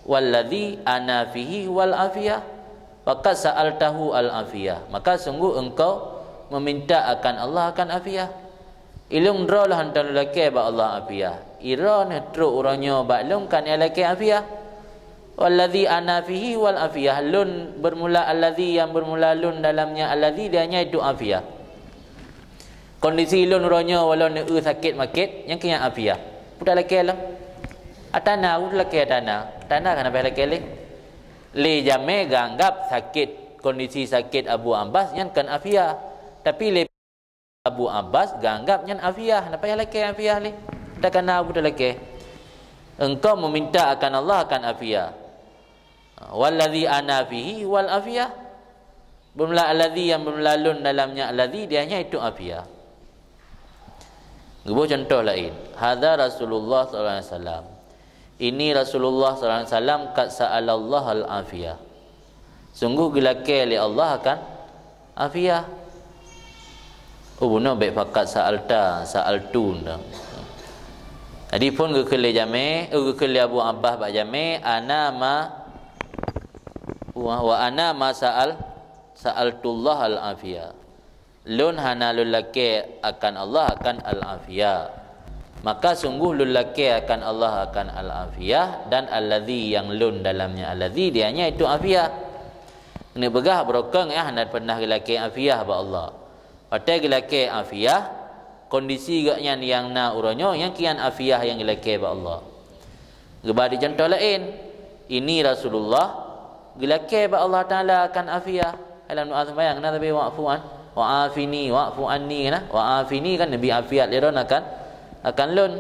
walladzi ana fihi wal afiyah. Faqad sa'altahu al-afiyah. Maka sungguh engkau meminta akan Allah akan afiyah. Ilôn droe lôn hantom lôn lakée bak Allah afiyah. Droeneuh trok uroe nyoe bak lôn ka neulakée afiyah. Walladzi ana fihi wal afiyah. Lôn bermula alladzi, yang bermula lôn dalamnya alladzi, dia nyan itu afiyah. Kondisi lôn uroe nyoe walon eu sakét makét, nyang keu nyan afiyah. Peue talakée lom? Atana, peue talakée atana? Atana ka hana payah lakée lé. Lé jamé geuanggab sakét, kondisi sakét Abu Abbas nyan kon afiyah. Tapi lé Abu Abbas geuanggab nyan afiyah, hana payah lakée afiyah lé. Takana peue talakée. Engkau meminta akan Allah akan afiyah. Walladzi ana fihi wal afiyah. Bermula alladzi, yang bermula lôn dalamnya alladzi, dia nyan itu afiyah. Geuboh contoh laén. Hadza Rasulullah sallallahu alaihi wasallam. Ini Rasulullah sallallahu alaihi wasallam qad sa'alallah al-afiyah. Sungguh geulakée lé Allah akan afiyah. Oh, bunoe bék faqad sa'alta, sa'altu dah. Jadi phon geukheun lé jamé, eh, geukheun lé Abu Abbas bak jamé, ana ma, wa, wa ana ma sa'al, sa'altullah al-afiyah. Lôn hana lôn lakée akan Allah akan al-afiyah. Maka sungguh lôn lakée akan Allah akan al-afiyah, dan alladzi, yang lôn dalamnya alladzi, dia nyan itu afiyah. Neupeugah beurokong, eh, hana pernah geulakée afiyah bak Allah. Watée geulakée afiyah, kondisi geuh nyan nyang na uroe nyoe, nyang keu nyan afiyah nyang geulakée bak Allah. Geuba di contoh laén, ini Rasulullah geulakée bak Allah Taala akan afiyah. Dalam doa sembahyang na, tapi wa'fu an, wa afini, wa'fu anni, kan? Wa afini kan Nabi afiat lé droeneuh akan, akan lôn.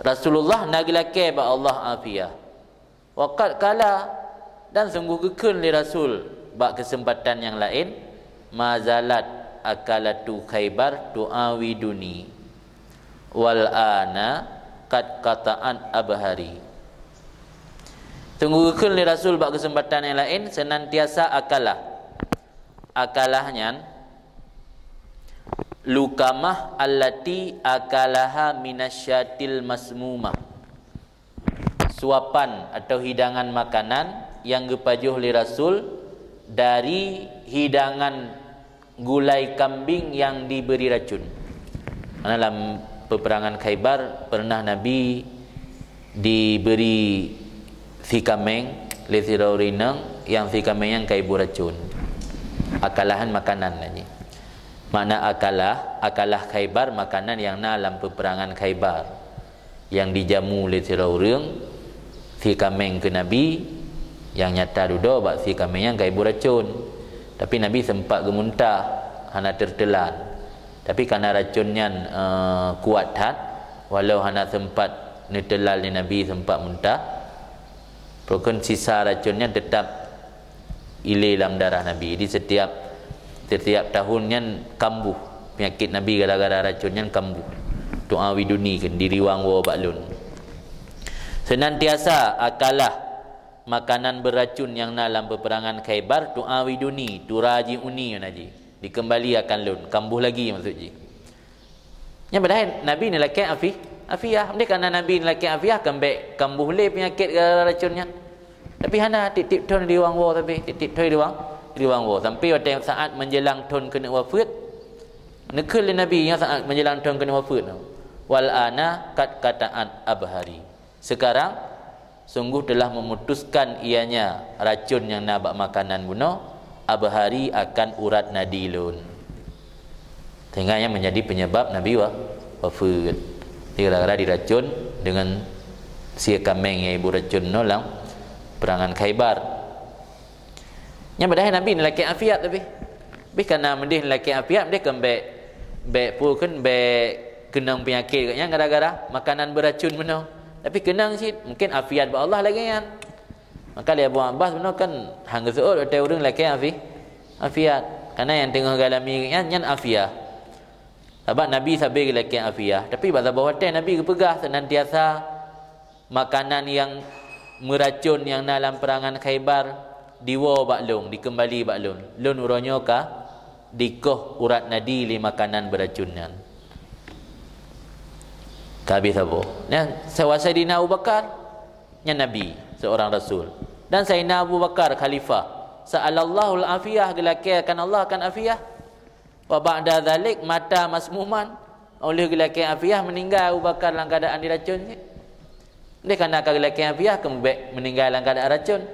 Rasulullah na geulakée bak Allah afiyah. Wa qad qala, dan sungguh geukheun lé Rasul bak keuseumpatan nyang laén, "Ma zalat akalatu Khaibar tu'awiduni, wal ana qad qata'at abhari." Sungguh geukheun lé Rasul bak keuseumpatan nyang laén, "Seunantiasa akalah." Akalah nyan luqamah allati akalaha minasyatil masmumah. Suapan atau hidangan makanan nyang geupajoh lé Rasul dari hidangan gulai kambing nyang diberi racun. Karena lam peperangan Khaibar pernah Nabi diberi sikameng lé sidroe ureueng inong, nyang sikameng nyan ka iboh racun. Akalahan makanan nyan. Makna akalah, akalah Khaibar, makanan nyang na lam peperangan Khaibar. Nyang dijamu lé sidroe ureueng, sikameng keu Nabi, nyang nyata dudoe bak sikameng nyan ka iboh racun. Tapi Nabi sempat geumuntah, hana teutelan. Tapi karena racun nyan, eh, kuat that, walau hana sempat neutelan lé Nabi, sempat muntah, pakon sisa racun nyan teutap ilé lam darah Nabi. Jadi setiap, setiap tahun nyan kambuh. Penyakit Nabi gara-gara racun nyan kambuh. Tu'awiduni kan, diriwang woe bak lôn. Seunantiasa akalah makanan beuracun nyang na lam peperangan Khaibar, tu'awiduni, turaji'uni, nyan ji. Dikembali akan lôn, kambuh lagi maksud ji. Nyan padahai Nabi neulakée afi-, afiah. Meudeh kana Nabi neulakée afiah, kan bék kambuh lé peunyakét gara-gara racun nyan. Tapi hana, tiep-tiep thon riwang woe sabe, tiep-tiep thon riwang, riwang woe. Sampai watée saát menjelang thon keuneuk wafeuet, neukheun lé Nabi nyang saát menjelang thon keuneuk wafeuet, "Wal ana qad qata'at abhari." Sekarang, sungguh telah memutuskan ianya racun nyang na bak makanan bunoe, abhari, akan urat nadi lôn. Sehingga nyan menjadi penyebab Nabi wa-, wafeuet. Jadi gara-gara diracun dengan sie kameng nyang iboh racun nyoe lam perangan Khaibar. Nyan padahai Nabi neulakée afiat tapi. Bih kana meudeh neulakée afiat, meudeh kan bék, bék peue kan bék keunong peunyakét geuh nyan gara-gara makanan beuracun bunoe. Tapi keunong cit, mungkin afiat bak Allah lagée nyan. Maka lé Abu Abbas bunoe kan han geuseuôt watée ureueng lakée afi-, afiat. Kana nyang teungoh geualami nyan, nyan afiah. Sabab Nabi sabe geulakée afiah, tapi bak saboh watée Nabi geupeugah seunantiasa Makanan nyang meuracon nyang na lam peurangan Khaibar diwoe bak lôn, dikeumbali bak lôn. Lôn uroe nyoe ka dikoh urat nadi lé makanan beuracon nyan. Ka habéh saboh. Nyan, Saidina Abu Bakar, nyan Nabi, seorang rasul. Dan Saidina Abu Bakar, khalifah. Sa'alallahul afiyah, geulakée akan Allah akan afiyah. Wa ba'da dzalik mata masmuman. Óh lheueh geulakée afiyah, meuninggai Abu Bakar lam keuadaan diracon cit. Deh kana ka geulakée afiyah, keumbek meuninggai lam keuadaan racon.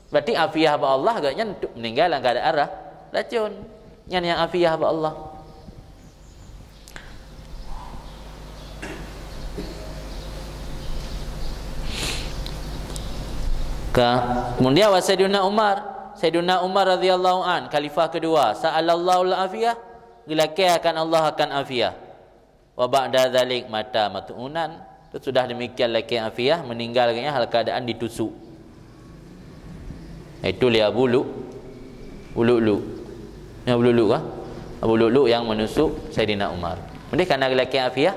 Berarti afiyah bak Allah, agaknyan tu meuninggai lam keuadaan ra-, racon. Nyan nyang afiyah bak Allah. Ka, kemudian wa Saidina Umar, Saidina Umar radhiyallahu an, khalifah kedua, sa'alallahul afiyah, geulakée akan Allah akan afiyah. Wa ba'da dzalik mata mat'unan. Sesudah demikian lakée afiyah, meuninggai lagée nyan hal keuadaan ditusuk. Itu lé Abu Lu-, Abu Lu'lu. Ni Abu Lu'lu kah? Abu Lu'lu nyang menusuk Saidina Umar. Mendeh kana lakée afiyah,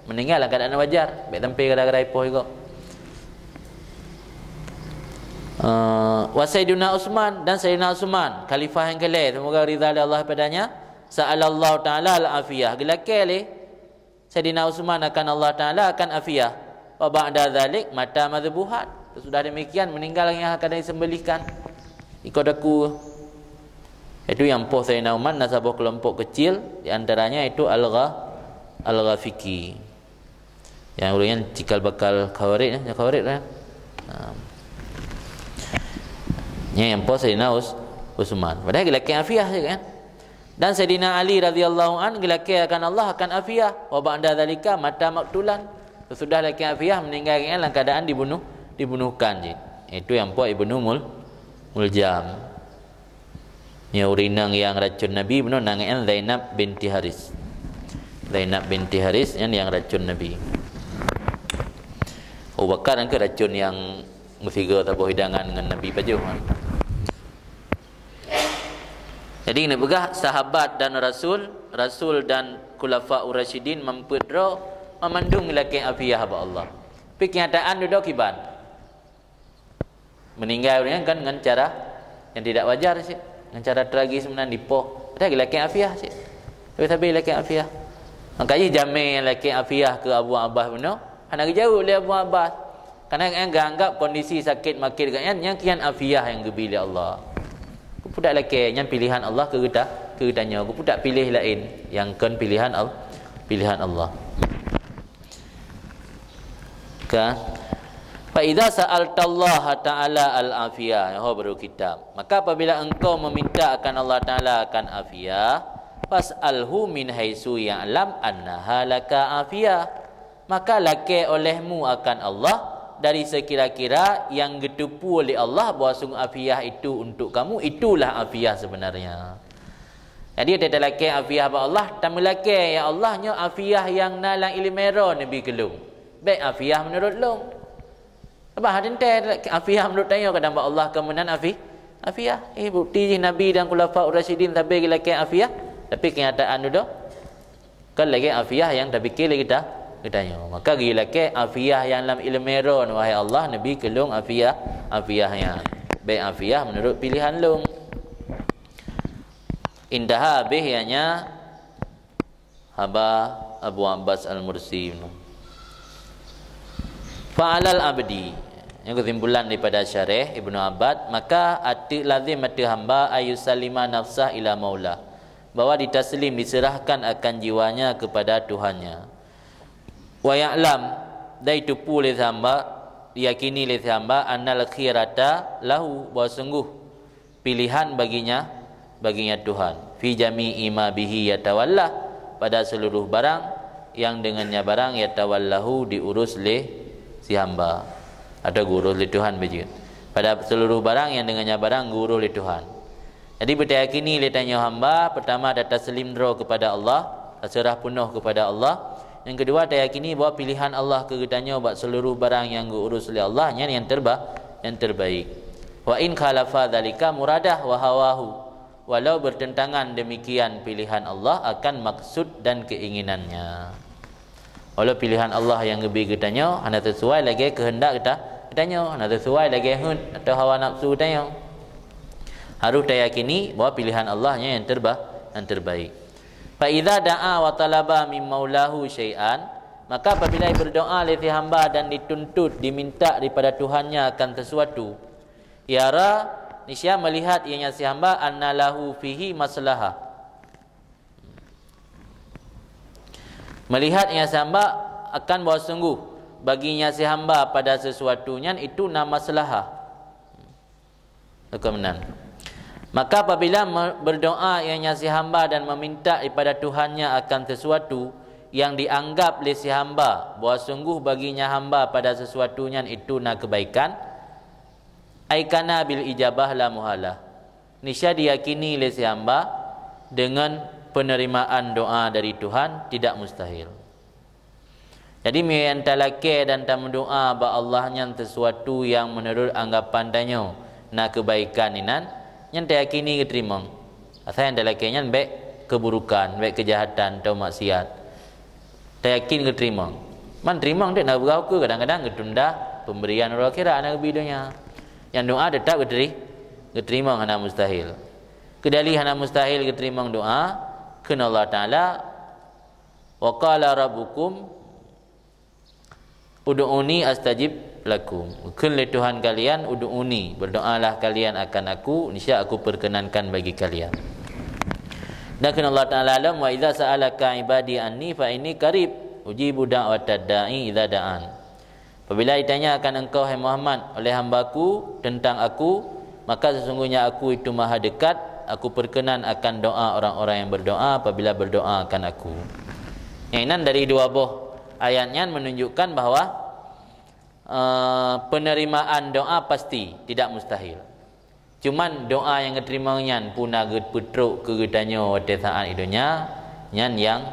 meuninggai lam keuadaan wajar. Bek sampai gara-gara ipoh juga. Uh, wa Saidina Utsman dan Saidina Utsman, khalifah nyang keulhèe, semoga ridha lé Allah padanya, sa'alallahu ta'ala al-afiyah. Geulakée lé Saidina Utsman akan Allah Taala akan afiyah. Wa ba'da dzalik mata madzbuhat. Sesudah demikian meninggal yang akan disembelihkan. Ikot aku. Itu yang poh Saidina Umar na saboh kelompok kecil, di antaranya itu Al-Gha-, Al-Ghafiqi. Yang ureuëng nyan cikal bakal Khawarij, ya, Khawarij, ya. Nah. Nyan yang poh Saidina Us-, Utsman. Padahal geulakée afiyah je kan. Dan Saidina Ali radhiyallahu an geulakée akan Allah akan afiyah. Wa ba'da dzalika mata maqtulan. Sesudah lakée afiyah meninggai kan lam keadaan dibunuh, dibunuhkan je. Itu yang poh Ibnu Mul-, Muljam. Nyoe ureuëng inong nyang racun Nabi bunoe nan ngaran Zainab binti Haris. Zainab binti Haris nyan nyang racun Nabi. Abu Bakar nyang keu racun nyang meusigoe saboh hidangan ngon Nabi pajoh. Jadi neupeugah sahabat dan rasul, rasul dan khulafa urasyidin mampet droe mamandum lakée afiyah bak Allah. Tapi kenyataan dudoe kiban. Meninggai ureuëng nyan kan ngon cara yang tidak wajar cit, ngon cara tragis meunan dipoh. Padahal geulakée afiyah cit. Tapi sabe lakée afiyah. Maka jih jamé lakée afiyah keu Abu Abbas bunoe hana geujaweueb lé Abu Abbas. Karena gobnyan geuanggap kondisi sakét makét gobnyan nyang kian afiyah nyang geubi lé Allah. Geupeugah lakée nyan pilihan Allah keu geuta-, keu geutanyoe. Geupeugah piléh laén nyang kon pilihan Al-, pilihan Allah. Ka. Fa idza sa'altallaha ta'ala al-afiyah, nyoe baru kitab. Maka apabila engkau meminta akan Allah Taala akan afiyah, fas'alhu min haitsu ya'lam annaha laka afiyah. Maka lakée olehmu akan Allah dari sekira-kira yang geuteupeue lé Allah bahwa sungguh afiyah itu untuk kamu, itulah afiyah sebenarnya. Jadi, watée talakée afiyah bak Allah, tameulakée, "Ya Allah, nyoe afiyah nyang na lam iéleumé droe neubi keu lôn. Bék afiyah meunurot lôn." Sabab hana teuntée afiyah meunurot tanyoe kadang bak Allah kon meunan afi-, afiyah. Eh, bukti jih Nabi dan Khulafa Urasyidin sabe geulakée afiyah, tapi kenyataan dudoe kon lagée afiyah nyang tapike lé geuta-, geutanyoe. Maka geulakée afiyah nyang lam iéleumé droe, "Wahai Allah, neubi keu lôn afiyah, afiyah nyan. Bék afiyah meunurot piléhan lôn." Intaha, habéh, ianya haba Abu Abbas Al-Mursi. Fa'alal abdi. Nyoe keusimpulan daripada syarah Ibnu Abbad, maka ateueh lazim ateueh hamba ayyusallima nafsah ila maula, bahwa ditaslim, diserahkan akan jiwanya kepada Tuhannya. Wa ya'lam, dan jiteupeue lé si hamba, diyakini lé si hamba, annal khiyarata lahu, bahwa sungguh pilihan baginya, baginya Tuhan. Fi jami'i ma bihi yatawalla, pada seluruh barang yang dengannya barang yatawallahu, diurus lé si hamba, atau geuurus lé Tuhan beujeuet. Pada seluruh barang yang dengannya barang geuurus lé Tuhan. Jadi, beutayakini lé tanyoe hamba, pertama, tataslim droe kepada Allah, taseurah peunoh kepada Allah. Nyang keudua, tayakini bahwa pilihan Allah keu geutanyoe bak seluruh barang nyang geuurus lé Allah, nyan nyang terba-, nyang terbaik. Wa in khalafa dzalika muradah wa hawahu, walau bertentangan demikian pilihan Allah akan maksud dan keinginannya. Walau pilihan Allah nyang geubri geutanyoe hana sisuai lagée keuheundak geuta-, geutanyoe, hana sisuai lagée heuet atau hawa nafsu geutanyoe, harôh tayakini bahwa pilihan Allah nyan nyang terba-, nyang terbaik. Fa idza da'a wa talaba min maulahu syai'an, maka apabila berdoa lé si hamba dan dituntut, diminta daripada Tuhannya akan sesuatu, yara, niscaya melihat ianya si hamba, anna lahu fihi maslahah. Melihat ianya si hamba akan bahwa sungguh baginya si hamba pada sesuatu nyan itu na maslahah. Maka apabila me-, berdoa ianya si hamba dan meminta daripada Tuhannya akan sesuatu yang dianggap lé si hamba bahwa sungguh baginya hamba pada sesuatu nyan itu na kebaikan, aikana bil ijabah la muhalah. Niscaya diyakini lé si hamba dengan penerimaan doa dari Tuhan tidak mustahil. Jadi, meunyoe nyang talakée dan tameudoa bak Allah nyan sesuatu nyang meunurot anggapan tanyoe na keubaikan inan, nyan tayakini geuteurimong. Asai nyang talakée nyan bék keuburukan, bék keujahatan atau maksiat, tayakin geuteurimong. Man teurimong deuek na beugah ukeue, kadang-kadang geutunda pemberian uroe akhirat hana geubi donya. Nyang doa teutap geuteri-, geuteurimong, hana mustahil. Keudali hana mustahil geuteurimong doa, kheun Allah Taala, "Wa qala rabbukum ud'uni astajib lakum." Kheun lé Tuhan kalian, "Ud'uni, berdoalah kalian akan Aku, niscaya Aku perkenankan bagi kalian." Dan kheun Allah Taala lom, "Wa idza sa'alaka ibadi anni fa inni qarib, ujibu da'watad da'i idza da'an." Apabila ditanya akan engkau, hai Muhammad, oleh hamba-Ku tentang Aku, maka sesungguhnya Aku itu maha dekat, Aku perkenan akan doa orang-orang yang berdoa apabila berdoa akan Aku. Nyang inan dari dua boh ayat nyan menunjukkan bahwa, eh, penerimaan doa pasti, tidak mustahil. Cuman doa nyang geuteurimong nyan peue na geupeutrok keu geutanyoe watée saát i donya, nyan nyang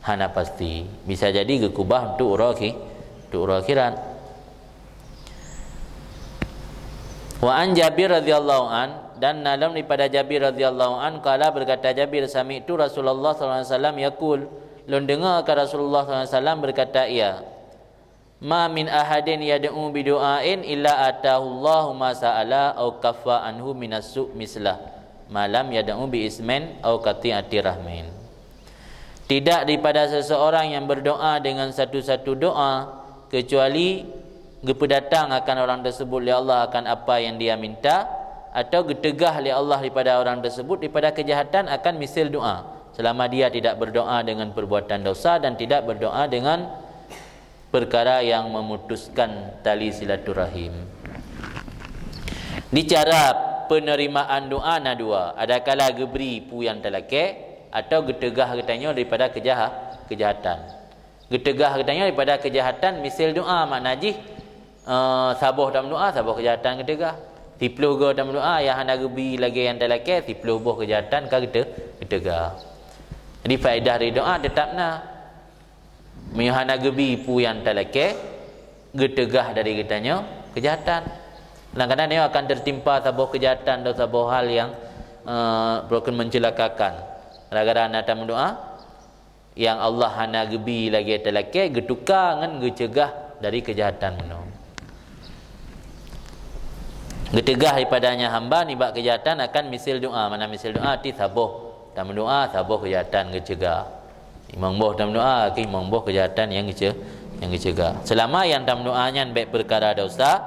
hana pasti. Bisa jadi geukubah untuk uroe khi-, untuk uroe akhirat. Wa an Jabir radhiyallahu an, dan na lom daripada Jabir radhiyallahu an, qala, berkata Jabir, "Sami'tu Rasulullah sallallahu alaihi wasallam yaqul," lôn deungoe ka Rasulullah sallallahu alaihi wasallam berkata, ia, "Ma min ahadin yad'u bidu'ain illa atahullahu ma sa'ala au kaffa anhu minas su' mislah, ma lam yad'u bi ismin au qati'ati rahmin." Tidak daripada seseorang yang berdoa dengan satu-satu doa kecuali geupeudatang akan orang tersebut lé Allah akan apa yang dia minta, atau geuteugah lé Allah daripada orang tersebut daripada kejahatan akan misil doa, selama dia tidak berdoa dengan perbuatan dosa dan tidak berdoa dengan perkara yang memutuskan tali silaturahim. Di cara penerimaan doa na dua, adakala geubri peue nyang talakée, atau geuteugah geutanyoe daripada keujaha-, keujahatan. Geuteugah geutanyoe daripada keujahatan, misil doa, makna jih, eh, saboh tameudoa, saboh keujahatan geuteugah. Siploh goe tameudoa, nyang hana geubri lagée nyang talakée, siploh boh keujahatan ka geute-, geuteugah. Jadi, faedah dari doa teutap na. Meunyoe hana geubri peue nyang talakée, geuteugah dari geutanyoe keujahatan. Kadang-kadang nyoe akan teutimpa saboh keujahatan atau saboh hal nyang, eh, broken, mencelakakan. Gara-gara na tameudoa, nyang Allah hana geubri lagée talakée, geutuka ngon geuceugah dari keujahatan meunoe. Geuteugah daripadanya hamba nibak keujahatan akan misil doa. Mana misil doa? Arti saboh tameudoa, saboh keujahatan geuceugah. Limong boh tameudoa, limong boh keujahatan nyang geuce-, nyang geuceugah. Selama nyang tameudoa nyan bék peukara dosa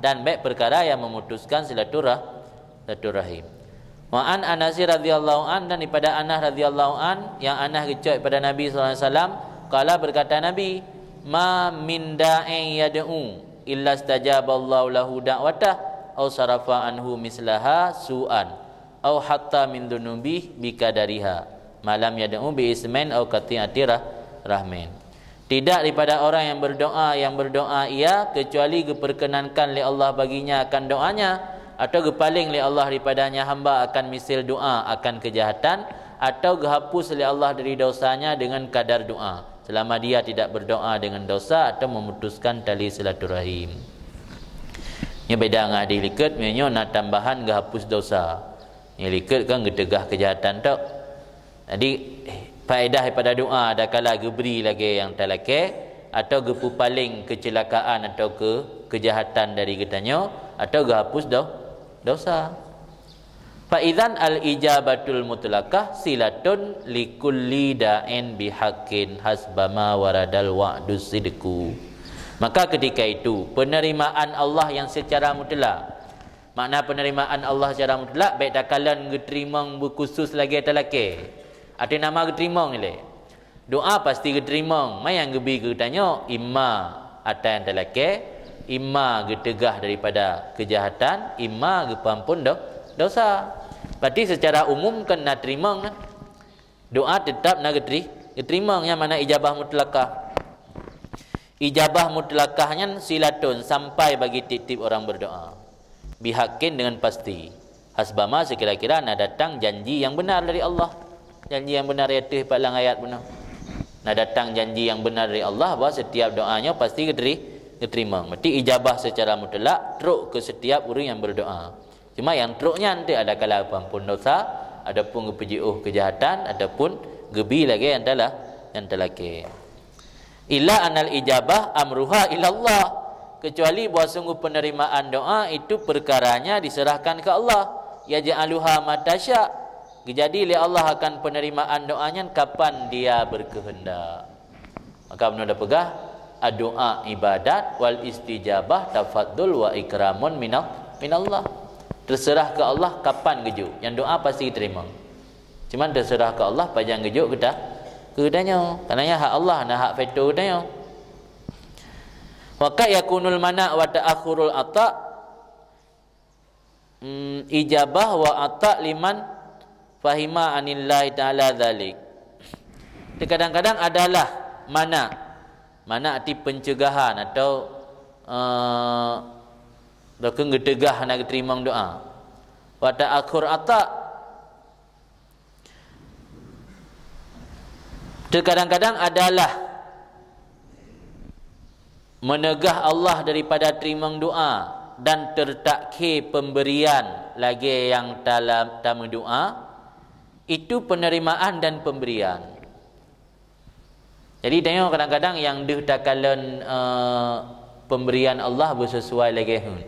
dan bék peukara nyang memutuskan silaturah-, silaturahim. Wa an Anas radhiyallahu an, dan daripada Anas radhiyallahu an, nyang Anas geucok daripada Nabi sallallahu alaihi wasallam, qala, berkata Nabi, "Ma min da'in yad'u illa istajaballahu lahu da'watah, au sarafa anhu mislaha su'an, au hatta min dzunubihi biqadariha, ma lam yad'u bi ismin au qati'ati rah-, rahmin." Tidak daripada orang yang berdoa, yang berdoa ia, kecuali geuperkenankan lé Allah baginya akan doanya, atau geupaleng lé Allah daripadanya hamba akan misil doa akan keujahatan, atau geuhapus lé Allah dari dosanya dengan kadar doa, selama dia tidak berdoa dengan dosa atau memutuskan tali silaturahim. Nyoe beda ngon hadis likot, meunyoe na tambahan geuhapus dosa. Nyang likot kan geuteugah keujahatan tok. Jadi, Faedah daripada doa adakala geubri lagée nyang talakée, atau geupeupaleng keucilakaan atau keu-, keujahatan dari geutanyoe, atau geuhapus do-, dosa. Fa idzan al-ijabatul mutlaqah silatun likulli da'in bihaqqin hasbama waradal wa'dus sidqu. Maka ketika itu, penerimaan Allah yang secara mutlak. Makna penerimaan Allah secara mutlak, bék takalon geuteurimong beukhusus lagée talakée. Ateueh nama geuteurimong ilée. Doa pasti geuteurimong, ma nyang geubi keu geutanyoe, imma atra nyang talakée, imma geuteugah daripada keujahatan, imma geupeuampon do-, dosa. Berarti secara umum kan na teurimong kan? Doa tetap na geuteri-, geuteurimong, nyang mana ijabah mutlakah. Ijabah mutlakah nyan silatun sampai bagi tieb-tieb orang berdoa. Bihaqqin dengan pasti. Hasbama sekira-kira na datang janji yang benar dari Allah. Janji yang benar ya teuh pat lam ayat beuna. Na datang janji yang benar dari Allah bahwa setiap doanya pasti geuteri-, geuteurimong. Berarti ijabah secara mutlak trok ke setiap ureuëng yang berdoa. Cuma nyang trok nyan teuh adakala peuampon dosa, adapun geupeujiôh keujahatan, ataupun geubi lagée nyang talah, nyang talakée. Illa anal ijabah amruha ilallah, kecuali bahwa sungguh penerimaan doa itu perkaranya diserahkan ke Allah. Yaj'aluha matasya, geujadi lé Allah akan penerimaan doa nyan kapan Dia berkehendak. Maka beuna peugah, addu'a ibadat wal istijabah tafaddul wa ikramun minal-, minallah. Terserah ke Allah kapan geujok. Nyang doa pasti terima. Cuman terserah ke Allah pajan geujok keu ta-, keu geutanyoe. Karena nyan hak Allah, na hak veto geutanyoe. Wa qad yakunul mana' wa ta'akhurul ata', hmm, ijabah wa ata' liman fahima anillahi ta'ala dzalik. Terkadang-kadang adalah mana'. Mana' arti pencegahan atau, eh, ataupun geuteugah hana geuteurimong doa. Wa ta'akhur ata', terkadang-kadang adalah meunegah Allah daripada teurimong doa dan teutakhé pemberian lagée nyang tala-, tameudoa, itu penerimaan dan pemberian. Jadi, tanyoe kadang-kadang nyang deuh takalon, eh, pemberian Allah beusesuai lagée heuet.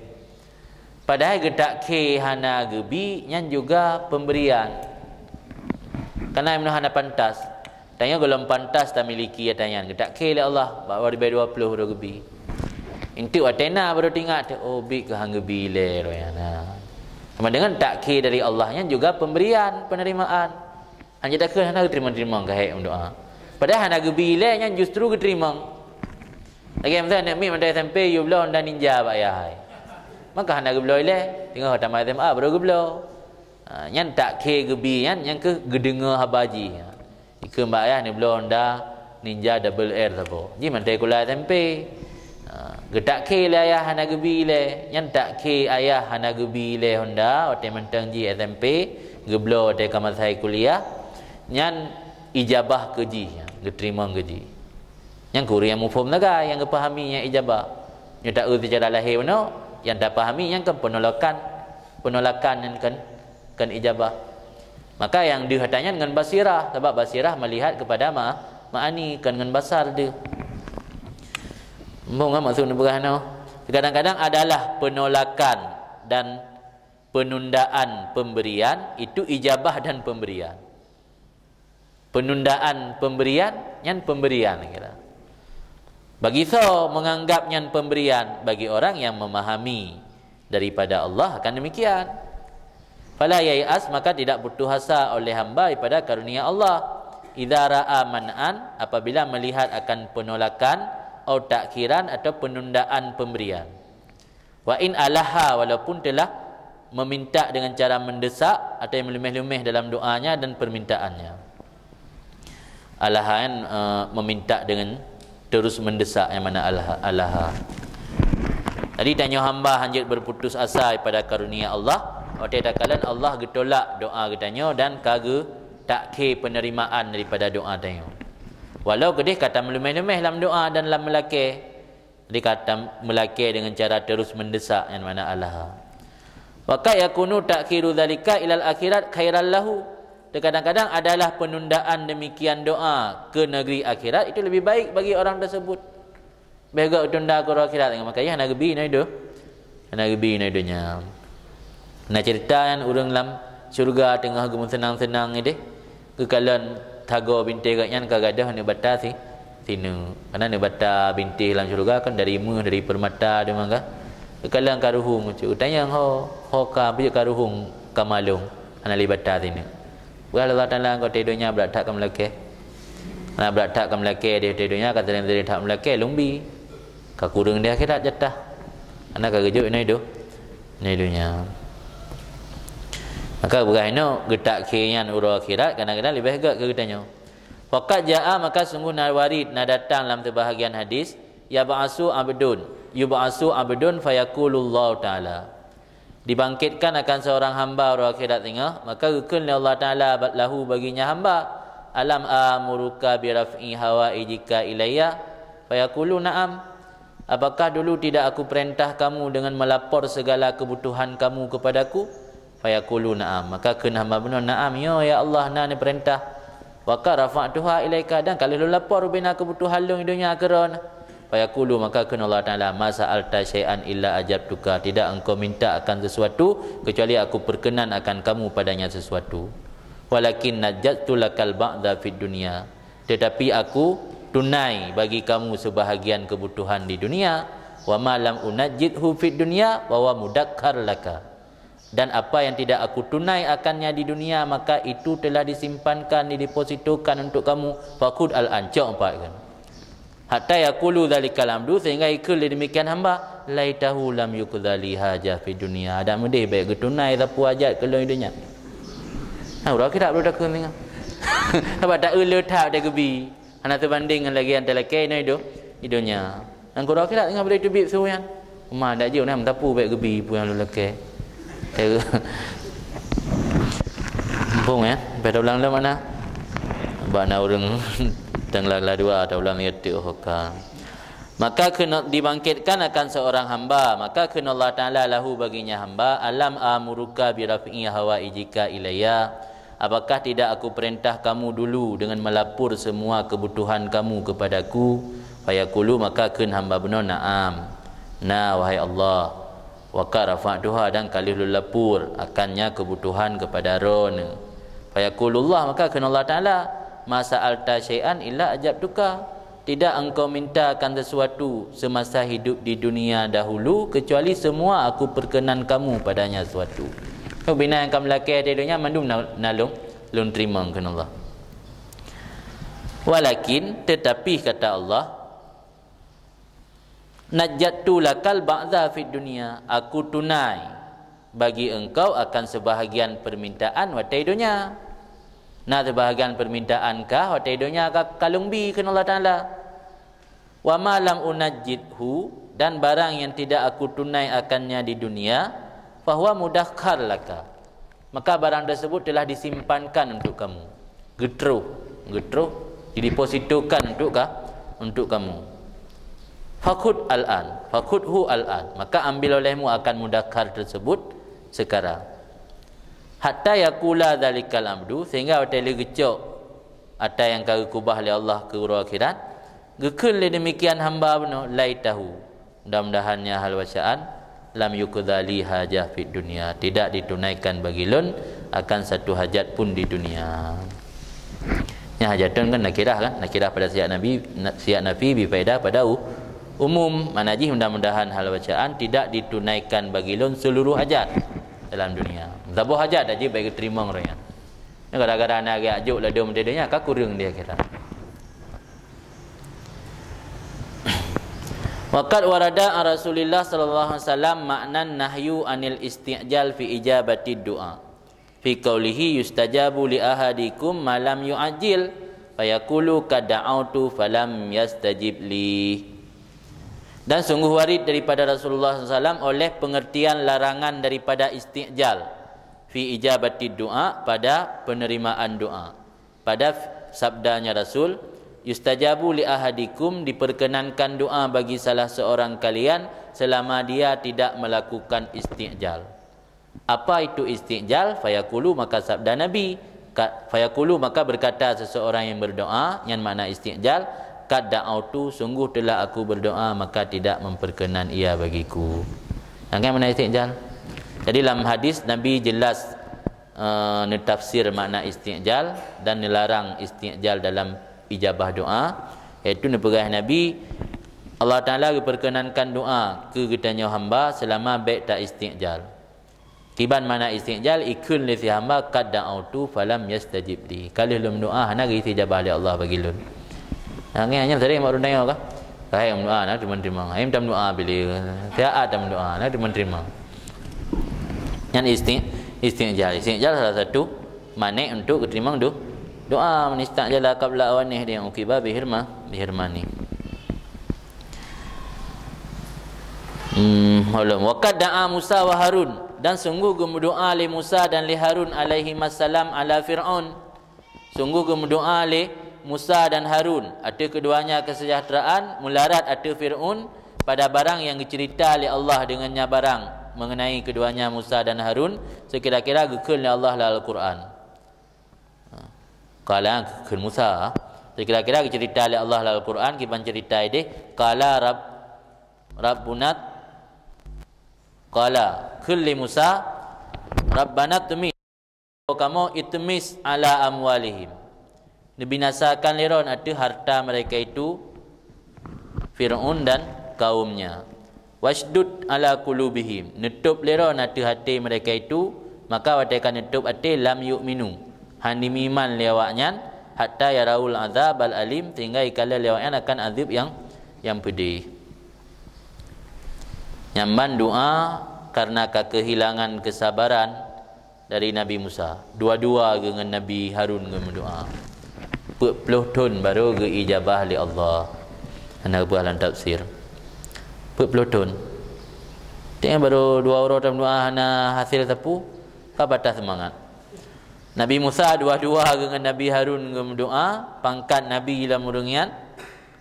Padahai geutakhé hana geubi, nyan juga pemberian. Karena meunyoe hana pantas. Tanyoe gohlom pantas tamiliki ata nyan. Geutakhé lé Allah, bak dua ribée dua ploh droe geubi. Enteuk watée na baru teuingat, "Oh, bit keuh han geubi lé roh nyan." Sama dengan takhé dari Allah nyan juga pemberian, penerimaan. Hana takheun hana geuteurimong-teurimong keu hai meudoa. Padahai hana geubi ilée nyan justru geuteurimong. Lagée miseue aneuk miet mantong S M P yue bloe Honda Ninja bak ayah hai. Maka hana geubloe ilée, teungoh tamat S M A baru geubloe. Ha, nyan takhé geubi nyan, nyan keuh geudeungoe haba jih. Ikheun bak ayah neubloe Honda Ninja double R saboh. Jih mantong sikula S M P. Ha, geutakhé lé ayah hana geubi ilée. Nyan takhé ayah hana geubi ilée Honda watée mantong jih S M P, geubloe watée ka masa kuliah. Nyan ijabah keu jih, geuteurimong keu jih. Nyan keu ureuëng nyang muphom sagai, nyang geupahami nyan ijabah. Nyoe taeu seucara lahé bunoe, nyang tapahami nyan kan penolakan, penolakan nyan kan, kan ijabah. Maka nyang deuh ata nyan ngon basirah, sabab basirah melihat kepada ma-, ma'ani, kan ngon basar deuh. Muphom maksud neupeugah nyoe? Kadang-kadang adalah penolakan dan penundaan pemberian, itu ijabah dan pemberian. Penundaan pemberian, nyan pemberian kira. Bagi soe menganggap nyan pemberian? Bagi orang yang memahami daripada Allah akan demikian. Fala yai'as, maka tidak putus asa oleh hamba daripada karunia Allah. Idza ra'a man'an, apabila melihat akan penolakan, au ta'khiran, atau penundaan pemberian. Wa in alaha, walaupun telah meminta dengan cara mendesak atau yang meluméh-luméh dalam doanya dan permintaannya. Alaha kan, eh, meminta dengan terus mendesak, yang mana alaha, alaha. Jadi, tanyoe hamba hanjeuet berputus asa daripada karunia Allah, watée takalon Allah geutolak doa geutanyoe dan ka geutakhé penerimaan daripada doa tanyoe. Walau keudeh ka tameuluméh-luméh lam doa dan lam meulakée, jadi ka tameulakée dengan cara terus mendesak, yang mana alaha. Wa qad yakunu ta'khiru dzalika ilal akhirat khairan lahu. Terkadang-kadang adalah penundaan demikian doa ke negeri akhirat itu lebih baik bagi orang tersebut. Beh gok tunda keu uroe akhirat, maka hana geubi na idup. Hana geubi na donya. Na cerita nyan ureuëng lam syurga teungoh geumeuseunang-seunang ideh. Geukalon sagoe bintéh gobnyan ka gadôh aneuk bata si sineuk. Karena aneuk bata bintéh lam syurga kan dari meuh, dari permata deungon ka. Geukalon ka ruhueng, tanyong ho, ho ka, peue ka ruhueng ka malong, hana lé bata sineuk. Peugah lé Allah Taala, "Engkau teuh donya brat that ka meulakée." Nah, brat that ka meulakée, di teuh donya ka sering-sering that meulakée, lôn bi. Ka kureueng di akhirat jatah. Hana ka geujok inoe idup. Inoe donya. Maka peugah inoe geutak khe nyan uroe akhirat, kadang-kadang leubeh gét keu geutanyoe. Faqad jaa, maka sungguh na warid, na datang lam teubahagian hadis, yab'asu abdun, yub'asu abdun fayaqulullahu ta'ala. Dibangkitkan akan seorang hamba uroe akhirat singoh, maka geukheun lé Allah Taala ba-, lahu baginya hamba, "Alam amuruka bi raf'i hawaijika ilayya?" Fayaqulu, "Na'am." "Apakah dulu tidak aku perintah kamu dengan melapor segala kebutuhan kamu kepadaku?" Fayaqulu, "Na'am." Maka kheun hamba bunoe, "Na'am, yo ya Allah, na neupeurintah." "Wa qad rafa'tuha ilaika, dan ka lheueh lôn lapor ubena kebutuhan lôn di donya keudroe." Fayaqulu, maka kheun Allah Taala, "Ma sa'alta syai'an illa ajabtuka, tidak engkau minta akan sesuatu kecuali aku perkenan akan kamu padanya sesuatu. Walakin najjattu lakal ba'dha fid dunya, tetapi aku tunai bagi kamu sebahagian kebutuhan di dunia, wa ma lam unajjithu fid dunya wa huwa mudakhkhar laka." Dan apa yang tidak aku tunai akannya di dunia, maka itu telah disimpankan, didepositokan untuk kamu. Fakhudh al-an, cok empat kan. Hatta yaqulu dzalikal abdu, sehingga ikheun lé demikian hamba, "Laitahu lam yuqdha li hajah fid dunya." Adak meudeh bèk geutunai sapeue hajat keu lôn di dunya. Nah, uroe akhirat baru takheun singoh. Sabab tak eu le that teuh geubi. Hana teubandéng ngon lagèe nyang talakèe inoe di dunya. Nang keu uroe akhirat singoh boleh teubiet su nyan. Uma dak jeuet na meusapeue bèk geubi peue nyang lôn lakèe. Muphom ya, sampai taulang lom mana? Bak na ureueng teuh la dua taulang ya teuh ka. Maka kheun dibangkitkan akan seorang hamba, maka kheun Allah Taala lahu baginya hamba, "Alam amuruka bi raf'i hawaijika ilayya?" Apakah tidak aku perintah kamu dulu dengan melapor semua kebutuhan kamu kepadaku? Fayaqulu, maka kheun hamba bunoe, "Na'am." Na, wahai Allah. "Wa qad rafa'tuha," dan ka lheueh lôn lapor akannya kebutuhan kepada Droeneuh. Fayaqulullah, maka kheun Allah Taala, "Ma sa'alta syai'an illa ajabtuka." Tidak engkau minta akan sesuatu semasa hidup di dunia dahulu, kecuali semua aku perkenan kamu padanya suatu. Ubena nyang ka meulakèe di dunya mandum na, na lôn, lôn teurimong kheun Allah. Walakin, tetapi kata Allah, "Najjattu lakal ba'dha fid dunya," aku tunai bagi engkau akan sebahagian permintaan watèe donya. Na sebahagian permintaan kah watèe donya ka, ka lôn bi kheun Allah Taala. "Wa ma lam unajjithu," dan barang yang tidak aku tunai akannya di dunia, "fahuwa mudakhkhar laka." Maka barang tersebut telah disimpankan untuk kamu. Geutroh, geutroh, didepositokan untuk ka, untuk kamu. Fakhudh al-an, fakhudhu al-an. Maka ambil olehmu akan mudakhkhar tersebut sekarang. Hatta yaqula dzalikal abdu, sehingga watèe lheueh geucok ata nyang ka geukeubah lé Allah keu uroe akhirat, geukheun lé demikian hamba bunoe, "Laitahu," mudah-mudahan nyan hal bacaan, "lam yuqdha li hajah fid dunya," tidak ditunaikan bagi lôn akan satu hajat pun di dunia. Nyan hajatun kan nakirah kan? Nakirah pada siyak nabi, na-, siyak nafi bi faedah pada u-, umum. Makna jih mudah-mudahan hal bacaan tidak ditunaikan bagi lôn seluruh hajat dalam dunia. Saboh hajat dak jih bèk geuteurimong roh nyan. Nyan gara-gara na geujok ladôm di dunia ka kureueng di akhirat. Wa qad warada an Rasulillah sallallahu alaihi wasallam ma'nan nahyu anil isti'jal fi ijabati du'a. Fi qaulihi yustajabu li ahadikum ma lam yu'ajjil, fayaqulu qad da'autu falam yastajib li. Dan sungguh warid daripada Rasulullah sallallahu alaihi wasallam oleh pengertian larangan daripada isti'jal fi ijabati du'a, pada penerimaan doa. Pada f-, sabdanya Rasul, "Yustajabu li ahadikum," diperkenankan doa bagi salah seorang kalian selama dia tidak melakukan isti'jal. Apa itu isti'jal? Fayaqulu, maka sabda Nabi, Ka-, fayaqulu, maka berkata seseorang yang berdoa, nyan makna isti'jal, "Qad da'autu, sungguh telah aku berdoa, maka tidak memperkenan ia bagiku." Nyan kan makna isti'jal. Jadi lam hadis Nabi jelas, eh, neutafsir makna isti'jal dan nelarang isti'jal dalam ijabah doa, yaitu neupeugah Nabi, Allah Taala geuperkenankan doa keu geutanyoe hamba selama bèk ta isti'jal. Kiban makna isti'jal, ikheun lé si hamba, "Qad da'autu falam yastajib li." Ka lheueh lôn meudoa, hana geuistiejabah lé Allah bagi lôn. Nah, nyan, nyan sering mak ureueng tanyoe ka? Hai meudoa, na teuma teurimong. Hai tameudoa bilé. Siat tameudoa, na teuma teurimong. Nyan isti-, isti'jal. Isti'jal salah satu manéh untuk geuteurimong do-, doa. Man ista'jala qabla awanih, dia uqiba bihirma-, bihirmani. Hmm, ulun. "Wa qad da'a Musa wa Harun," dan sungguh geumeudoa lé Musa dan lé Harun alaihimassalam ala Fir'aun. Sungguh geumeudoa lé Musa dan Harun ateueh keduanya kesejahteraan, mularat ateueh Fir'aun pada barang yang geucerita lé Allah dengannya barang mengenai keduanya Musa dan Harun, sekira-kira geukheun lé Allah lam Al-Quran. Ha. Qala, kheun Musa. Sekira-kira geucerita lé Allah lam Al-Quran, kiban cerita idéh, qala rab-, rabbunat, qala, kheun lé Musa, "Rabbana tmis, kamoe itmis ala amwalihim." Neubinasakan lé Droen ateueh harta mereka itu, Fir'aun dan kaumnya. "Wasydud ala qulubihim," neutôb lé Droen ateueh até mereka itu, maka watée ka neutôb até, "lam yu'minu," hana meuiman lé awaknyan, "hatta yaraul azabal alim," sehingga ikalon lé awaknyan akan azab nyang, nyang peudeh. Nyan ban doa karena ka keuhilangan keusabaran dari Nabi Musa. Dua-dua geuh ngon Nabi Harun geumeudoa. Peuet ploh thon barô geuijabah lé Allah. Hana geupeugah lam tafsir. Peuet ploh thon. Teuka barô dua uroe tameudoa hana hasé sapeue, ka patah seumangat. Nabi Musa dua-dua geuh ngon Nabi Harun geumeudoa, pangkat Nabi lam ureueng nyan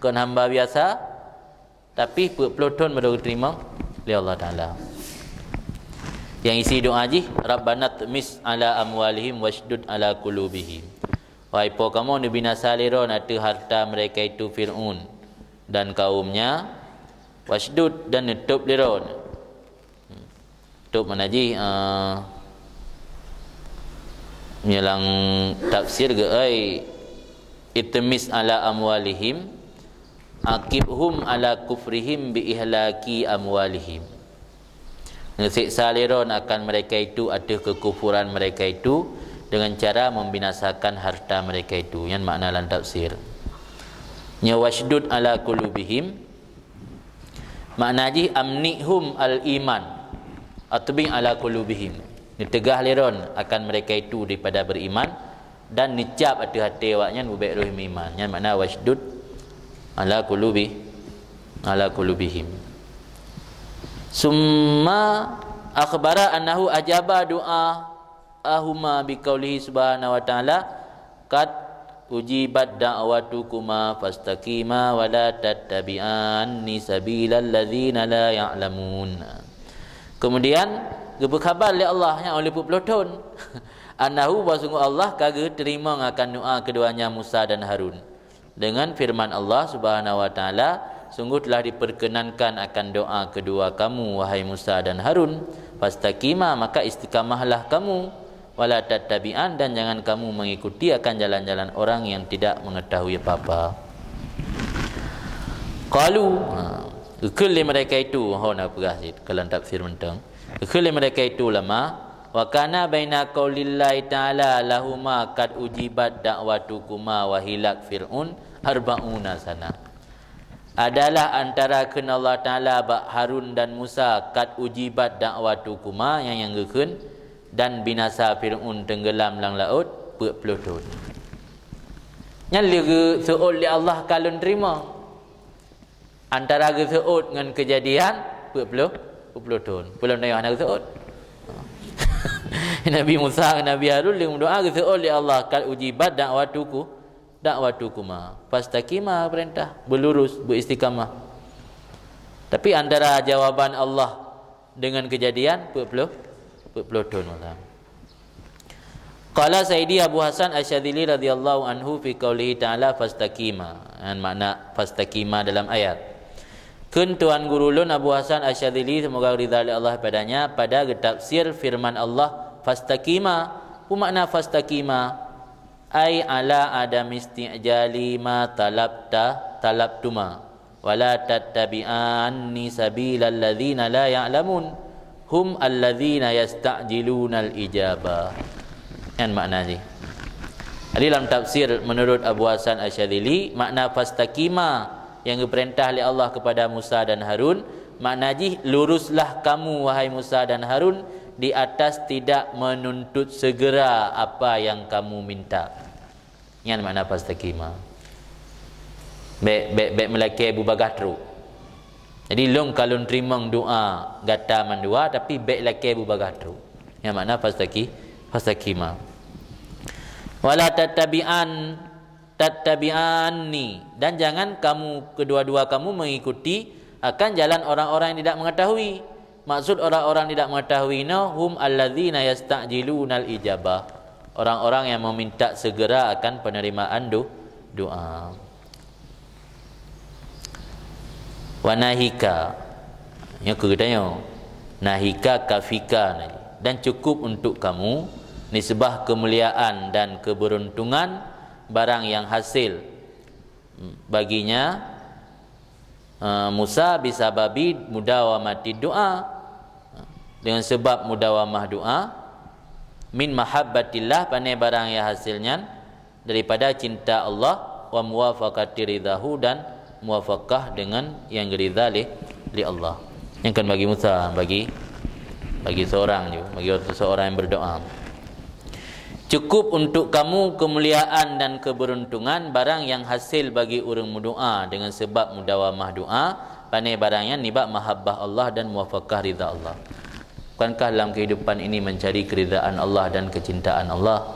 kon hamba biasa, tapi peuet ploh thon barô geuteurimong lé Allah Taala. Nyang isi doa jih, "Rabbana tmis ala amwalihim wasydud ala qulubihim." Wahai Po kamoe, neubinasa lé Droen ateueh harta mereka itu Fir'aun dan kaumnya, wasydud, dan neutôb lé Droen. Tôb makna jih, eh, meunyoe lam tafsir geuh, ai, "Itmis ala amwalihim, aqibhum ala kufrihim bi ihlaki amwalihim." Neuseksa lé Droen akan mereka itu ateueh kekufuran mereka itu dengan cara membinasakan harta mereka itu. Nyan makna lam tafsir. Nyoe wasydud ala qulubihim, makna jih, "Amni'hum al-iman, atbi' ala qulubihim." Neuteugah lé Droen akan mereka itu daripada beriman, dan neucab ateueh até awaknyan bubék roh meuiman. Nyan makna wasydud ala qulubi, ala qulubihim. Summa akhbara annahu ajaba du'aahuma biqaulihi subhanahu wa ta'ala, "Qad ujibat da'watukuma fastaqima wa la tattabi'anni sabilal ladzina la ya'lamun." Kemudian, geupeukabar lé Allah nyang oleh peuet ploh thon, annahu, bahwa sungguh Allah ka geuteurimong akan doa keduanya Musa dan Harun. Dengan firman Allah Subhanahu wa Ta'ala, "Sungguh telah diperkenankan akan doa kedua kamu, wahai Musa dan Harun. Fastaqima, maka istiqamahlah kamu. Wala tattabi'an, dan jangan kamu mengikuti akan jalan-jalan orang yang tidak mengetahui apa-apa." Qalu, ha, geukheun lé mereka itu, ho na peugah cit, kalon tafsir mantong. Geukheun lé mereka itu ulama, "Wa kana baina qaulillahi ta'ala lahuma qad ujibat da'watukuma wa hilak Fir'aun arba'una sana." Adalah antara kheun Allah Ta'ala bak Harun dan Musa, "Qad ujibat da'watukuma," nyang, nyang geukheun, "dan binasa Fir'aun teunggelam lam laôt peuet ploh thon." Nyan lé geuseuôt lé Allah ka lôn teurimong. Antara geuseuôt ngon keujadian peuet ploh, peuet ploh thon. Peulom tanyoe hana geuseuôt. Nabi Musa ngon Nabi Harun lheueh meudoa geuseuôt lé Allah, "Qad ujibat da'watuku, da'watukuma. Fastaqima," peurintah, beulurus, beuistiqamah. Tapi antara jawaban Allah dengan keujadian peuet ploh, peuet ploh thon masa. Qala Sayyidi Abu Hasan Asy-Syadzili radhiyallahu anhu fi qaulihi ta'ala fastaqima. Nyan makna fastaqima dalam ayat. Kheun Tuan Guru lôn Abu Hasan Asy-Syadzili, semoga ridha lé Allah padanya, pada geutafsir firman Allah fastaqima. Peue makna fastaqima? Ai ala adam isti'jali ma talabta, talabtuma. Wala tattabi'anni sabilal ladzina la ya'lamun, hum alladzina yasta'jilunal ijabah. Nyan makna jih. Jadi lam tafsir menurut Abu Hasan Asy-Syadzili, makna fastaqima yang geupeurintah lé Allah kepada Musa dan Harun, makna jih luruslah kamu wahai Musa dan Harun di atas tidak menuntut segera apa yang kamu minta. Nyan makna fastaqima. Bék, bék, bék meulakée beubagaih trok. Jadi lôn ka lôn teurimong doa gata mandua, tapi bék lakée beubagaih trok. Nyan makna fastaqi, fastaqima. Wala tattabi'an, tattabi'anni, dan jangan kamu kedua-dua kamu mengikuti akan jalan orang-orang yang tidak mengetahui. Maksud orang-orang tidak mengetahui nyoe, hum alladzina yasta'jilunal ijabah. Orang-orang yang meminta segera akan penerimaan do-, doa. Wa nahika, nyoe keu geutanyoe. Nahika kafika, dan cukup untuk kamu nisbah kemuliaan dan keberuntungan barang yang hasil baginya, eh, Musa bisababi mudawamati doa, dengan sebab mudawamah doa, min mahabbatillah, pane barang nyang hasil nyan daripada cinta Allah, wa muwafaqati ridahu, dan muwafaqah dengan nyang geuridha lé, lé Allah. Nyan kon bagi Musa, bagi, bagi seorang je, bagi seorang yang berdoa. Cukup untuk kamu kemuliaan dan keberuntungan barang yang hasil bagi ureuëng meudoa dengan sebab mudawamah doa, pane barang nyan nibak mahabbah Allah dan muwafaqah ridha Allah. Bukankah dalam kehidupan ini mencari keridhaan Allah dan kecintaan Allah?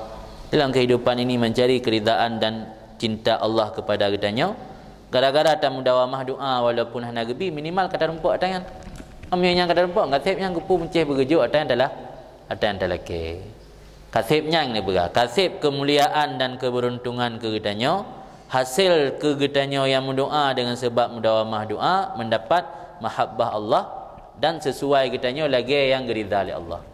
Dalam kehidupan ini mencari keridhaan dan cinta Allah kepada geutanyoe, gara-gara tamudawamah doa walaupun hana geubi, minimal ka tarumpok ata nyan. Meunyoe nyang ka tarumpok, ka seb nyang geupeu meucéh beugeujok ata nyang talah, ata nyang talakée. Ka seb nyan neupeugah, ka seb keumuliaan dan keubeuruntongan keu geutanyoe, hasé keu geutanyoe nyang meudoá deungon sabab mudawamah doá, mendapat mahabbah Allah dan sisuai geutanyoe lagée nyang geuridha lé Allah.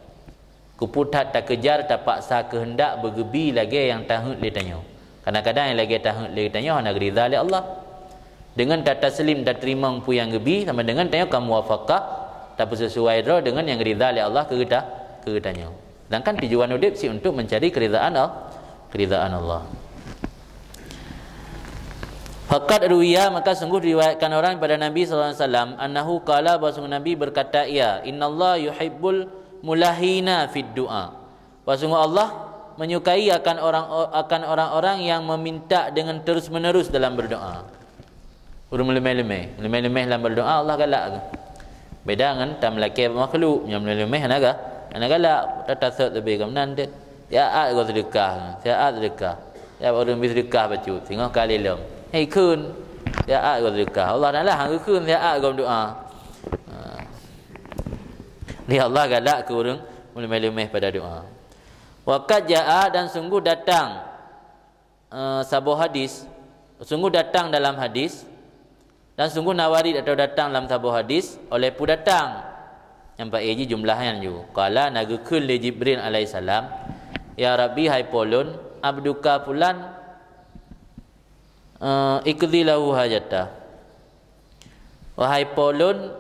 Keupeue that takeujar tapaksa keuheundak beugeubi lagée nyang taheuet lé tanyoe. Kadang-kadang nyang lagée taheuet lé tanyoe hana geuridha lé Allah. Deungon tataslim tateurimong peue nyang geubi, sama deungon tanyoe ka muwafaqah, tapeusisuai droe deungon nyang geuridha lé Allah keu geuta-, keu geutanyoe. Sedangkan tujuan udeb sit untuk mencari keridhaan Al-, keridhaan Allah. Faqad ruwiya, maka sungguh diriwayatkan orang daripada Nabi sallallahu alaihi wasallam, annahu qala, bahwa sungguh Nabi berkata, ia, "Innallaha yuhibbul mulahina fid du'a." Bahwa sungguh Allah menyukai akan orang, akan orang-orang yang meminta dengan terus-menerus dalam berdoa. Ureuëng meuleumeh-leumeh, leumeh-leumeh lam berdoa Allah galak. Beda ngon tameulakée makhluk, nyang meuleumeh hana ga-, hana galak, tatasot leubeh geuh meunan deh. Siat goh seudeukah, siat seudeukah. Siat ureuëng bi seudeukah bacut, singoh kali lom. Hei kheun, siat goh seudeukah. Allah Taala hana geukheun siat goh doa. Ha. Di Allah galak keu ureuëng meuleumeh-leumeh pada doa. Wa qad jaa, dan sungguh datang, eh, saboh hadis, sungguh datang dalam hadis, dan sungguh na warid atau datang dalam saboh hadis, oleh peue datang. Nyang paé jih jumlah nyan ju. Qala, na geukheun lé Jibril alaihissalam, "Ya Rabbi, hai Po lôn, abduka fulan, eh, iqdi lahu hajatah." Wahai Po lôn,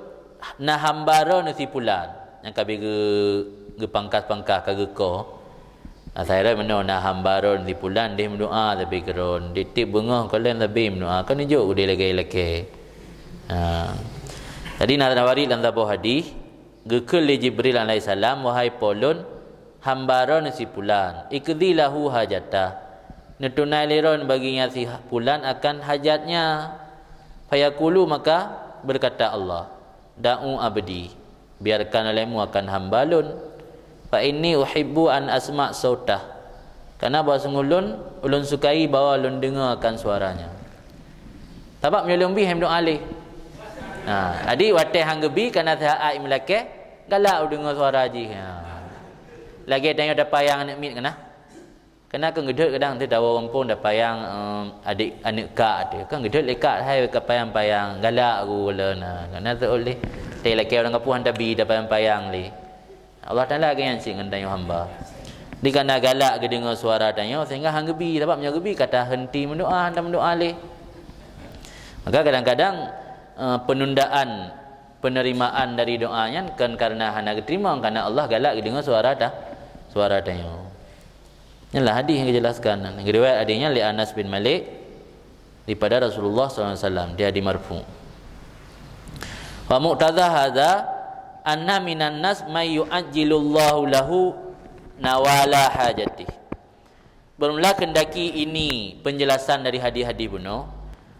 na hamba droeneuh si fulan, nyang ka bi geu-, geupangkas-pangkas ka geuko. Asai rot meunoe na hamba droeneuh si fulan deh meudoá sabe keu droeneuh, tieb-tieb beungoh kalon sabe meudoá, ka neujok udeb lagée lakée. Ha. Jadi na warid lam saboh hadis, geukheun lé Jibril alaihissalam, "Wahai Po lôn, hamba droeneuh si fulan, iqdi lahu hajatah, neutunai lé droeneuh bagi nyan si fulan akan hajatnya." Fayaqulu, maka berkata Allah, "Da'u abdi, biarkan olehmu akan hamba lôn. Fa inni uhibbu an asma' sautah, karena bahwa sungguh lôn, ulôn sukai bahwa lôn deungoe akan suaranya." Sabab meunyoe lôn bi hai meudoá lé. Ha, jadi watée han geubi kana siat meulakée, galak u deungoe suara jih. Ha. Lagée tanyoe tapayang aneuk miet kana. Kana kan geudhôt kadang teuh tawoe gampông tapayang, em, adik aneuk kak teuh. Kan geudhôt lé kak hai ka payang-payang, galak geuh lé na. Kana teuôt lé. Teuh lakée ureuëng kampông han tabi tapayang-payang lé. Allah Taala geuh nyang cit ngon tanyoe hamba. Di kana galak geudeungoe suara tanyoe sehingga han geubi, sabab meunyoe geubi ka tahenti meudoa, han tameudoa lé. Maka kadang-kadang, eh, penundaan penerimaan dari doa nyan kan karena hana geuteurimong, karena Allah galak geudeungoe suara ta, suara tanyoe. Nyan lah hadis nyang geujelaskan. Riwayat hadis nyan lé Anas bin Malik daripada Rasulullah sallallahu alaihi wasallam, dia di marfu. Wa muqtadha hadza anna minan nas may yu'ajjilullahu lahu nawala hajatih. Bermula kehendaki ini penjelasan dari hadis-hadis bunoe,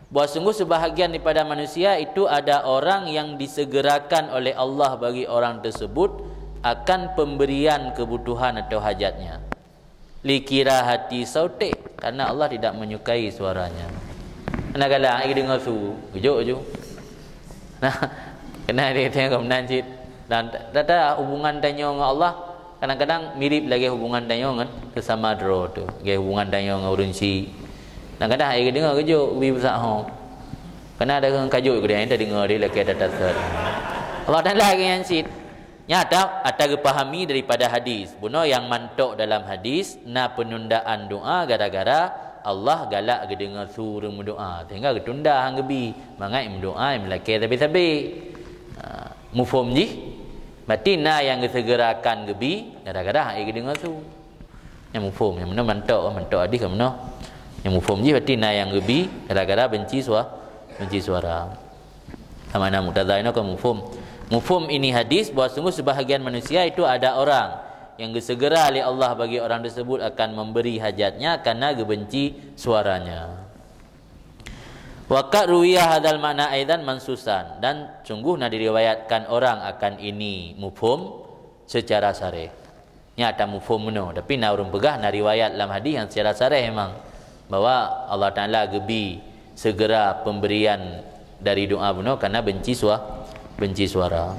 bahwa sungguh sebahagian daripada manusia itu ada orang yang disegerakan oleh Allah bagi orang tersebut akan pemberian kebutuhan atau hajatnya. Likira hati sautik, karena Allah tidak menyukai suaranya. Anak galak, ai deungoe su, geujok ju. Nah, kena dia tengok meunan cit. Dan data hubungan tanyoe ngon Allah kadang-kadang mirip lagée hubungan tanyoe ngon sesama droe tu. Lagée hubungan tanyoe ngon ureuëng syik. Kadang-kadang ai deungoe geujok, bi besah ho. Kena ada orang kajut ke dia, dia dengar dia lagi ada dasar. Allah Taala lagi yang cit. Nyata ata geupahami daripada hadis. Bunoe nyang mantok dalam hadis, na penundaan doa gara-gara Allah galak geudeungoe su ureuëng meudoa, sehingga geutunda han geubi, mangat meudoa meulakée sabe-sabe. Ha, muphom jih? Berarti na nyang geusegerakan geubi gara-gara han geudeungoe su. Nyang muphom, nyang meunoe mantok, mantok hadis ka meunoe. Nyang muphom jih berarti na nyang geubi gara-gara benci sua-, benci suara. Sama na muqtadha inoe ka muphom. Muphom ini hadis bahwa sungguh sebahagian manusia itu ada orang yang geusegera lé Allah bagi orang tersebut akan memberi hajatnya karena geubenci suaranya. Wa qad ruwiya hadzal ma'na aidan mansusan, dan sungguh na diriwayatkan orang akan ini muphom secara sareh. Nya ata muphom meunoe, tapi na ureuëng peugah na riwayat lam hadis nyang secara sareh memang bahwa Allah Taala geubi segera pemberian dari doa bunoe karena benci sua-, benci suara.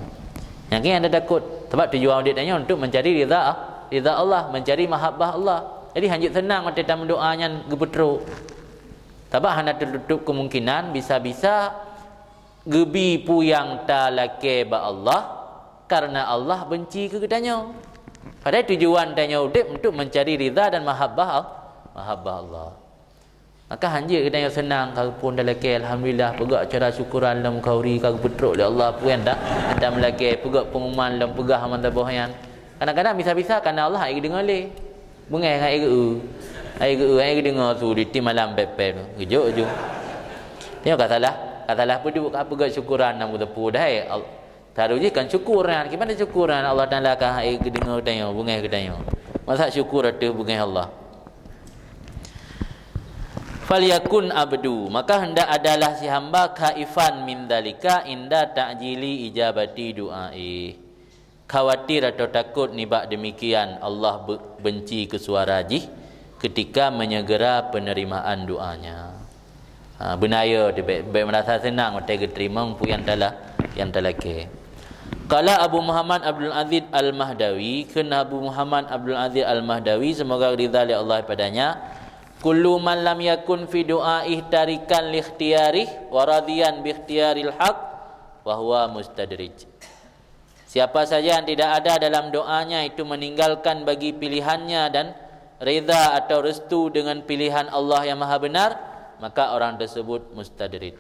Nyang keu anda takut, sebab tujuan udeb tanyoe untuk mencari rida, rida Allah, mencari mahabbah Allah. Jadi hanjeuet seunang watée tameudoa nyan geupeutrok. Sabab hana teututup kemungkinan bisa-bisa geubi peue nyang talakée bak Allah karena Allah benci keu geutanyoe. Padahai tujuan tanyoe udeb untuk mencari rida dan mahabbah, mahabbah Allah. Maka hanjeuet geutanyoe seunang ka geupun talakée, alhamdulillah, peugah acara syukuran lom khauri ka geupeutrok lé Allah, peue nyang ta, nyang tameulakée, peugah pengumuman lom peugah mantong boh nyan. Kadang-kadang bisa-bisa karena Allah ai geudeungoe lé. Beungéh ngon ai geu-eu. Ai geu-eu, ai geudeungoe su di ti malam pép-pép. Geujok ju. Nyoe ka salah, ka salah peuduek ka peugah syukuran nyang beuteupeue dahai. Al-, taru jih kan syukur nyan. Kiban syukur nyan Allah Taala ka ai geudeungoe geutanyoe, beungéh geutanyoe. Masa syukur ateueh beungéh Allah. Falyakun abdu, maka hendak adalah si hamba khaifan min dzalika inda ta'jili ijabati du'ai. Khawatir atau takot nibak demikian Allah be-, benci keu suara jih ketika menyegera penerimaan doanya. Ha, beunaya teuh bék, bék meurasa seunang watée geuteurimong peue nyang tala-, nyang talakée. Qala Abu Muhammad Abdul Aziz Al-Mahdawi, kheun Abu Muhammad Abdul Aziz Al-Mahdawi, semoga ridha lé Allah padanya, kullu man lam yakun fi du'aih tarikan li ikhtiyarih wa radiyan bi ikhtiyaril haq, wa huwa mustadrij. Siapa saja yang tidak ada dalam doanya itu meninggalkan bagi pilihannya dan reda atau restu dengan pilihan Allah yang Maha Benar, maka orang tersebut mustadrid.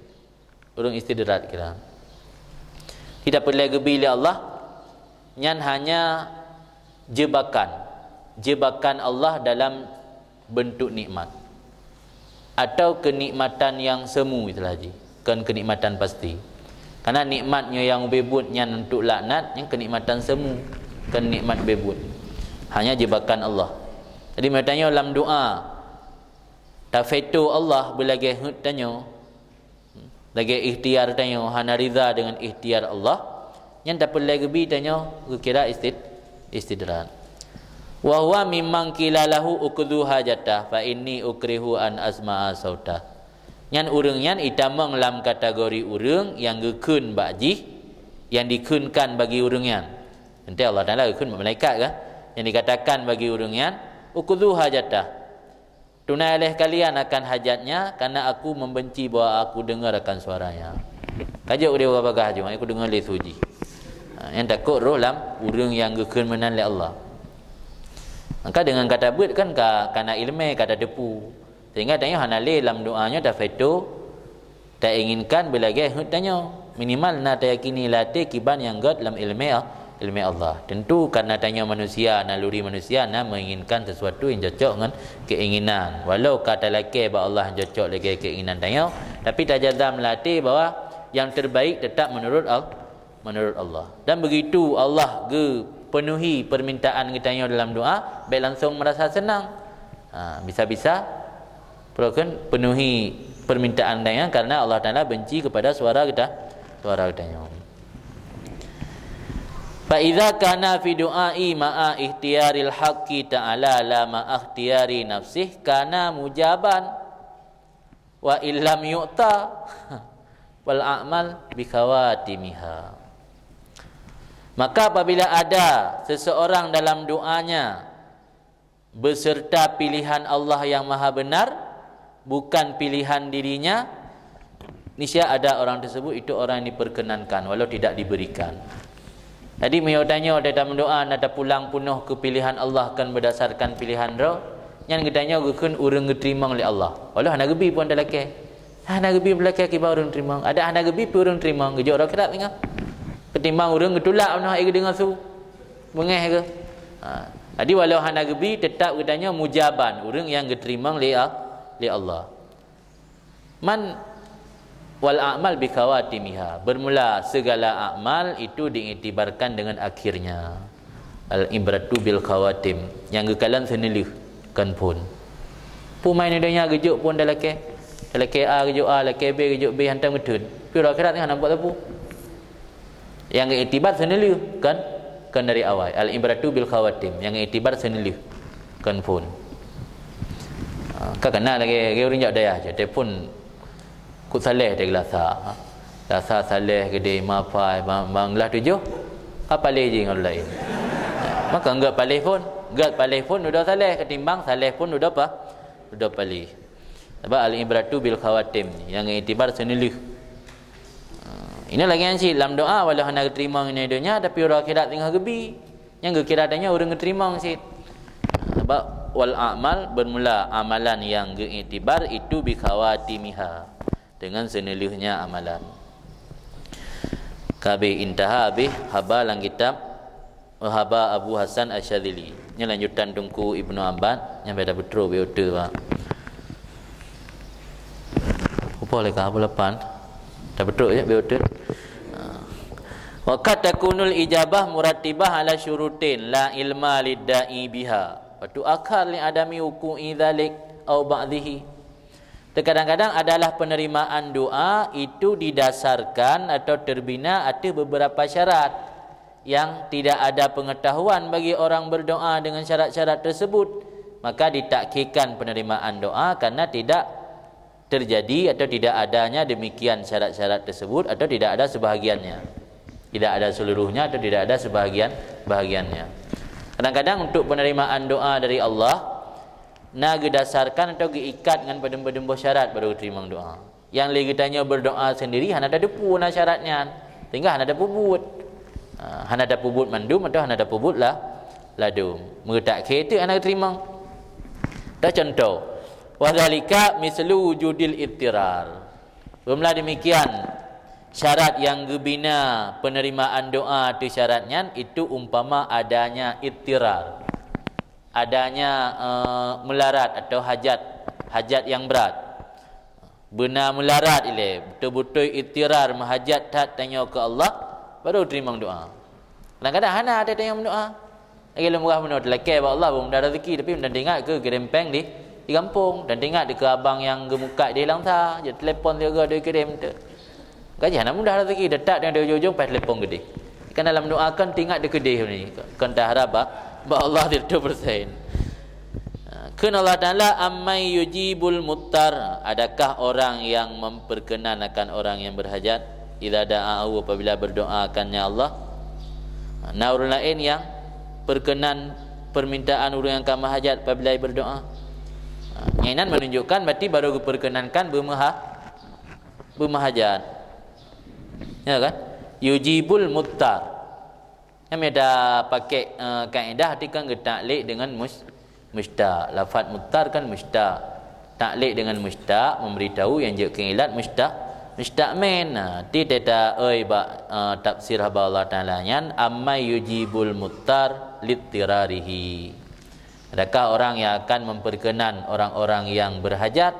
Ureuëng istidrad kira. Tidak perlu geubi lé Allah, nyan hanya jebakan. Jebakan Allah dalam bentuk nikmat atau kenikmatan yang semu, istilah jih, kon kenikmatan pasti. Karena nikmat nyoe nyang ubé buet nyan untuk laknat, nyan kenikmatan semu, kon nikmat ubé buet. Hanya jebakan Allah. Jadi, meutanyoe lam doa, taveto Allah beulagée heuet tanyoe, lagée ikhtiar tanyoe hana ridha dengan ikhtiar Allah, nyan tapeureulée geubi tanyoe geukira istid-, istidraj. Wa huwa mimman qila lahu ukhudhu hajatah fa inni ukrihu an asma'a sautah. Nyan ureuëng nyan itamong lam kategori ureuëng nyang geukheun bak jih, nyang dikheunkan bagi ureuëng nyan. Nanti Allah Taala geukheun bak malaikat kan? Nyang dikatakan bagi ureuëng nyan, ukhudhu hajatah. Tunai lé kalian akan hajatnya, karena aku membenci bahwa aku dengar akan suaranya. Ka jok di bawah bagah jong, aku dengar lé su jih. Ha, nyang takot roh lam ureuëng nyang geukheun meunan lé Allah. Maka dengan kata beuet kan ka, ka na iéleumé, ka tateupeue. Sehingga tanyoe hana lé lam doa nyoe tafeto, tainginkan beulagée heuet tanyoe. Minimal na tayakini lam até kiban nyang gét lam iéleumé, iéleumé Allah. Tentu karena tanyoe manusia, naluri manusia na menginginkan sesuatu yang cocok ngon keinginan. Walau ka talakée bak Allah nyang cocok lagée keinginan tanyoe, tapi tajazam lam até bahwa yang terbaik tetap menurut Al-, menurut Allah. Dan begitu Allah geupenuhi permintaan geutanyoe dalam doa, bék langsung merasa senang. Ha, bisa-bisa penuhi permintaan geutanyoe karena Allah Taala benci kepada suara geuta-, suara geutanyoe. Fa idza kana fi du'ai ma'a ikhtiyaril haqqi ta'ala la ma'a ikhtiyari nafsih kana mujaban. Wa illam yu'ta fal a'mal bi khawatimiha. Maka apabila ada seseorang dalam doanya beserta pilihan Allah yang maha benar, bukan pilihan dirinya, niscaya ada orang tersebut itu orang yang diperkenankan walau tidak diberikan. Jadi meunyoe tanyoe teutab meudoa na tapulang peunoh keu pilihan Allah kon beudasarkan pilihan droe, nyan geutanyoe geukheun ureuëng geuteurimong lé Allah. Walau hana geubi pun talakée. Hana geubi talakée kiban ureuëng teurimong. Ada hana geubi pih ureuëng teurimong, geujok rot keudat singoh. Keutimbang ureuëng geutulak peunoh hai geudeungoe su. Beungéh geuh. Ha. Jadi walau hana geubi, teutab geutanyoe mujaban, ureuëng nyang geuteurimong lé A-, lé Allah. Man wal a'mal bi khawatimiha. Bermula segala amal itu diiktibarkan dengan akhirnya. Al ibratu bil khawatim. Nyang geukalon seuneulheueh kon phon. Peue mai nyoe donya geujok phon talakée. Talakée A geujok A, lakée B geujok B, hantom geutheun. Pih uroe akhirat nyan hana buet sapeue. Nyang geuiktibar seuneulheueh kon, kon dari awai. Al ibratu bil khawatim. Nyang geuiktibar seuneulheueh kon phon. Ha, ka kana lagée, lagée ureuëng jak dayah je, telepon kut saleh di geulasa. Ha. Lasa saleh gede mapai bang, bang lah tujoh. Ka paleh je ngon lain. Ha, maka enggak paleh phon, enggak paleh phon udah saleh ketimbang saleh phon udah pa, udah paleh. Sebab al ibratu bil khawatim, nyang geuiktibar seuneulheueh. Ha, ini lagée nyan cit lam doa walau hana geuteurimong nyoe donya tapi uroe akhirat singoh geubi. Nyang geukira tanyoe ureuëng geuteurimong cit. Sebab wal a'mal bermula amalan yang geuiktibar itu bi khawatimiha, dengan seuneulheuehnya amalan. Ka habéh intaha habéh haba lam kitab Haba Abu Hasan Asy-Syadzili. Nyoe lanjutan Teungku Ibnu Abbad nyang beda beutôi beutu, Pak. Upo leka apa lapan? Dah betul ya, betul. Ha. Wa qad takunul ijabah murattibah ala syurutin la ilma lidda'i biha. Wa tu'akhkhar li adami wuqu'i dzalik au ba'dhihi. Terkadang-kadang adalah penerimaan doa itu didasarkan atau terbina atas beberapa syarat yang tidak ada pengetahuan bagi orang berdoa dengan syarat-syarat tersebut, maka ditakhirkan penerimaan doa karena tidak terjadi atau tidak adanya demikian syarat-syarat tersebut atau tidak ada sebahagiannya. Tidak ada seluruhnya atau tidak ada sebahagian, bahagiannya. Kadang-kadang untuk penerimaan doa dari Allah, na geudasarkan atau geuikat ngon padum-padum boh syarat baru geuteurima doa. Nyang lé geutanyoe berdoa sendiri hana tateupeue na syarat nyan, sehingga hana tapeubuet. Ha, hana tapeubuet mandum atau hana tapeubuet la, ladum. Meutak khe teuk hana geuteurima. Dah contoh, wa dzalika mislu wujudil idtirar. Bermula demikian, syarat yang geubina penerimaan doa tu syarat nyan itu umpama adanya idtirar. Adanya, eh, meularat atau hajat, hajat yang berat. Beuna meularat ilée, beutôi-beutôi idtirar meuhajat that tanyoe keu Allah, baru teurimong doa. Kadang-kadang hana até tanyoe meudoa. Lagée lôn peugah bunoe, teulakée bak Allah, beu mudah rezeki, tapi meudan teuingat keu kirém péng di, di gampông, dan teuingat keu abang nyang geumukat di Langsa, jeuet telepon sigoe doi kirém teuk. Gaji hana mudah rezeki, teutap nyang di ujong-ujong paih telepon keudeh. Kan dalam doa kan teuingat di keudeh ni, kan taharap bak, bak Allah di reutôh persen. Ha, kheun Allah Taala, "Amman yujibul muttar," adakah orang yang memperkenan akan orang yang berhajat? "Idza da'ahu," apabila berdoa akannya Allah. Ha, na ureuëng laén yang perkenan permintaan ureuëng nyang ka meuhajat apabila berdoa? Ha, Nyang inan menunjukkan berarti baru geuperkenankan beumeuha-, beumeuhajat. Ya kan? Yujibul muttar. Nyan meunyo tapakék, eh, kaedah tadi kan geutaklik dengan mus-, mustaq. Lafaz muttar kan mustaq. Taklik dengan mustaq, memberitahu nyang jeuet keu ilat mustaq, mustaq men. Nah, ti teta oi bak, eh, tafsir haba Allah Taala nyan, "Amman yujibul muttar littirarihi." Adakah orang yang akan memperkenan orang-orang yang berhajat?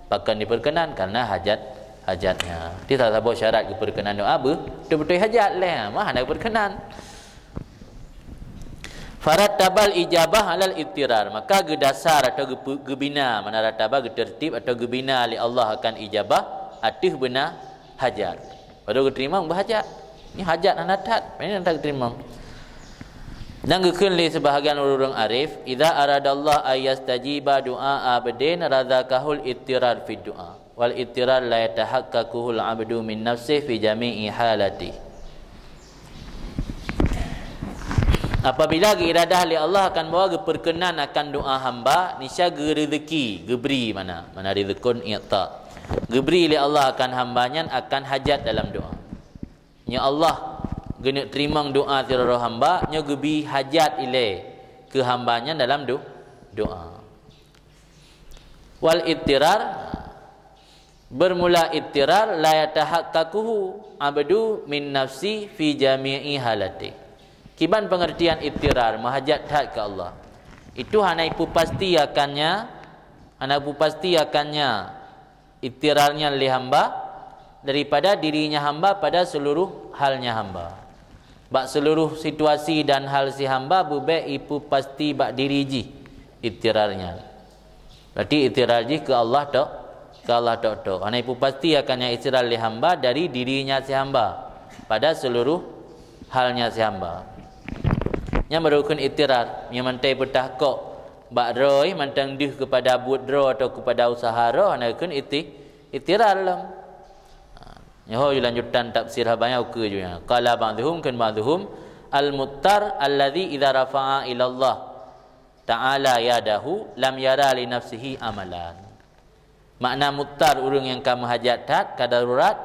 Pakon diperkenan? Karena hajat, hajatnya. Ti salah saboh syarat geuperkenan doa beu-, beutôi-beutôi hajat lé. Mah hana geuperkenan. Farattabal ijabah alal ittirar, maka geudasar atau geupe-, geubina, mana rattaba geutertib atau geubina lé Allah akan ijabah ateueh beuna hajat. Padahai geuteurimong beuhajat. Nyoe hajat hana that, pane hana geuteurima. Dan geukheun lé seubahagian ureuëng arif, "Idza aradallah ayyastajiba du'a abdin razaqahul ittirar fid du'a, wal ittirar la yatahaqquhul abdu min nafsihi fi jami'i halati." Apabila geuiradah lé Allah akan bahwa geuperkenan akan doa hamba, nisya geureuzeki, geubri mana, mana rizqun i'ta. Geubri lé Allah akan hamba nyan akan hajat dalam doa. Nyoe Allah geuneuk teurimong doa sidroe hamba, nyoe geubi hajat ilée keu hamba nyan dalam do-, doa. Wal ittirar, bermula ittirar la yatahaqqaquhu abdu min nafsi fi jami'i halati. Kiban pengertian ittirar, meuhajat that keu Allah. Itu hana ipupasti akannya, hana ipupasti akannya ittirar nyan lé hamba daripada dirinya hamba pada seluruh halnya hamba. Bak seluruh situasi dan hal si hamba beubek ipupasti bak diri jih ittirar nyan. Berarti ittirar jih keu Allah tok, keu Allah tok-tok. Hana ipupasti akannya ittirar lé hamba dari dirinya si hamba pada seluruh halnya si hamba. Nyan baru kheun ittirar. Nyang mantai peutah kok bak droe mantong deuh keupada buet droe atau keupada usaha droe, hana kheun itti-, ittirar lom. Ha, nyoe lanjutan tafsir haba nyan ukeue ju nyan. Qala ba'dhuhum, kheun ba'dhuhum, al-muttar alladzi idza rafa'a ilallah ta'ala yadahu lam yara li nafsihi amalan. Makna muttar, ureuëng nyang ka meuhajat that, ka darurat,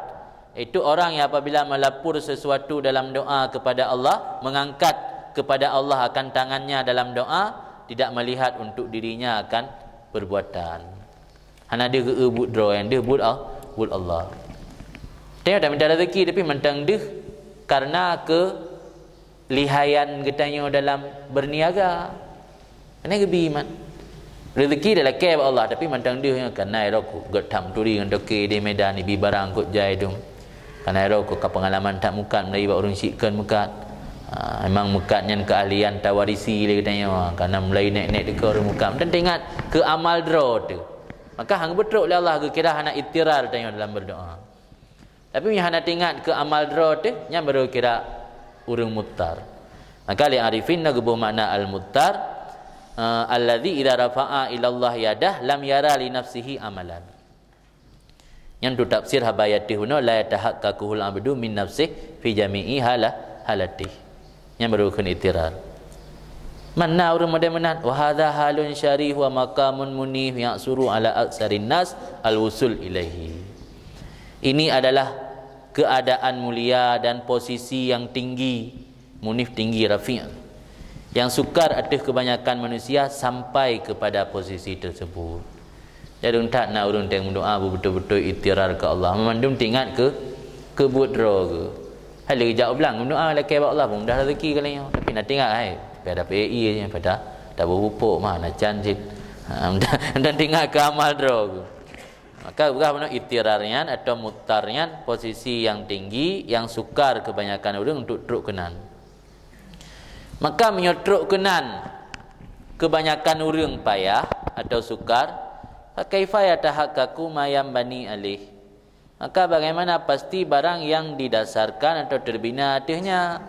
yaitu orang yang apabila melapor sesuatu dalam doa kepada Allah, mengangkat kepada Allah akan tangannya dalam doa, tidak melihat untuk dirinya akan perbuatan. Hana deuh geu buet droe, nyang deuh buet Al-, buet Allah. Tanyoe taminta rezeki, tapi mantong deuh karena keu lihaian geutanyoe dalam berniaga. Keuneuk geubi mat. Rezeki dilakée bak Allah, tapi mantong deuh nyoe keuneuk roh ku geutam turi ngon toke di Medan ibi barang kot jai dum. Keuneuk roh ku ka pengalaman that mukat meulai bak ureuëng syiek kheun mukat. Ha, memang mukat nyan keahlian tawarisi lé geutanyoe. Karena meulai nek-nek teuka ureuëng mukat. Mantong teuingat keu amal droe teuh. Maka hang beutrok lé Allah geukira hana ittirar tanyoe dalam berdoa. Tapi meunyo hana teuingat keu amal droe teuh, nyan baru kira ureuëng muttar. Maka lé arifin na geuboh makna al-muttar, eh, alladzi idza rafa'a ilallah yadah lam yara li nafsihi amalan. Nyan tu tafsir haba nyang teuh bunoe, la yatahaqqaquhul abdu min nafsih fi jami'i hala-, halatih. Nyan baru kheun ittirar. Mana ureuëng model meunan? Wa hadza halun syarih wa maqamun munif ya'suru ala aksarin nas al-wusul ilaihi. Ini adalah keadaan mulia dan posisi yang tinggi, munif tinggi, rafi', yang sukar ateueh kebanyakan manusia sampai kepada posisi tersebut. Jadi, that na ureuëng teuh meudoa beubeutôi-beutôi ittirar keu Allah. Meumandum teuingat keu, keu buet droe geuh. Hai lé jak u blang meudoa lakée bak Allah, mudah rezeki kali nyoe. Tapi na teuingat hai, pada P I je, pada tak beupok mah na can cit. Ha, dan, dan teuingat keu amal droe geuh. Maka peugah bunoe ittirar nyan atau muttar nyan posisi yang tinggi, yang sukar kebanyakan ureuëng untuk trok keunan. Maka meunyoe trok keunan kebanyakan ureuëng payah atau sukar, fa kaifa yatahaqqaqu ma yanbani alaih? Maka bagaimana pasti barang yang didasarkan atau terbina ateuehnya?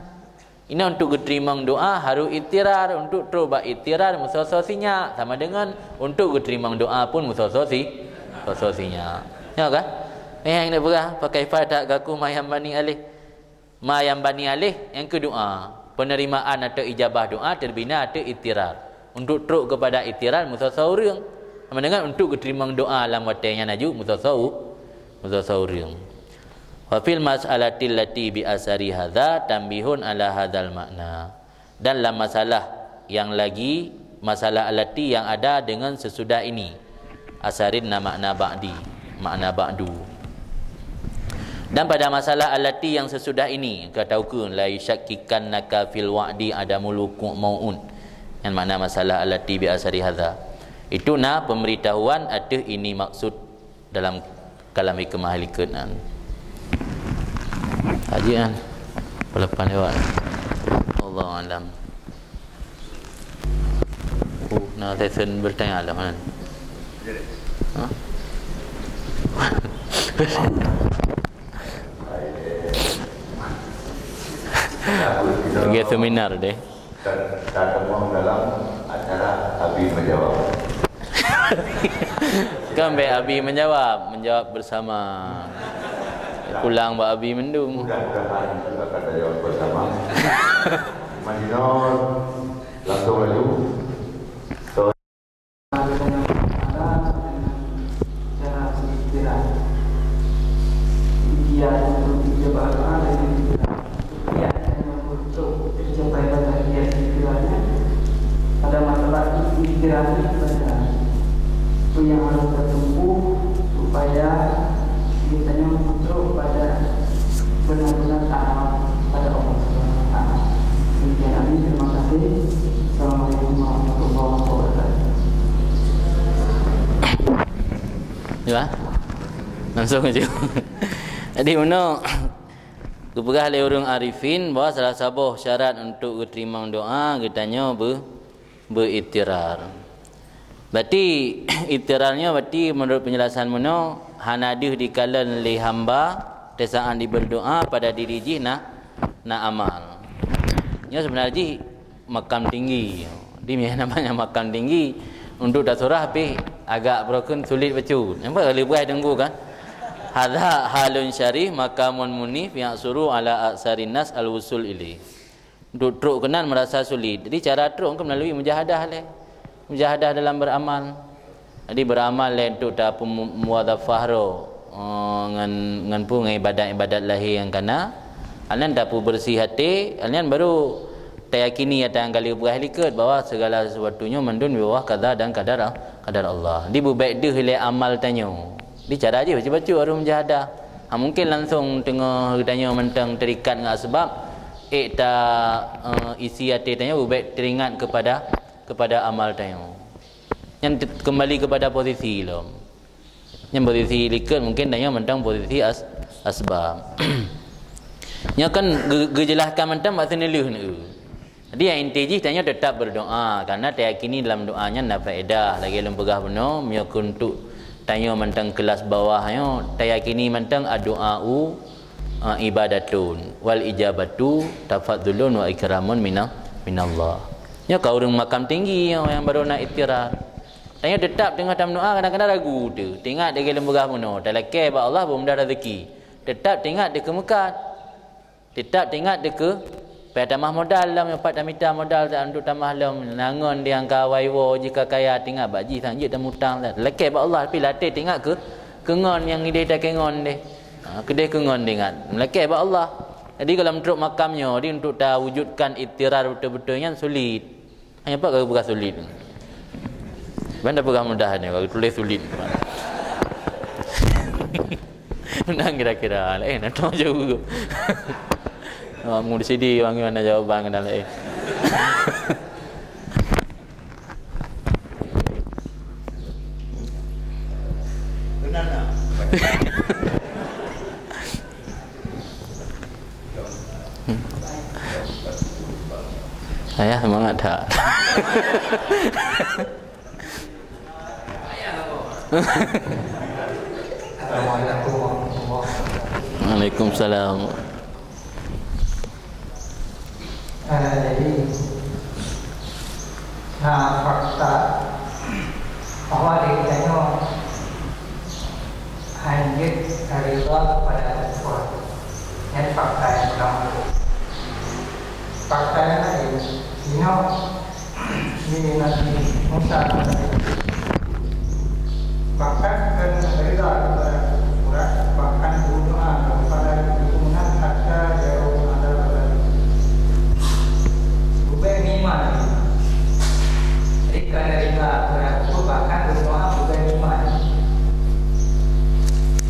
Inoe untuk geuteurimong doa harôh ittirar, untuk trok bak ittirar meusoe-soe sinyak, sama dengan untuk geuteurimong doa pun meusoe-soe si-, soe-soe sinyak. Ya kan? Eh, nyang nak peugah, fa kaifa yatahaqqaqu ma yanbani alaih? Ma yanbani alaih, nyang keu doa. Penerimaan atau ijabah doa terbina ateueh ittirar. Untuk trok kepada ittirar meusoe-soe ureuëng. Meunan untuk geuteurimong doa lam watée nyan aju meusoe-soe, meusoe-soe ureuëng. Wa fil mas'alatil lati bi asari hadza tanbihun ala hadzal ma'na. Dan lam masalah yang lagi, masalah allati yang ada dengan sesudah ini. Asarin na makna ba'di, makna ba'du. Dan pada masalah allati yang sesudah ini, ka taukeun la yusyakkikannaka fil wa'di adamul wuqu' mau'un. Yang makna masalah allati bi asari hadza. Itu na pemberitahuan ateueh ini maksud dalam kalam hikmah likot nan. Haji kan? Pelepan lewat. Allahu alam. Oh, na sesi bertanya lah kan? Ha? Pergi seminar deh. Dan, dan temuan dalam acara Abi menjawab. Kan bèk Abi menjawab, menjawab bersama. Pulang bak Abi mendung. Mudah-mudahan itu akan terjawab bersama. Madinah, langsung laju. Dengan cara beristirahat. Ikhtiar untuk mencoba doa dan istirahat. Ikhtiar yang untuk tercapai pada ikhtiar istilahnya pada masalah istirahat ibadah. Itu yang harus tertempuh supaya kita yang untuk pada benar-benar taat pada Allah Subhanahu wa Taala. Demikian, amin. Terima kasih. Assalamualaikum warahmatullahi wabarakatuh. Ya. Langsung aja. Jadi, meunoe geupeugah lé ureuëng arifin bahwa salah saboh syarat untuk geuteurimong doa geutanyoe beu-, beuiktirar. Berarti iktirarnya berarti menurut penjelasan meunoe hana deuh dikalon lé hamba teusaan diberi doa pada diri jih na, na amal. Nyoe sebenarnya jih makam tinggi. Di mana namanya makam tinggi untuk tasurah pih agak broken sulit bacut. Nampak kali buah tunggu kan? Hadza halun syarif makamun munif yang suru ala aksarin nas al-wusul ilaih. Untuk trok keunan merasa sulit. Jadi cara trok ke melalui mujahadah leh. Mujahadah dalam beramal. Jadi beramal leh untuk tapeumuwazafah roh, eh, ngan, ngan pu ngan ibadat-ibadat lahé nyang kana. Anan tapeubeureusi até, anan baru tayakini nyata nyang ka lheueh peugah likot bahwa segala sesuatu nyoe mandum di bawah qada dan qadar, qadar Allah. Di beubek deuh lé amal tanyoe. Di cara jih bacut-bacut harôh mujahadah. Ha, mungkin langsung teungoh geutanyoe mantong terikat ngon asbab, ék ta, eh, isi até tanyoe beubek teringat kepada, kepada amal tanyoe. Nyan te-, kembali kepada posisi lom. Nyan posisi likot mungkin tanyoe mantong posisi as-, asbab. Nyoe kan ge-, geujelaskan mantong bak seuneulheueh neu. Jadi nyang inti jih tanyoe tetap berdoa karena tayakini dalam doa nyan na faedah. Lagèe lôn peugah bunoe, meunyoe keu untuk tanyoe mantong kelas bawah nyoe, tayakini mantong addu'a'u, a, ibadatun wal ijabatu tafadzulun wa ikramun mina-, minallah. Nyoe ka ureueng makam tinggi nyoe nyang baru na iktirar. Tanyoe tetap teungoh tameudoa kadang-kadang ragu teuh. Teuingat lagèe lôn peugah bunoe, talakèe bak Allah beumudah rezeki. Tetap teuingat teuh keu meukat. Tetap teuingat teuh keu payah tamah modal lom nyoe pat tamita modal ta-, untuk tamah lom. Na ngon di angka awai woe jih ka kaya teuingat bak jih sang jeuet tamutang. Lakèe bak Allah tapi latèe teuingat keu, keu ngon nyang idéh takèe ngon deh. Ha, keudéh keu ngon teuingat. Lakèe bak Allah. Jadi kalau trok makam nyoe di untuk tawujudkan iktirar beutôi-beutôi nyan sulit. Hanya pat ka geupeugah sulit. Ban dah peugah mudah ni, ka geutuléh sulit. Menang kira-kira. Eh, nak tahu jawab. Awak mu di sini, awak mana jawaban kena lain. Benar tak? Ayah semangat tak? Assalamualaikum warahmatullahi wabarakatuh. Waalaikumsalam. Eh, jadi, nah, fakta bahwa diri tanyoe hana jeuet ridha kepada Tuhan. Nyan fakta nyang peurtama. Fakta nyang laén, inoe di Nabi Musa alaihissalam, Bahkan keuneuk rida kepada kekufuran, bahkan berdoa kepada keuturunan hatta jauh ada kepada gubeng iman. Jadi keuneuk rida kepada kufur, bahkan berdoa gubeng iman.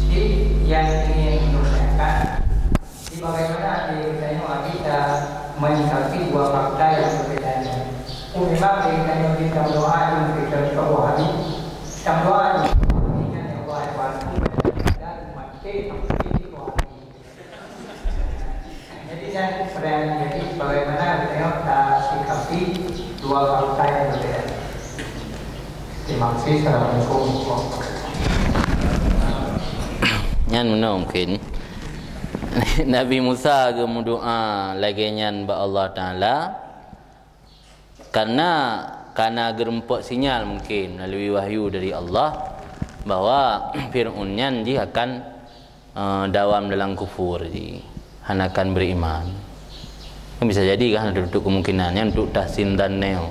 Jadi yang ingin menurunkan Jadi, bagaimana di geutanyoe bisa menyikapi dua fakta yang berbeda ini? Oh, memang di geutanyoe di dalam doa itu kita buat Wahabi. Dalam doa itu, Wahabi kan yang buat Wahabi dan mati sampai di Wahabi. Jadi, yang keren, jadi bagaimana geutanyoe kita sikapi dua fakta yang berbeda ini? Terima kasih. Assalamualaikum warahmatullahi wabarakatuh. Nyan meunoe mungkin. Nabi Musa geumeudoa lagée nyan bak Allah Taala, karena, karena geureumpok sinyal mungkin melalui wahyu dari Allah bahwa Fir'aun nyan jih akan, eh, dawam dalam kufur jih, hana akan beriman. Kan bisa jadi kan, ada untuk kemungkinan nyan untuk tahsin dzan nyoe.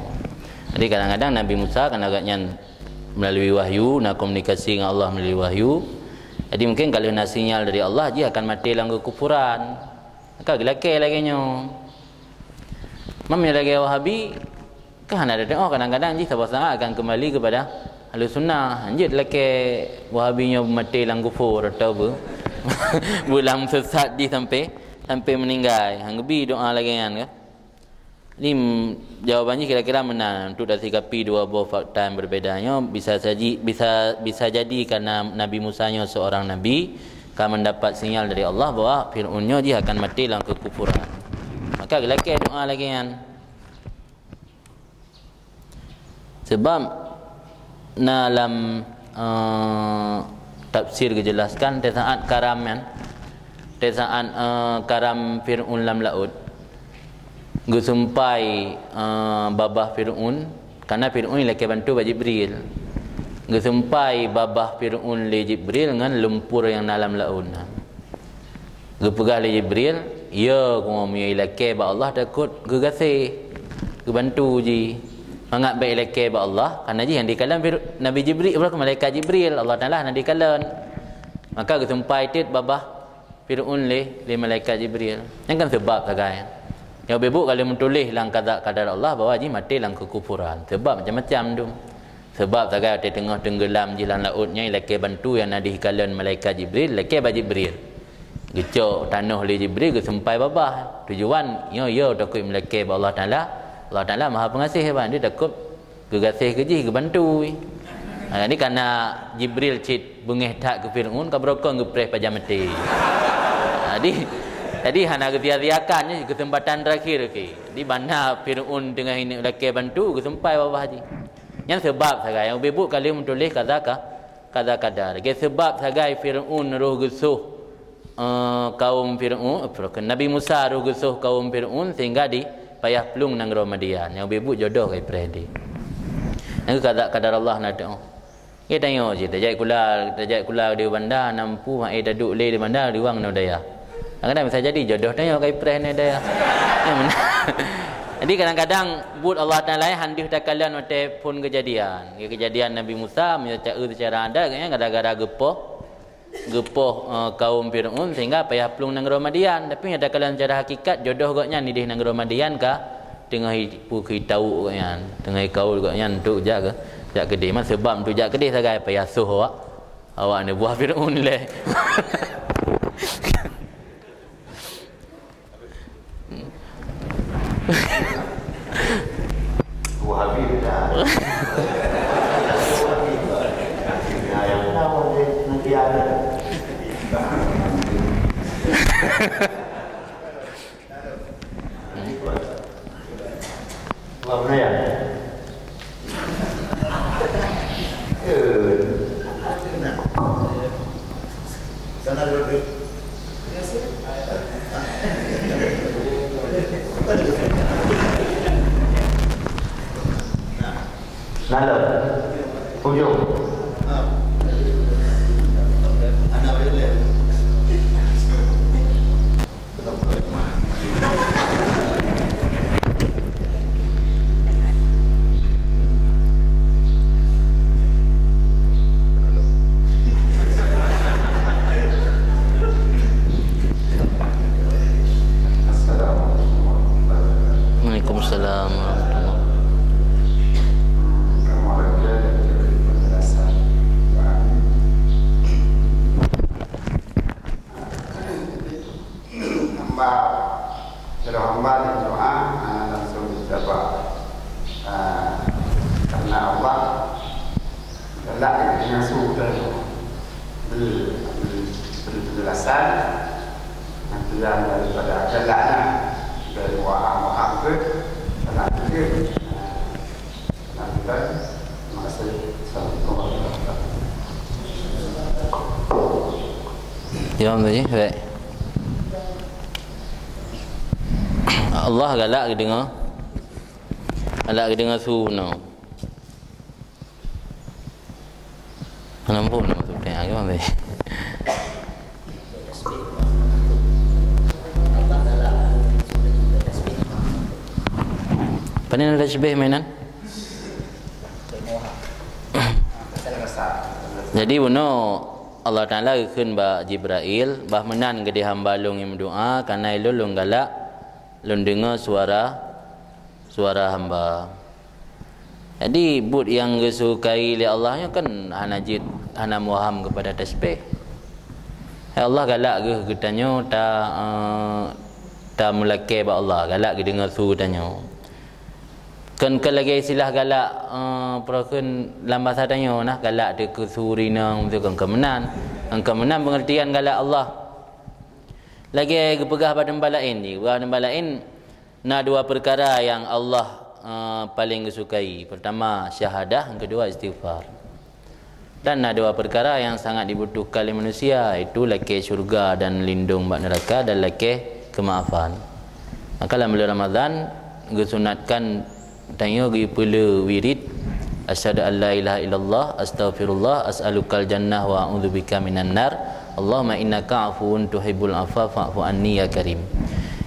Jadi kadang-kadang Nabi Musa kan agak nyan melalui wahyu, na komunikasi dengan Allah melalui wahyu. Jadi mungkin kalau na sinyal dari Allah, jih akan maté lam kekufuran. Maka geulakée lagée nyoe. Mam nyoe lagée Wahabi, kan hana ada teuoh, kadang-kadang jih saboh saat akan kembali kepada Ahlus Sunnah. Hanjeuet lakée Wahabi nyoe maté lam kufur atau be-, beulam sesat jih sampai, sampai meninggai. Han geubi doa lagée nyan ka. Jadi, jawaban jih kira-kira meunan, untuk tasikapi dua boh fakta yang berbeda nyoe, bisa saji, bisa, bisa jadi karena Nabi Musa nyoe seorang nabi, ka mendapat sinyal dari Allah bahwa Fir'aun nyoe jih akan maté lam kekufuran. Maka geulakée doa lagée nyan. Sebab na lam, eh, tafsir geujelaskan, tesaat karam nyan, tesaat, eh, karam Fir'aun lam laôt, geusumpai, eh, babah Fir'aun, karena Fir'aun ilakée bantu bak Jibril. Geusumpai babah Fir'aun lé Jibril ngon lumpur nyang na lam laôt nyan. Geupeugah lé Jibril, "Ya, kamoe meunyoe ilakée bak Allah takot geugaséh, geubantu jih. Mangat bék ilakée bak Allah, karena jih nyang dikalon Fir-, Nabi Jibril, malaikat Jibril, Allah Taala hana dikalon." Maka geusumpai teuk babah Fir'aun lé, lé malaikat Jibril. Nyan kan seubab sagai. Nyang beubuet ka lheueh meutuléh lam qada qadar Allah bahwa jih maté lam kekufuran. Seubab macam-macam tu. Seubab sagai watée teungoh teunggeulam jih lam laôt nyan, ilakée bantu nyang na dikalon malaikat Jibril, ilakée bak Jibril. Geucok tanoh lé Jibril, geusumpai babah. Tujuan nyoe, yo takot meulakée bak Allah Taala. Allah Taala Maha Peungaséh, ban dia takot geugaséh keu jih, geubantu. Ha, jadi karena Jibril cit beungéh that keu Fir'aun, ka beurokon geupreh pajan maté. Jadi, jadi hana geusia-siakan, nyoe keuseumpatan terakhir, oke. Jadi banda Fir'aun teungoh ineuk lakée bantu, geusumpai babah jih. Nyan seubab sagai nyang ubé buet ka lheueh meutuléh qada ka, qada qadar. Lagée seubab sagai Fir'aun roh geusoh, eh, kaum Fir'aun, eh, Nabi Musa roh geusoh kaum Fir'aun sehingga dipayah plueng nanggroe Madian. Nyang ubé buet jodoh ka ipreh deh. Nyang qada qadar Allah na teuh. Nggih, tanyoe cit, tajak sikula, tajak sikula di banda, na mampu, maé taduek lé di banda, riwang ngon dayah. Kadang-kadang bisa jadi jodoh tanyoe ka ipreh ngon dayah. Ya, beuna. Jadi kadang-kadang buet Allah Taala han deuh takalon watée phon keujadian. Nggih, keujadian Nabi Musa, meunyoe ca-, seucara adat, kan, gara-gara geupoh, geupoh, eh, kaum Fir'aun sehingga payah plueng nanggroe Madian. Tapi nyang takalon seucara hakikat, jodoh gobnyan ideh nanggroe Madian ka teungoh i-, peukeuh tawök gobnyan, teungoh ikaul gobnyan untuk jak keu, jak keudeh. Man seubab untuk jak keudeh sagai payah soh awak, awak ni buah Fir'aun lé. Wahabi dah. Yang tahu dia nanti ada. Apa benda ya? Eh. Sana dulu. Nalor. Ujong. Anak boleh. Hamba, sidroe hamba nyang doa, ah, langsung dijawab. Ah, karena Allah galak deungon su teuh. Beri, beri, beri penjelasan. Nanti yang daripada galaknya dari waham-waham ke, karena itu, ah, Terima kasih. Assalamualaikum warahmatullahi wabarakatuh. Jawab tadi, baik. Allah galak geudeungoe. Galak geudeungoe su no. Kenapa nama tu? Tanya lagi, Bang. Apa ni ada tasbih mainan? Jadi bunoe Allah Taala geukheun bak Jibrail, bah meunan geudeh hamba lôn nyang meudoa, kareuna lôn lôn galak lôn deungoe suara suara hamba. Jadi buet nyang geusukai lé Allah nyoe kan hana jeuet, hana meuwaham keupada tasbih. Hai Allah galak geuh geutanyoe ta, eh, ta meulakée bak Allah, galak geudeungoe su geutanyoe. Kon keu lagée istilah galak, eh, peurokon lam basa tanyoe nah, galak teuh keu su rinong teuh kon keu meunan. Kon keu meunan peungeurtian galak Allah. Lagée geupeugah bak teumpat laén, geupeugah bak teumpat laén, na dua peukara nyang Allah, eh, paleng geusukai. Peurtama syahadah, nyang keudua istighfar. Dan na dua peukara nyang sangat dibutuhkan lé manusia, yaitu lakée syurga dan lindong bak neuraka dan lakée keumaafan. Maka lam buleuen Ramadhan geusunatkan tanyoe geupeulé wirid, asyhadu an la ilaha illallah, astaghfirullah, as'alukal jannah wa a'udzubika minan nar, Allahumma innaka afuwun tuhibbul afwa fa'fu anni ya karim.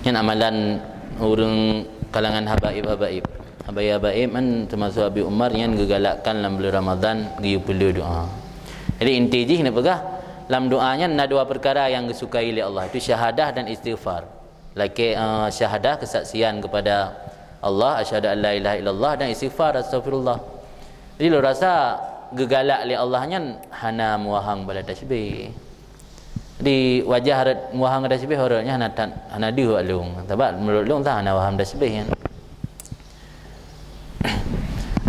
Nyan amalan ureuëng kalangan habaib-habaib. Habaib-habaib kan teumasuk Abi Umar nyan geugalakkan lam buleuen Ramadhan geupeulé doa. Jadi inti jih neupeugah, lam doa nyan na dua peukara nyang geusukai lé Allah, itu syahadah dan istighfar. Lakée, eh, syahadah, kesaksian kepada Allah, asyhadu an la ilaha illallah, dan istighfar, astaghfirullah. Jadi lôn rasa geugalak lé Allah nyan hana meuwahang bala tasbih. Jadi wajah rot meuwahang tasbih, rot nyan hana tan, hana deuh bak lôn. Sabab meunurot lôn tan hana waham tasbih nyan.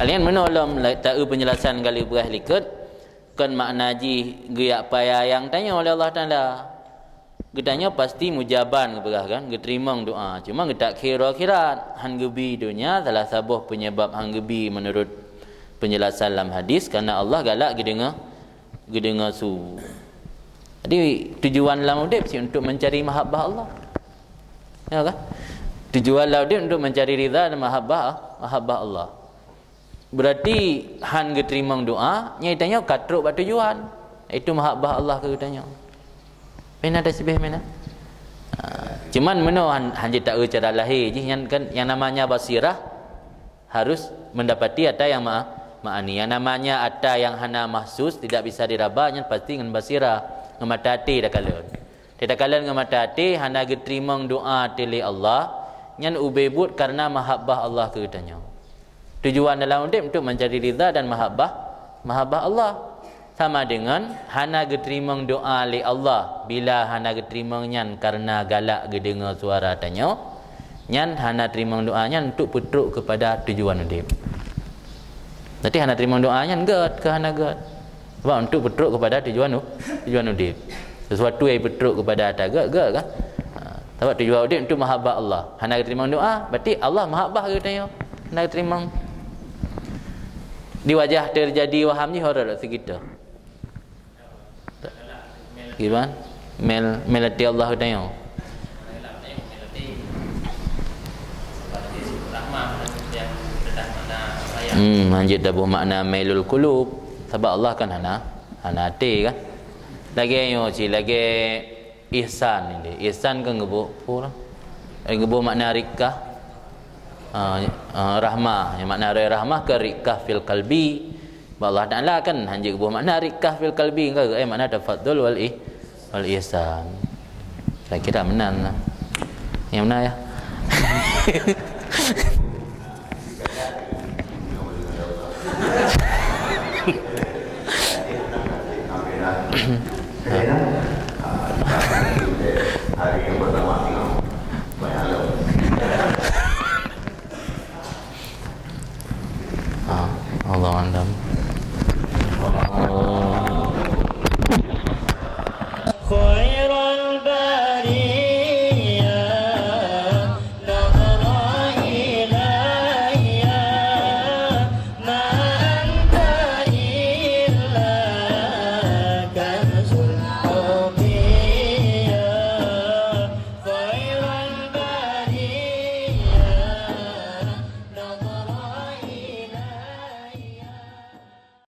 Alien meunurot lom la-, taeu penjelasan kali beurah likot, kon makna jih geuyak payah nyang tanyoe lé Allah Taala. Geutanyoe pasti mujaban geupeugah kan, geuteurimong doa. Cuma geutak keu akhirat, han geubi donya salah saboh penyebab han geubi meunurot penjelasan lam hadis, karena Allah galak geudeungoe, geudeungoe su. Jadi tujuan lam udeb cit untuk mencari mahabbah Allah. Ya kan? Tujuan lam udeb untuk mencari ridha dan mahabbah, mahabbah Allah. Berarti han geuteurimong doa, nyan tanyoe ka trok bak tujuan, yaitu mahabbah Allah keu geutanyoe. Meunan tasbih meunan. Ha, cuman meunyoe han, han jeuet taeu cara lahé jih nyan kan, yang namanya basirah harus mendapati ata yang ma-, ma'ani. Yang namanya ata yang hana mahsus, tidak bisa diraba, nyan pasti ngon basirah, ngon mata até takalon. Takalon ngon mata até hana geuteurimong doa teuh lé Allah, nyan ubé buet karena mahabbah Allah keu geutanyoe. Tujuan dalam udeb untuk mencari ridha dan mahabbah, mahabbah Allah. Sama dengan hana geuteurimong doa lé Allah bila hana geuteurimong nyan karena galak geudeungoe suara tanyoe, nyan hana teurimong doa nyan untuk peutrok kepada tujuan udeb. Berarti hana teurimong doa nyan gét ke hana gét? Sebab untuk peutrok kepada tujuan u-, tujuan udeb. Sesuatu yang peutrok kepada ata gét, gét kan? Ha, sebab tujuan udeb untuk mahabbah Allah. Hana geuteurimong doa, berarti Allah mahabbah geutanyoe. Hana geuteurimong. Di wajah terjadi waham jih orang tak segitu. Gimana? Mel, melati Allah geutanyoe. Hmm, hanjeuet taboh makna mailul qulub. Sabab Allah kan hana, hana até kan. Lagée nyoe cit, lagée ihsan ni. Ihsan kan geuboh, geuboh makna riqqah. Ah, ah, rahmah. Yang makna rahmah ke riqqah fil qalbi. Bak Allah Taala kan hanjeuet geuboh makna riqqah fil qalbi, enggak, eh, makna tafaddul wal ih-, wal ihsan. Saya kira meunan lah. Yang mana ya?